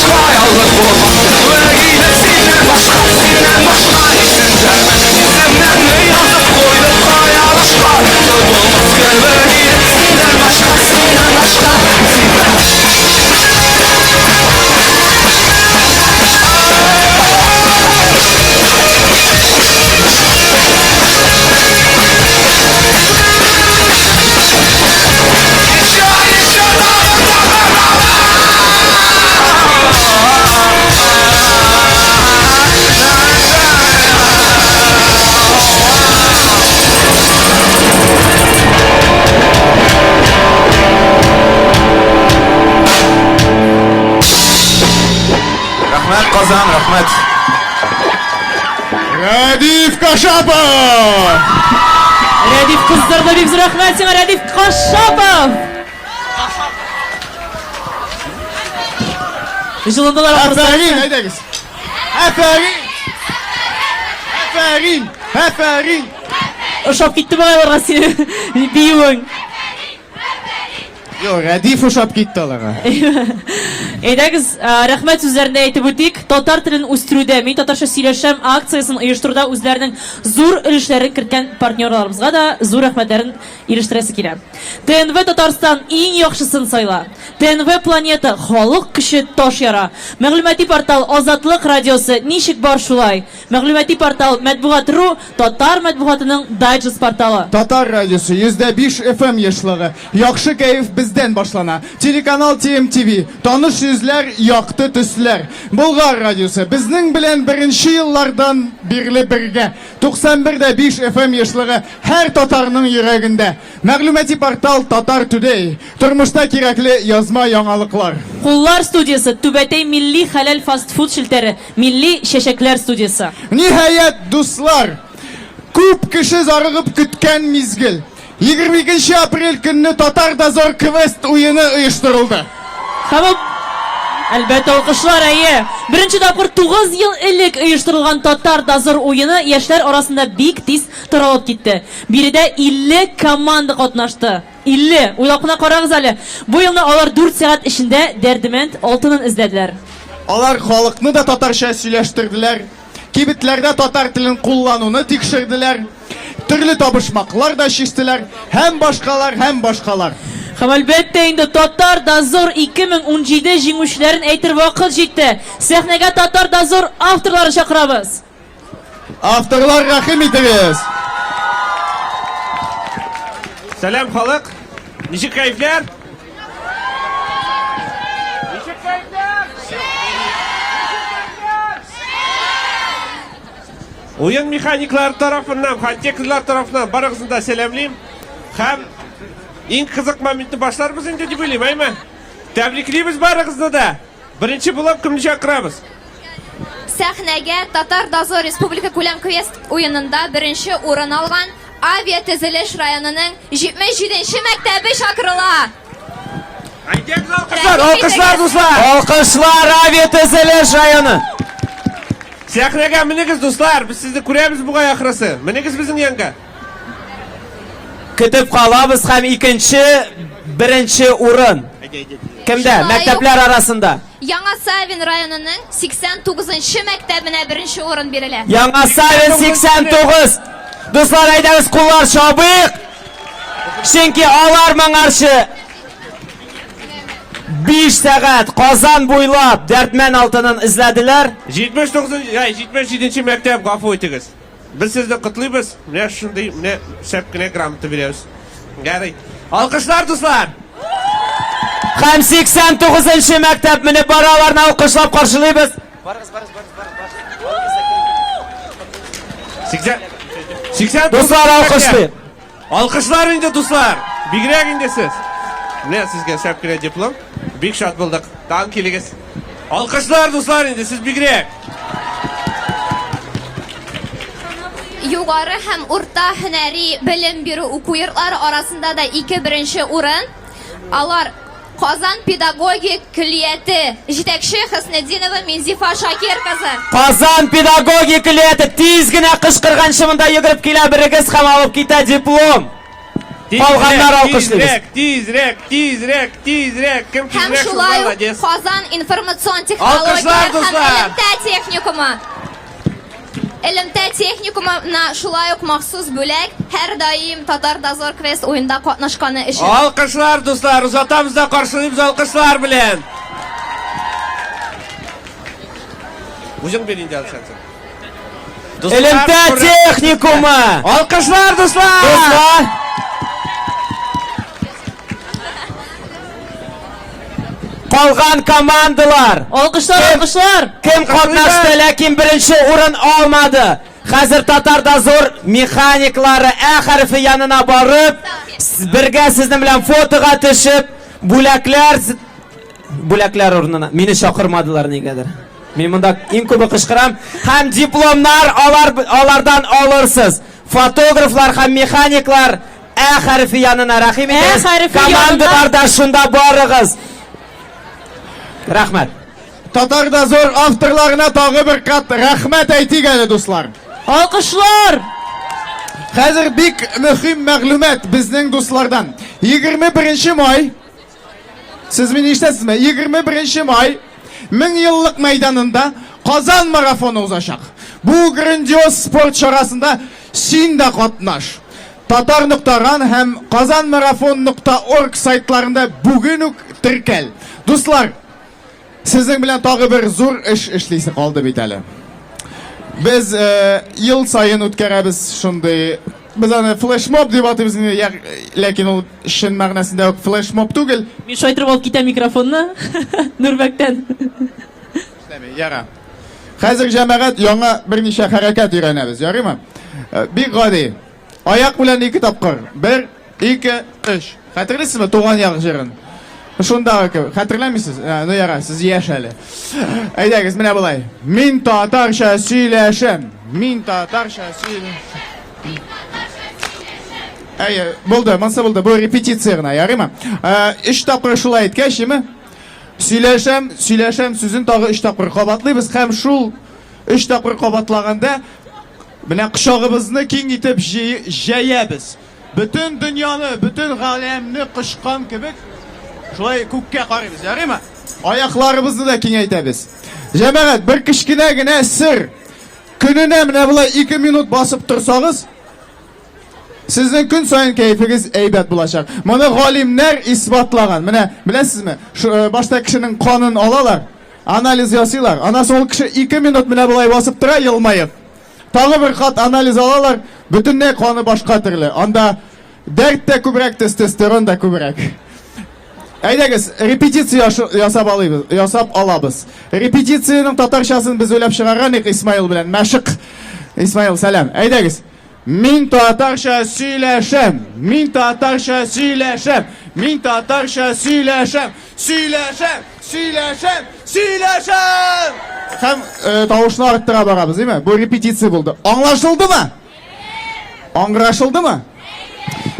Рәдиф Кашапов! Рәдиф кыздырды, бик зур рәхмәт сиңа, Рәдиф Кашапов! Җылындылар ахрысы. Афәрин, әйдәгез. Афәрин! Афәрин! Афәрин! Ошап китте бугай аларга синең биюең. Юк, Рәдиф ошап китте аларга. Әйдәгез, рәхмәт сүзләрен дә әйтеп үтик. Татар телен үстерүдә, Мин татарча сөйләшәм акциясен оештыруда үзләренең зур өлешләрен керткән партнерларыбызга да зур рәхмәтләрен ирештерәсе килә. ТНВ Татарстан иң яхшысын сайла. ТНВ Планета халык көче таш яра. Мәгълүмати портал Азатлык радиосы ничек бар шулай. Мәгълүмати портал Мәтбугат ру, татар мәтбугатының дайджест порталы. Татар радиосы 105 FM ешлыгы. Яхшы кәеф бездән башлана. Телеканал TMTV. Таныш йөзләр, якты төсләр. Болгар радиосы безнең белән беренче еллардан бирле бергә. 91,5 FM ешлыгы һәр татарның йөрәгендә. Мәгълүмати портал Татар Today. Тормышта кирәкле язма яңалыклар. Куллар студиясе, Түбәтәй милли хәләл фастфуд челтәре, Милли чәчәкләр студиясе. Ниһаять, дуслар! Күп кеше зарыгып көткән мизгел. 22 нче апрель көнне Татар Дозор квест уены оештырылды. Һәм ул, әлбәттә, алкышлар, әйе. Беренче тапкыр 9 ел элек оештырылган Татар Дозор уены яшьләр арасында бик тиз таралып китте. Биредә 50 команда катнашты. 50! Уйлап кына карагыз әле! Бу елны алар дүрт сәгать эчендә Дәрдемәнд алтынын эзләделәр. Алар халыкны да татарча сөйләштерделәр, кибетләрдә татар телен куллануны тикшерделәр, төрле табышмаклар да чиштеләр һәм башкалар, һәм башкалар. Һәм әлбәттә инде Татар Дозор 2017 җиңүчеләрен әйтер вакыт җитте. Сәхнәгә Татар Дозор авторларын чакырабыз. Авторлар рәхим итегез! Сәлам халык! Ничек кәефләр? Ничек кәефләр? Уен механиклары тарафыннан, хантекерлар тарафыннан барыгызны да сәламлим. Һәм иң кызык моментны башларбыз инде дип уйлыйм, әйме? Тәбриклибез барыгызны да. Беренче булып кемне чакырабыз? Сәхнәгә Татар Дозор республика күләм квест уенында беренче урын алган Авиатөзелеш районының 77 нче мәктәбе чакырыла. Алкышлар, алкышлар, дуслар! Алкышлар, Авиатөзелеш районы! Сәхнәгә менегез, дуслар, без сезне күрәбез бугай ахрысы. Менегез безнең янга. Көтеп калабыз һәм икенче, беренче урын. Кемдә? Мәктәпләр арасында. Яңа Савин районының 89 нчы мәктәбенә беренче урын бирелә. Яңа Савин 89. Дуслар, әйдәгез куллар чабыйк. Чөнки алар моңарчы 5 сәгать Казан буйлап Дәрдмән алтынын эзләделәр. 79 ай, 77 мәктәп, гафу итегез. Без сезне котлыйбыз. Менә шундый, менә шәп кенә грамота бирәбез. Ярый. Алкышлар, дуслар! Һәм 89 нчы мәктәп менеп бара, аларны алкышлап каршылыйбыз. Барыгыз, барыгыз, барыгыз, барыгыз. 80 Дуслар, алкышлыйк. Алкышлар инде, дуслар! Бигрәк инде сез. Менә сезгә шәп кенә диплом. Бик шат булдык. Тагын килегез. Алкышлар, дуслар, инде сез бигрәк. Югары һәм урта һөнәри белем бирү уку йортлары арасында да ике беренче урын. Алар Казан педагогик көллияте җитәкче Хөснетдинова Минзифа Шакир кызы. Казан педагогик көллияте тиз генә кычкырганчы монда йөгереп килә берегез һәм алып китә диплом. Калганнар алкышлыйбыз. Тизрәк, тизрәк, тизрәк, тизрәк. Кем Һәм тизрәк, шул шулай ук молодец. Казан информацион Алкышлар, технологияләр һәм дуслар! элемтә техникумы. Элемтә техникумына шулай ук махсус бүләк, һәрдаим Татар Дозор квест уенда катнашканы өчен. Алкышлар, дуслар, озатабыз да каршылыйбыз алкышлар белән. Үзең бир инде Александр. Элемтә техникумы! Алкышлар, дуслар! Дуслар! Калган командалар! Алкышлар, алкышлар! Кем катнашты, ләкин беренче урын алмады? Хәзер Татар Дозор механиклары Ә хәрефе янына барып, бергә сезнең белән фотога төшеп, бүләкләр бүләкләр урынына. Мине чакырмадылар нигәдер. Мин монда иң күбе кычкырам. Һәм дипломнар алар алардан алырсыз. Фотографлар һәм механиклар Ә хәрефе янына рәхим итегез. Командалар да шунда барыгыз. Рәхмәт. Татар дозор авторларына тагы бер кат рәхмәт әйтик әле, дуслар. Алкышлар! Хәзер бик мөһим мәгълүмат безнең дуслардан. 21 май Сез мине ишетәсезме? 21 май Мең еллык мәйданында Казан марафоны узачак. Бу грандиоз спорт чарасында син дә катнаш. Татар нокта ран һәм казанмарафон нокта орг сайтларында бүген үк теркәл. Дуслар, сезнең белән тагы бер зур эш эшлисе калды бит әле. Без э, ел саен үткәрәбез шундый без аны флешмоб дип атыйбыз инде, ләкин ул чын мәгънәсендә үк флешмоб түгел. Мин шайтырып алып китәм микрофонны Нурбәктән. Эшләми, яра. Хәзер җәмәгать яңа берничә хәрәкәт өйрәнәбез, ярыймы? Э, бик гади. Аяк белән ике тапкыр. Бер, ике, өч. Хәтерлисезме туган як җырын? Шундагы кебек. Хәтерләмисез? Ә, ну яра, сез яшь әле. Әйдәгез, менә болай. Мин татарча сөйләшәм. Мин татарча сөйләшәм. Әйе, булды, монсы булды. Бу репетиция гына, ярыймы? Ә, өч тапкыр шулай әйткәч, име? Сөйләшәм, сөйләшәм сүзен тагы өч тапкыр кабатлыйбыз һәм шул өч тапкыр кабатлаганда Менә кочагыбызны киң итеп җәябез. Бөтен дөньяны, бөтен галәмне кочкан кебек, шулай күккә карыйбыз, ярыймы? Аякларыбызны да киңәйтәбез. Җәмәгать, бер кечкенә генә сер. Көненә менә болай 2 минут басып торсагыз, сезнең көн саен кәефегез әйбәт булачак. Моны галимнәр исбатлаган. Менә беләсезме, башта кешенең канын алалар, Анализ ясыйлар. Аннан соң ул кеше 2 минут менә болай басып тора, елмаеп. Тагы бер кат анализ алалар, бөтенләй каны башка төрле. Анда дәрт тә күбрәк, тестостерон да күбрәк. Әйдәгез, репетиция ясап алыйбыз, ясап алабыз. Репетициянең татарчасын без уйлап чыгарган идек Исмаил белән. Мәшык. Исмаил, сәлам. Әйдәгез. Мин татарча сөйләшәм. Мин татарча сөйләшәм. Мин татарча сөйләшәм. Сөйләшәм, сөйләшәм, сөйләшәм! Һәм э, тавышны арттыра барабыз, димме? Бу репетиция булды. Аңлашылдымы? Аңлашылдымы?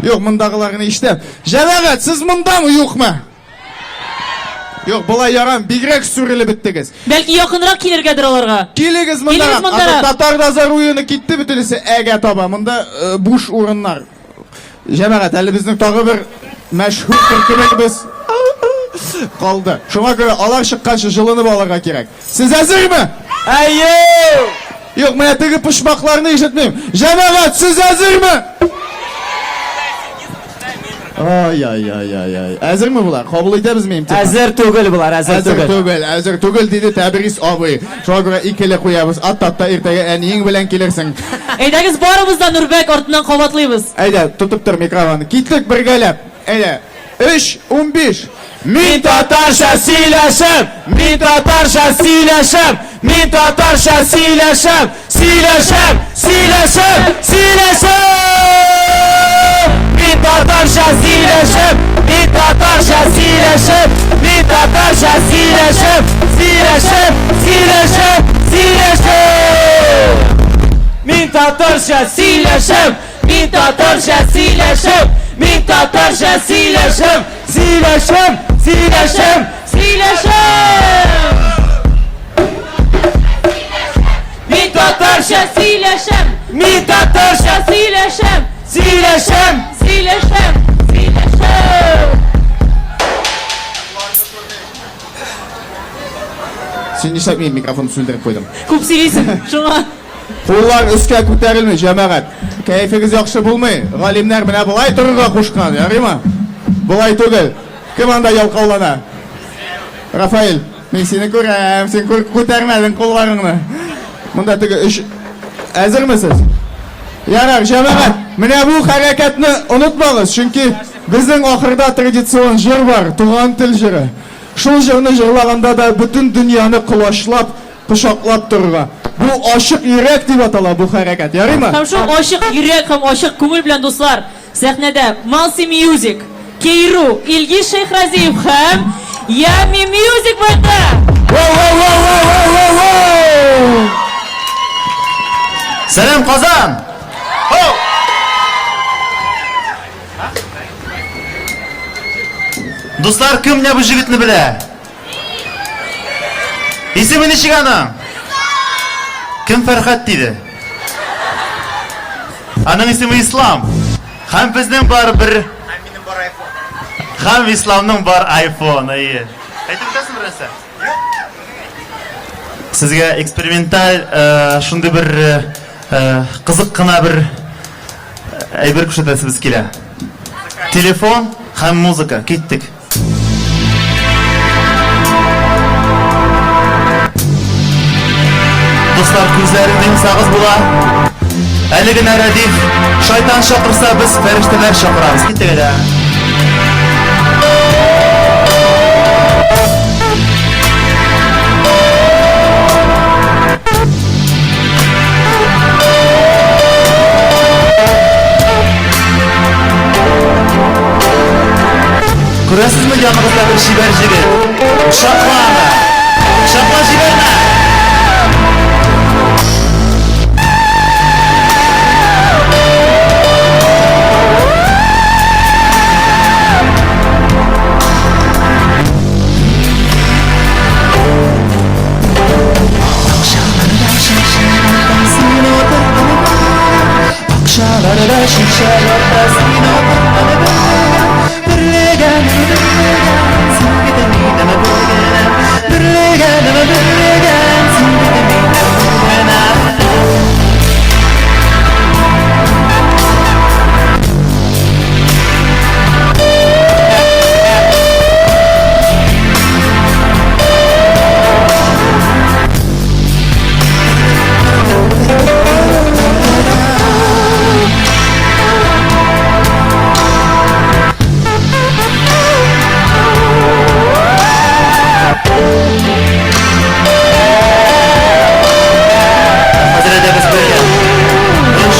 Юк, мондагыларны ишетәм. Җәмәгать, сез мондамы, юкмы? Юк, болай ярам, бигрәк сүрелеп беттегез. Бәлки якынрак килергәдер аларга. Килегез мондарак. Килегез Татар базар уены китте бөтенесе әгә таба. Монда э, буш урыннар. Җәмәгать, әле безнең тагы бер мәшһүр төркемебез калды. Шуңа күрә алар чыкканчы җылынып алырга кирәк. Сез әзерме? Әйе! Юк, менә теге почмакларны ишетмим. Җәмәгать, сез әзерме? Ай-ай-ай-ай-ай. Әзерме болар? Кабул итәбезме имтихан? Әзер түгел болар, әзер Әзер түгел. түгел, әзер түгел, диде Тәбрис абый. Шуңа күрә икеле куябыз. Ат-атта иртәгә әниең белән килерсең. Әйдәгез барыбыз да Нурбәк артыннан кабатлыйбыз. Әйдә, тотып тор микрофонны. Киттек бергәләп. Әйдә. Өч, 15. Мин татарча сөйләшәм, мин татарча сөйләшәм, мин татарча сөйләшәм, сөйләшәм, сөйләшәм, сөйләшәм! Мин татарча сөйләшәм, мин татарча сөйләшәм, мин татарча сөйләшәм, сөйләшәм, сөйләшәм, сөйләшәм! Мин татарча сөйләшәм, мин татарча сөйләшәм, мин татарча сөйләшәм, сөйләшәм, сөйләшәм, сөйләшәм! Мин татарча сөйләшәм, мин татарча сөйләшәм, сөйләшәм, сөйләшәм, сөйләшәм. Син нишләп минем микрофонны сүндереп куйдың? Күп сөйлисең, шуңа. Куллар өскә күтәрелми, җәмәгать. Кәефегез яхшы булмый. Галимнәр менә болай торырга кушкан, ярыймы? Болай түгел. Кем анда ялкаулана? Рафаэль, мин сине күрәм, син күтәрмәдең кулларыңны. Монда теге өч Әзермесез? Ярар, җәмәгать, менә бу хәрәкәтне онытмагыз, чөнки безнең ахырда традицион җыр бар, Туган тел җыры. Шул җырны җырлаганда да бөтен дөньяны колачлап, кочаклап торырга. Бу ачык йөрәк дип атала бу хәрәкәт, ярыймы? Һәм шул ачык йөрәк һәм ачык күңел белән, дуслар, сәхнәдә Малси Мьюзик, Кейру, Илгиз Шәйхразиев һәм Ями Мьюзик бэнды! Сәлам, Казан! Дуслар, кем менә бу җегетне белә? Исеме ничек аның? Кем Фәрхәт диде? Аның исеме Ислам. Һәм безнең бар бер Һәм Исламның бар iPhone, әйе. Әйтеп үтәсең бер нәрсә? Сезгә эксперименталь э, шундый бер э, кызык кына бер әйбер күрсәтәсебез килә. Телефон һәм музыка. Киттек. Дуслар, күзләрен йомсагыз була. Әле генә Рәдиф шайтан чакырса, без фәрештәләр чакырабыз. Киттек әле. Күрәсезме яныгызда бер чибәр җегет? Кочакла аны! Кочакла җибәрмә! Акчаларда шешәләрдә син Хәзер әйдәгез бергә. Өч,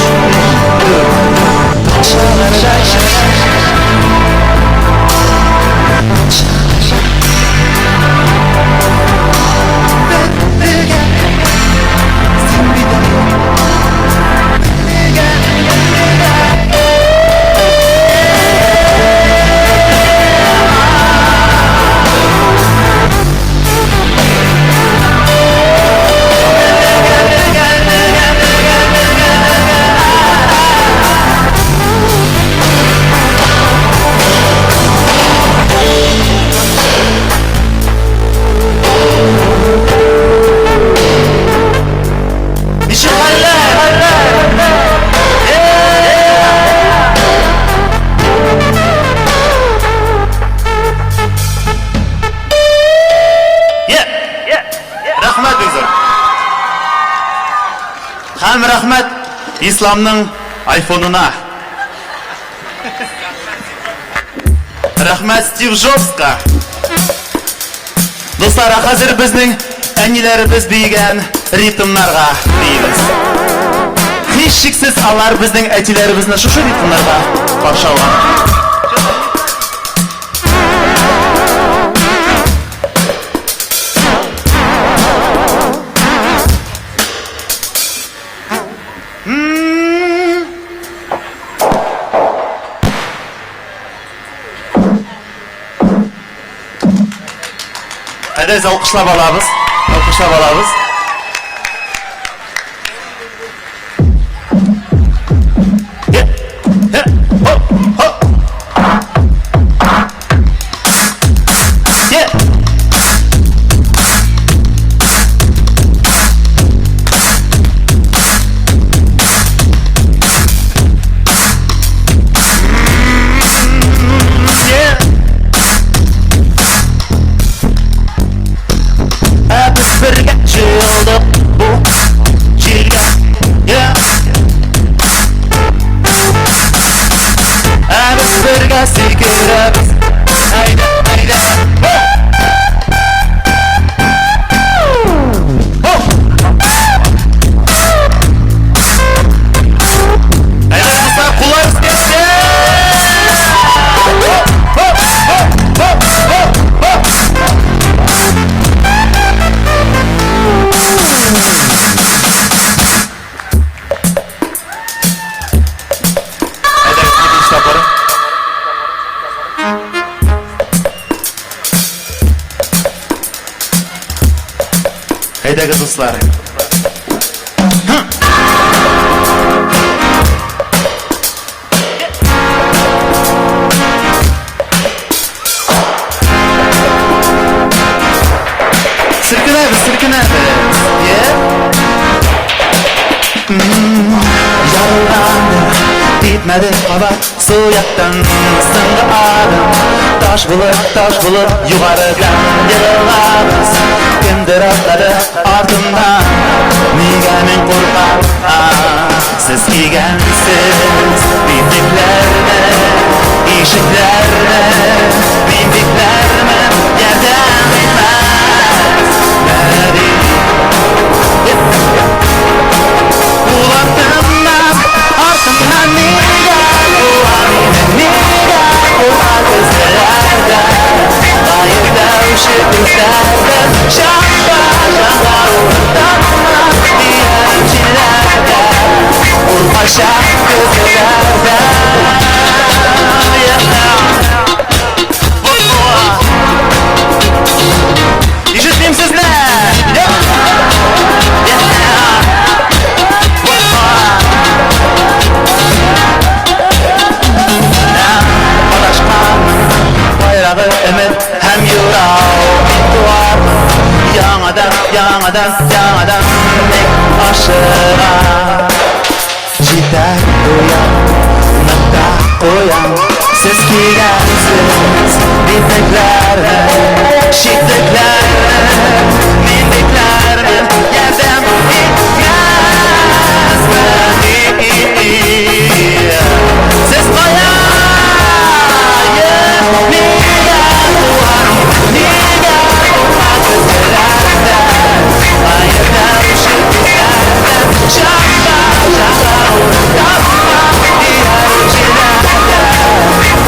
Ничек хәлләр? Рәхмәт бик зур. Һәм рәхмәт Исламның айфонына. Рәхмәт Стив Джобска. Дуслар, ә хәзер безнең әниләребез биегән ритмнарга биибез. Һичшиксез алар безнең әтиләребезне шушы ритмнарга каршы алган. Әйдәгез, алкышлап алабыз. Алкышлап алабыз. Ә без бергә җыелдык бу җиргә. Yeah. Ә без бергә сикерәбез. Әйдә, әйдә. Ho! Ho! Әйдә, дуслар, куллар өскә. Ho, ho, ho, ho, ho, ho. Әйдәгез, дуслар. Селкенәбез, селкенәбез. Yeah. Ярылганда типмәде кабат сул яктан соңгы адым. Таш булып, таш булып югарыдан егылабыз. Кемдер атлады артымнан. Нигә мин куркам? Сез кигәнсез битлекләрне, ишекләрне. Мин бикләрмен, ярдәм итмәс. Мәди. Ул артымнан, артымнан нигә куа мине, нигә куа күзләрдә? Гаепләүче күзләрдә чакта чакта уртамма дигән җилләрдә. Ул кайчак күзләрдә. Ишетмим сезне! Адашкан байрагы өмет һәм юрау мин туармын яңадан, яңадан, яңадан бик ашыга. Җитә куям, нокта куям, сез кигәнсез битлекләрне, читлекләрне, мин бикләрмен, ярдәм итмәсме? Сез кая? Нигә туар, нигә куа күзләрдә? Гаепләүче күзләрдә чакта, чакта уртамма дияр җилләрдә.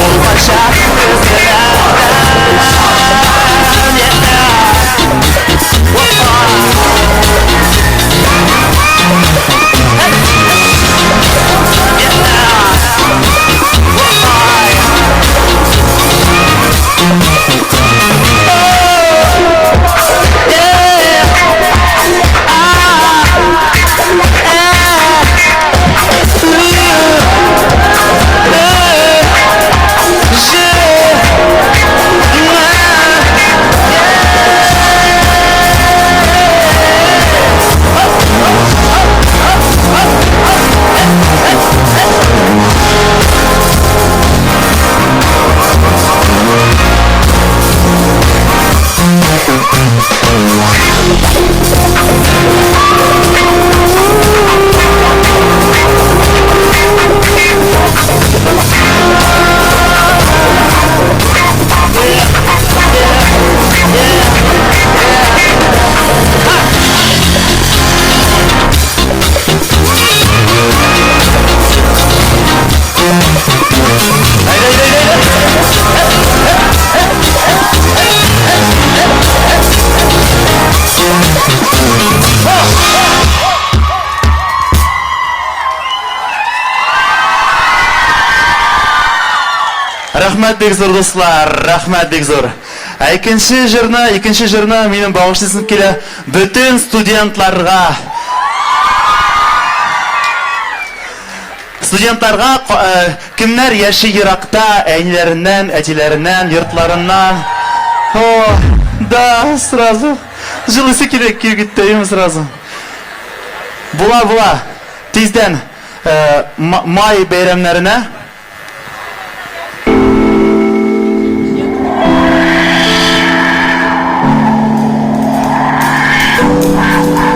Ул кайчак күзләрдә. Рәхмәт бик зур, дуслар, рәхмәт бик зур. Ә икенче җырны, икенче җырны минем багышлыйсым килә бөтен студентларга. Студентларга э, кемнәр яши еракта, әниләреннән, әтиләреннән, йортларыннан. О, да, сразу. Җылысы килә килеп китте, әйеме сразу. Була, була. Тиздән э, май бәйрәмнәренә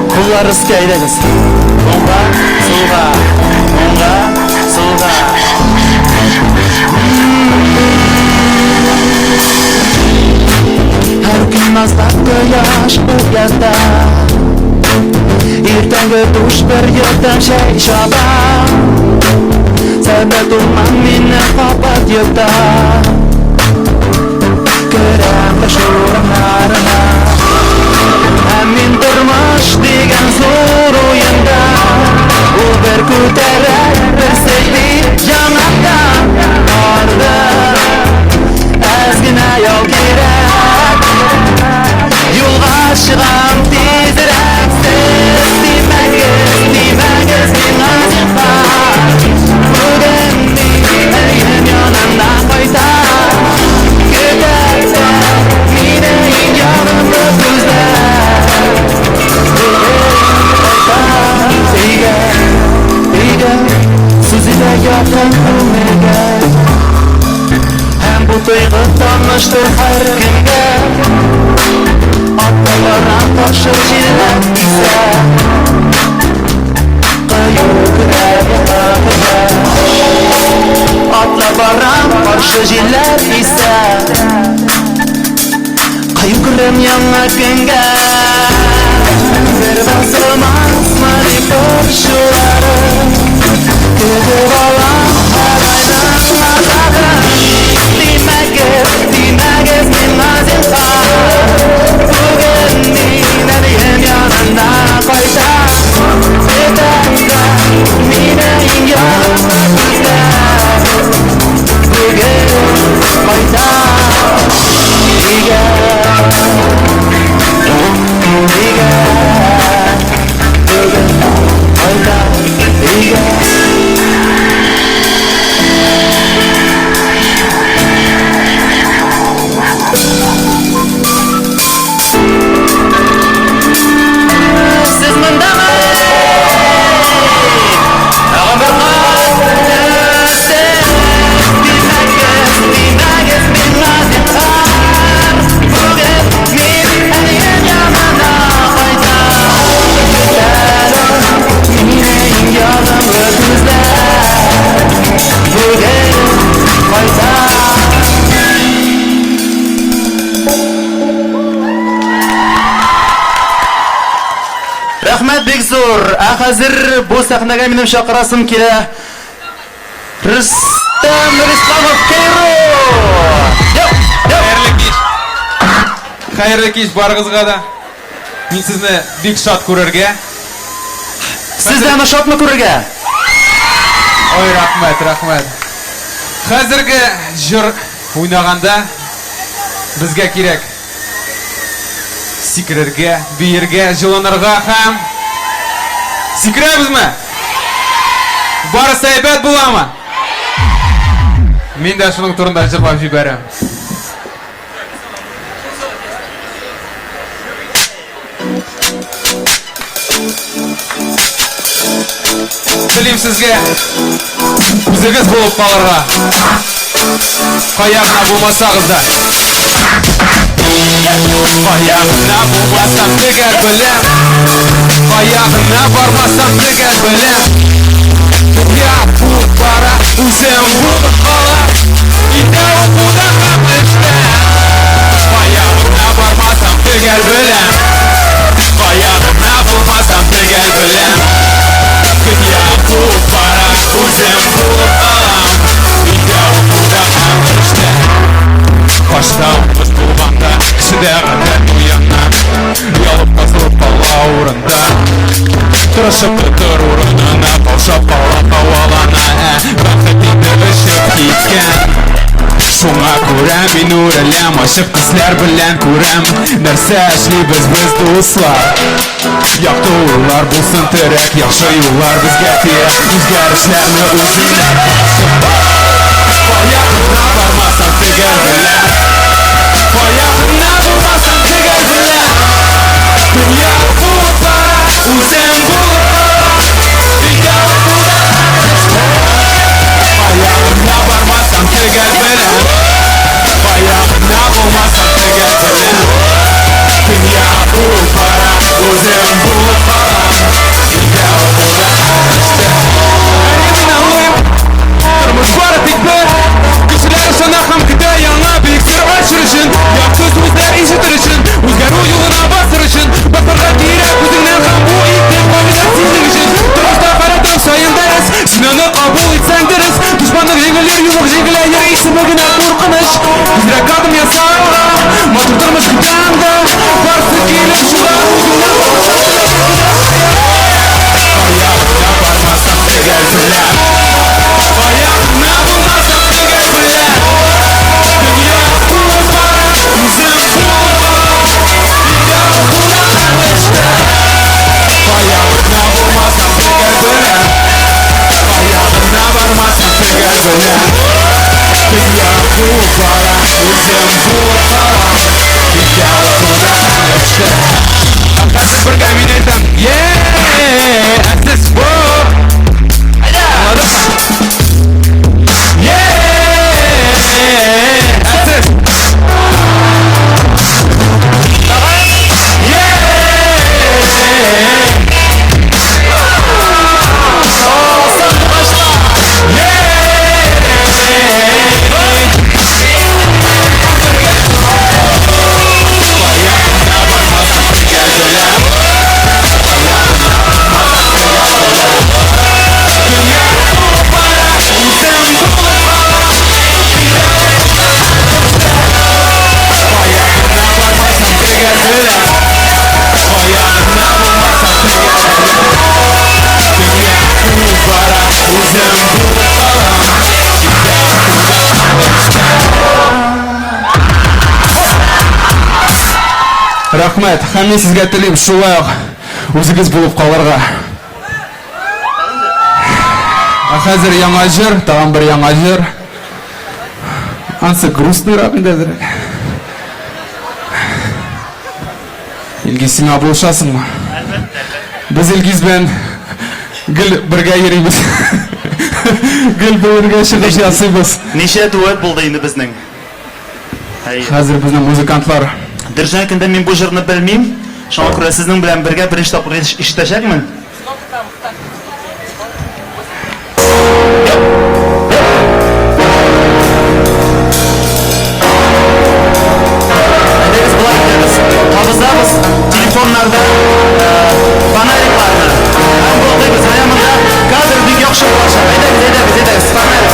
Куллар өскә әйдәгез. Уңга, сулга, уңга, сулга. Һәр көн назлап кояш уята. Иртәнге душ бер йотым чәй чаба. Сәбәт урман мине кабат йота. Керәм таш урамнарына. Һәм мин тормыш дигән зур уенда. Ул бер күтәрә, бер сөйли яңактан. Арды әз генә ял кирәк. Юлга чыгам тизрәк. Күңелгә якын күңелгә. Һәм бу тойгы таныштыр һәркемгә. Атлап барам каршы җилләр исә. Кыю керә яңа көнгә. Атлап барам каршы җилләр исә. Кыю керәм яңа көнгә. Бер басылмасмы дип борчуларым. Көтеп алам һәр айның азагын. Тимәгез, тимәгез миңа зинһар. Бүген мин әнием янына кайтам. Көтәләр мине иң якты күзләр. Бүген кайтам өйгә. Өйгә. Бүген кайтам өйгә. Сез мондамы? Тагын бер кат сез тимәгез, тимәгез миңа зинһар. Бүген мин әнием янына кайтам. Көтәләр мине иң ягымлы күзләр. Бүген кайтам. Рәхмәт бик зур. Ә хәзер бу сәхнәгә минем чакырасым килә. Рөстәм Нурисламов Кейру! Хәерле кич. Хәерле кич барыгызга да. Мин сезне бик шат күрергә. Сез дә аны шатмы күрергә? Ой, рәхмәт, рәхмәт. Хәзерге җыр уйнаганда безгә кирәк сикерергә, биергә, җылынырга һәм сикерәбезме? Барысы әйбәт буламы? Мин дә шуның турында җырлап җибәрәм. Телим сезгә үзегез булып калырга. Кая гына булмасагыз да. Кая гына булмасам төгәл беләм. Кая гына бармасам төгәл беләм. Дөнья куып бара, үзем булып калам. Өйдә укуда һәм эштә. Кая гына бармасам төгәл беләм. Кая гына булмасам төгәл беләм. Дөнья куып бара, үзем булып калам. Өйдә укуда һәм эштә. Башта уңыш булганда, кешедә гадәт уяна. Оялып басылып кала урында. Тырышып тотыр урынына, каушап кала кавалана. Ә бәхет инде очып киткән. Шуңа күрә мин үреләм, ачык төсләр белән күрәм. Нәрсә эшлибез без, дуслар? Якты уйлар булсын терәк, яхшы юллар безгә кирәк. Үзгәрешләрне үзеңә Кая гына бармасам төгәл беләм. Кая гына булмасам төгәл беләм. Дөнья куып бара, үзем булып калам. Өйдә укуда һәм эштә. Кая гына бармасам төгәл беләм. Кая гына булмасам төгәл беләм. Дөнья куып бара, үзем булып калам. Өйдә укуда һәм эштә. Әйе, мин аңлыйм. Тормыш бары тик бер. Кешеләр ышана һәм көтә яңа бөек сер ачыр өчен, якты сүзләр ишетер өчен, үзгәрү юлына басыр өчен, басарга кирәк үзеңнән һәм бу итеп кагыйдә синең өчен. Тормышта һәр адым саен дәрес, син аны кабул итсәң дөрес. Дошманың җиңелер, юлык җиңеләер, исеме генә куркыныч. Тизрәк адым яса алга, матур тормыш көтә анда. Барсы килеп чыга, үзеңнән башласаң Кая гына бармасам төгәл беләм. Кая гына булмасам төгәл беләм. Дөнья куып бара, үзем булып калам. Өйдә укуда һәм эштә. Кая гына булмасам төгәл беләм. Кая гына бармасам төгәл беләм. Дөнья куып бара, үзем булып калам. Өйдә укуда Рәхмәт. Һәм мин сезгә телим шулай ук үзегез булып калырга. Ә хәзер яңа җыр, тагын бер яңа җыр. Ансы грустныйрак инде әзрәк. Илгиз, сиңа булышасыңмы? Без Илгиз белән гел бергә йөрибез. Гел бергә чыгыш ясыйбыз. Ничә дуэт булды инде безнең? Хәзер безнең музыкантлар. Дөресен әйткәндә, мин бу җырны белмим. Шуңа күрә сезнең белән бергә беренче тапкыр ишетәчәкмен. Әйдәгез болай итәбез. Кабызабыз телефоннарда фонарикларны. Һәм булдыйбыз. Менә монда кадр бик яхшы булачак. Әйдәгез, әйдәгез, әйдәгез, фонарик.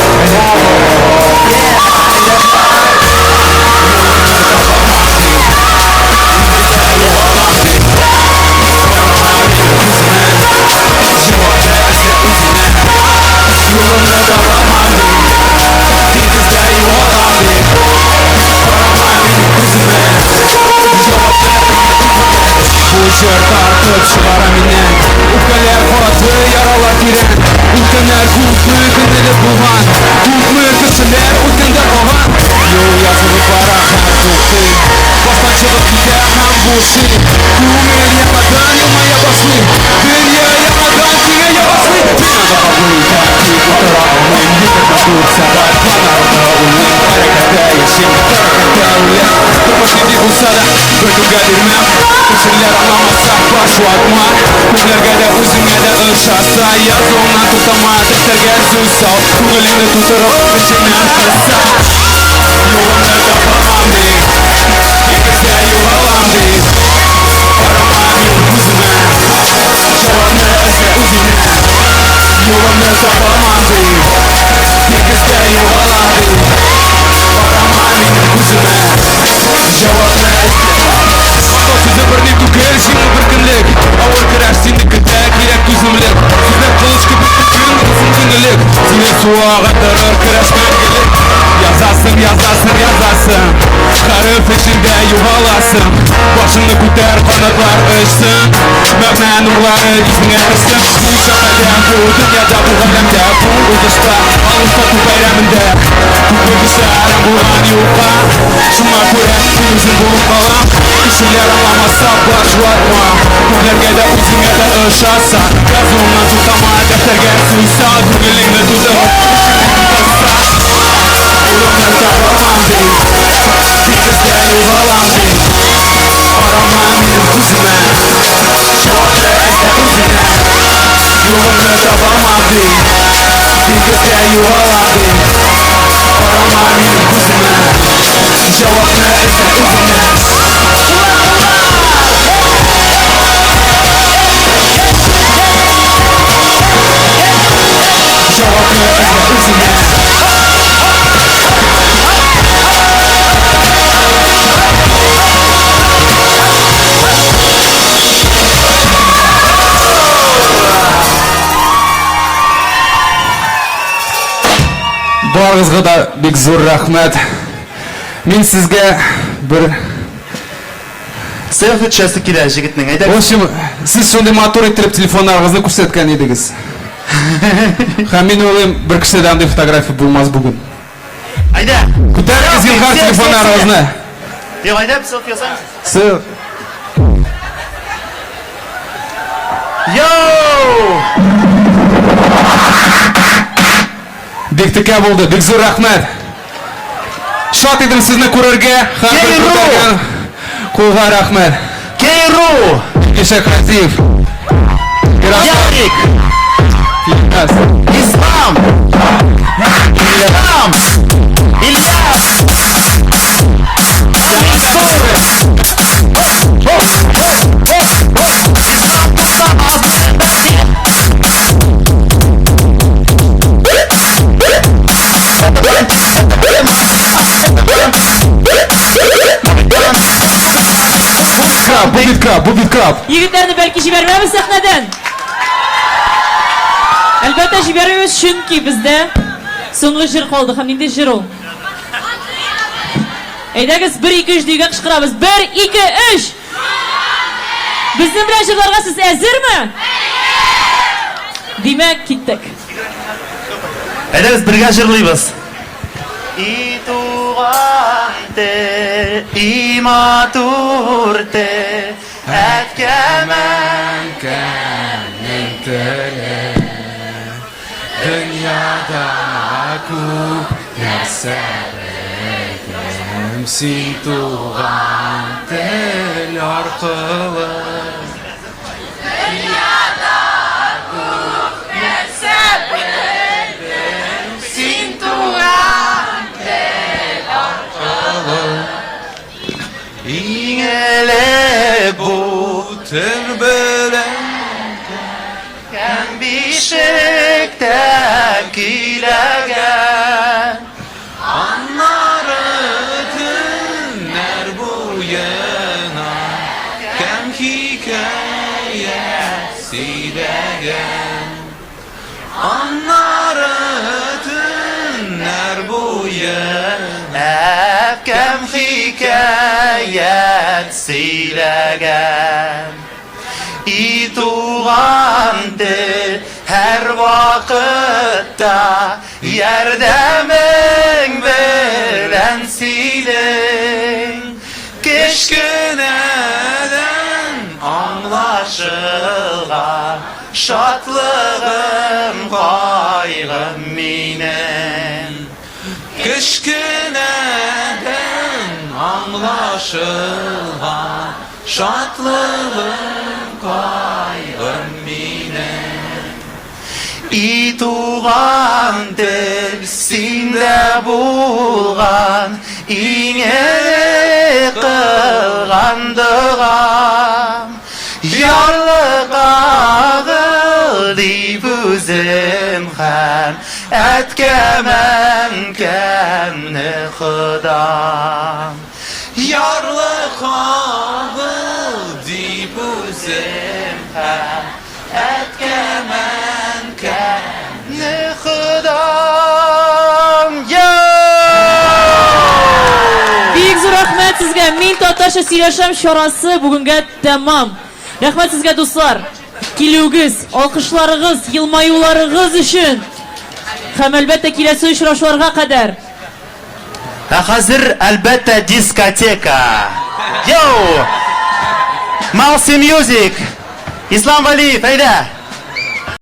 Бу җыр тартып чыгара миннән Үпкәләр каты, яралар тирән Үткәннәр күпме көн элек булган Күпме кешеләр үткәндә калган Юл язылып бара һәм туктый Баштан чыгып китә һәм бушый Күңел яңадан елмая башлый Дөнья яңадан киңәя башлый Мин аны кабул итәм, тик утыра алмыйм 24 сәгать фонарьда уйлыйм Хәрәкәттә яшим, хәрәкәттә үләм Тормыш нинди булса да, беркемгә бирмәм Кешеләр аңламаса, баш ватма Күпләргә дә үзеңә дә ошаса Язуыңнан туктама, дәфтәргә сүз сал Күңелеңне тутырып, эчеңнән кыса Юлымны табамам дип, Диңгездә югалам дип Карама мин күземә, Җавапны эзлә үзеңнән Юлымны табамам дип, Диңгездә югалам дип Карама минем күземә, Җавапны эзлә Мактау сүзе берни түгел, җиңү бер көнлек Авыр көрәш сине көтә, кирәк түземлек Сүзләр кылыч кебек үткен, булсын җиңеллек Сине суага торыр көрәш мәңгелек Язасың, язасың, язасың Хәреф эчендә югаласың Башыңны күтәр, канатлар очсын Мәгънә нурлары йөзеңә төшсен Бу шәһәрдә, бу дөньяда, бу галәмдә Бу узышта, алып-сату бәйрәмендә Күпме кеше әрәм булган юкка Шуңа күрә мин үзем булып калам Кешеләр аңламаса, баш ватма Күпләргә дә үзеңә дә ошаса Язуыңнан туктама, дәфтәргә сүз сал Күңелеңне тутырып, эчеңнән кысса Юлымны табамам дип, Диңгездә югалам дип Карама минем күземә, Җавапны эзлә үзеңә Юлымны табамам дип, Диңгездә югалам дип Карама минем күземә, Җавапны эзлә үзеңә Җавапны эзлә үзеңә Барыгызга да бик зур рәхмәт. Мин сезгә бер Селфи төшәсе килә җегетнең. Әйдә. В общем, сез шундый матур иттереп телефоннарыгызны күрсәткән идегез. Һәм мин уйлыйм, бер кешедә дә андый фотография булмас бүген. Әйдә. Күтәрегез зинһар телефоннарыгызны. Юк, әйдә, селфи ясаймыз. Селфи. Йоу! Бик текә булды, бик зур рәхмәт. Шат идем сезне күрергә, һәм бер күтәргән кулга рәхмәт. Кейру! Ишек Хазиев. Ярик! Ильяс. Ислам! Ильям! Ильяс! Краб, бу бит краб, бу бит краб. Егетләрне бәлки җибәрмәбез сәхнәдән. Әлбәттә җибәрмибез, чөнки бездә соңгы җыр калды. Һәм нинди җыр ул? Әйдәгез, 1 2 3 диюгә кычкырабыз. 1 2 3! Безнең белән җырларга сез әзерме? Димәк, киттек. Әйдәгез бергә җырлыйбыз. И туган тел, и матур тел, әткәм Әнкәмнең теле Дөньяда күп нәрсә белдем Син туган тел аркылы Дөньяда күп нәрсә белдем Син туган тел аркылы Иң элек бу тел белән Кәм бишектә көйләгән Аннары төннәр буена Кем хикәя сөйләгән Аннары төннәр буена Кем хикәят сөйләгән И туган тел һәр вакытта Ярдәмең белән синең Кечкенәдән аңлашылган Шатлыгым, кайгым минем. Кечкенәдән аңлашылган Шатлыгым, кайгым минем. И туган тел, синдә булган иң элек кылган догам. Ярлыкагыл дип үзем һәм әткәм, әнкәмне Ходам. Ярлыкагыл дип үзем һәм әткәм, әнкәмне Ходам. Бик зур рәхмәт сезгә. Мин татарча сөйләшәм чарасы бүгенгә тәмам. Рәхмәт сезгә, дуслар. Килүегез, алкышларыгыз, елмаюларыгыз өчен. Һәм әлбәттә киләсе очрашуларга кадәр. Ә хәзер, әлбәттә, дискотека. Йоу! Малси Мьюзик! Ислам Валиев, әйдә!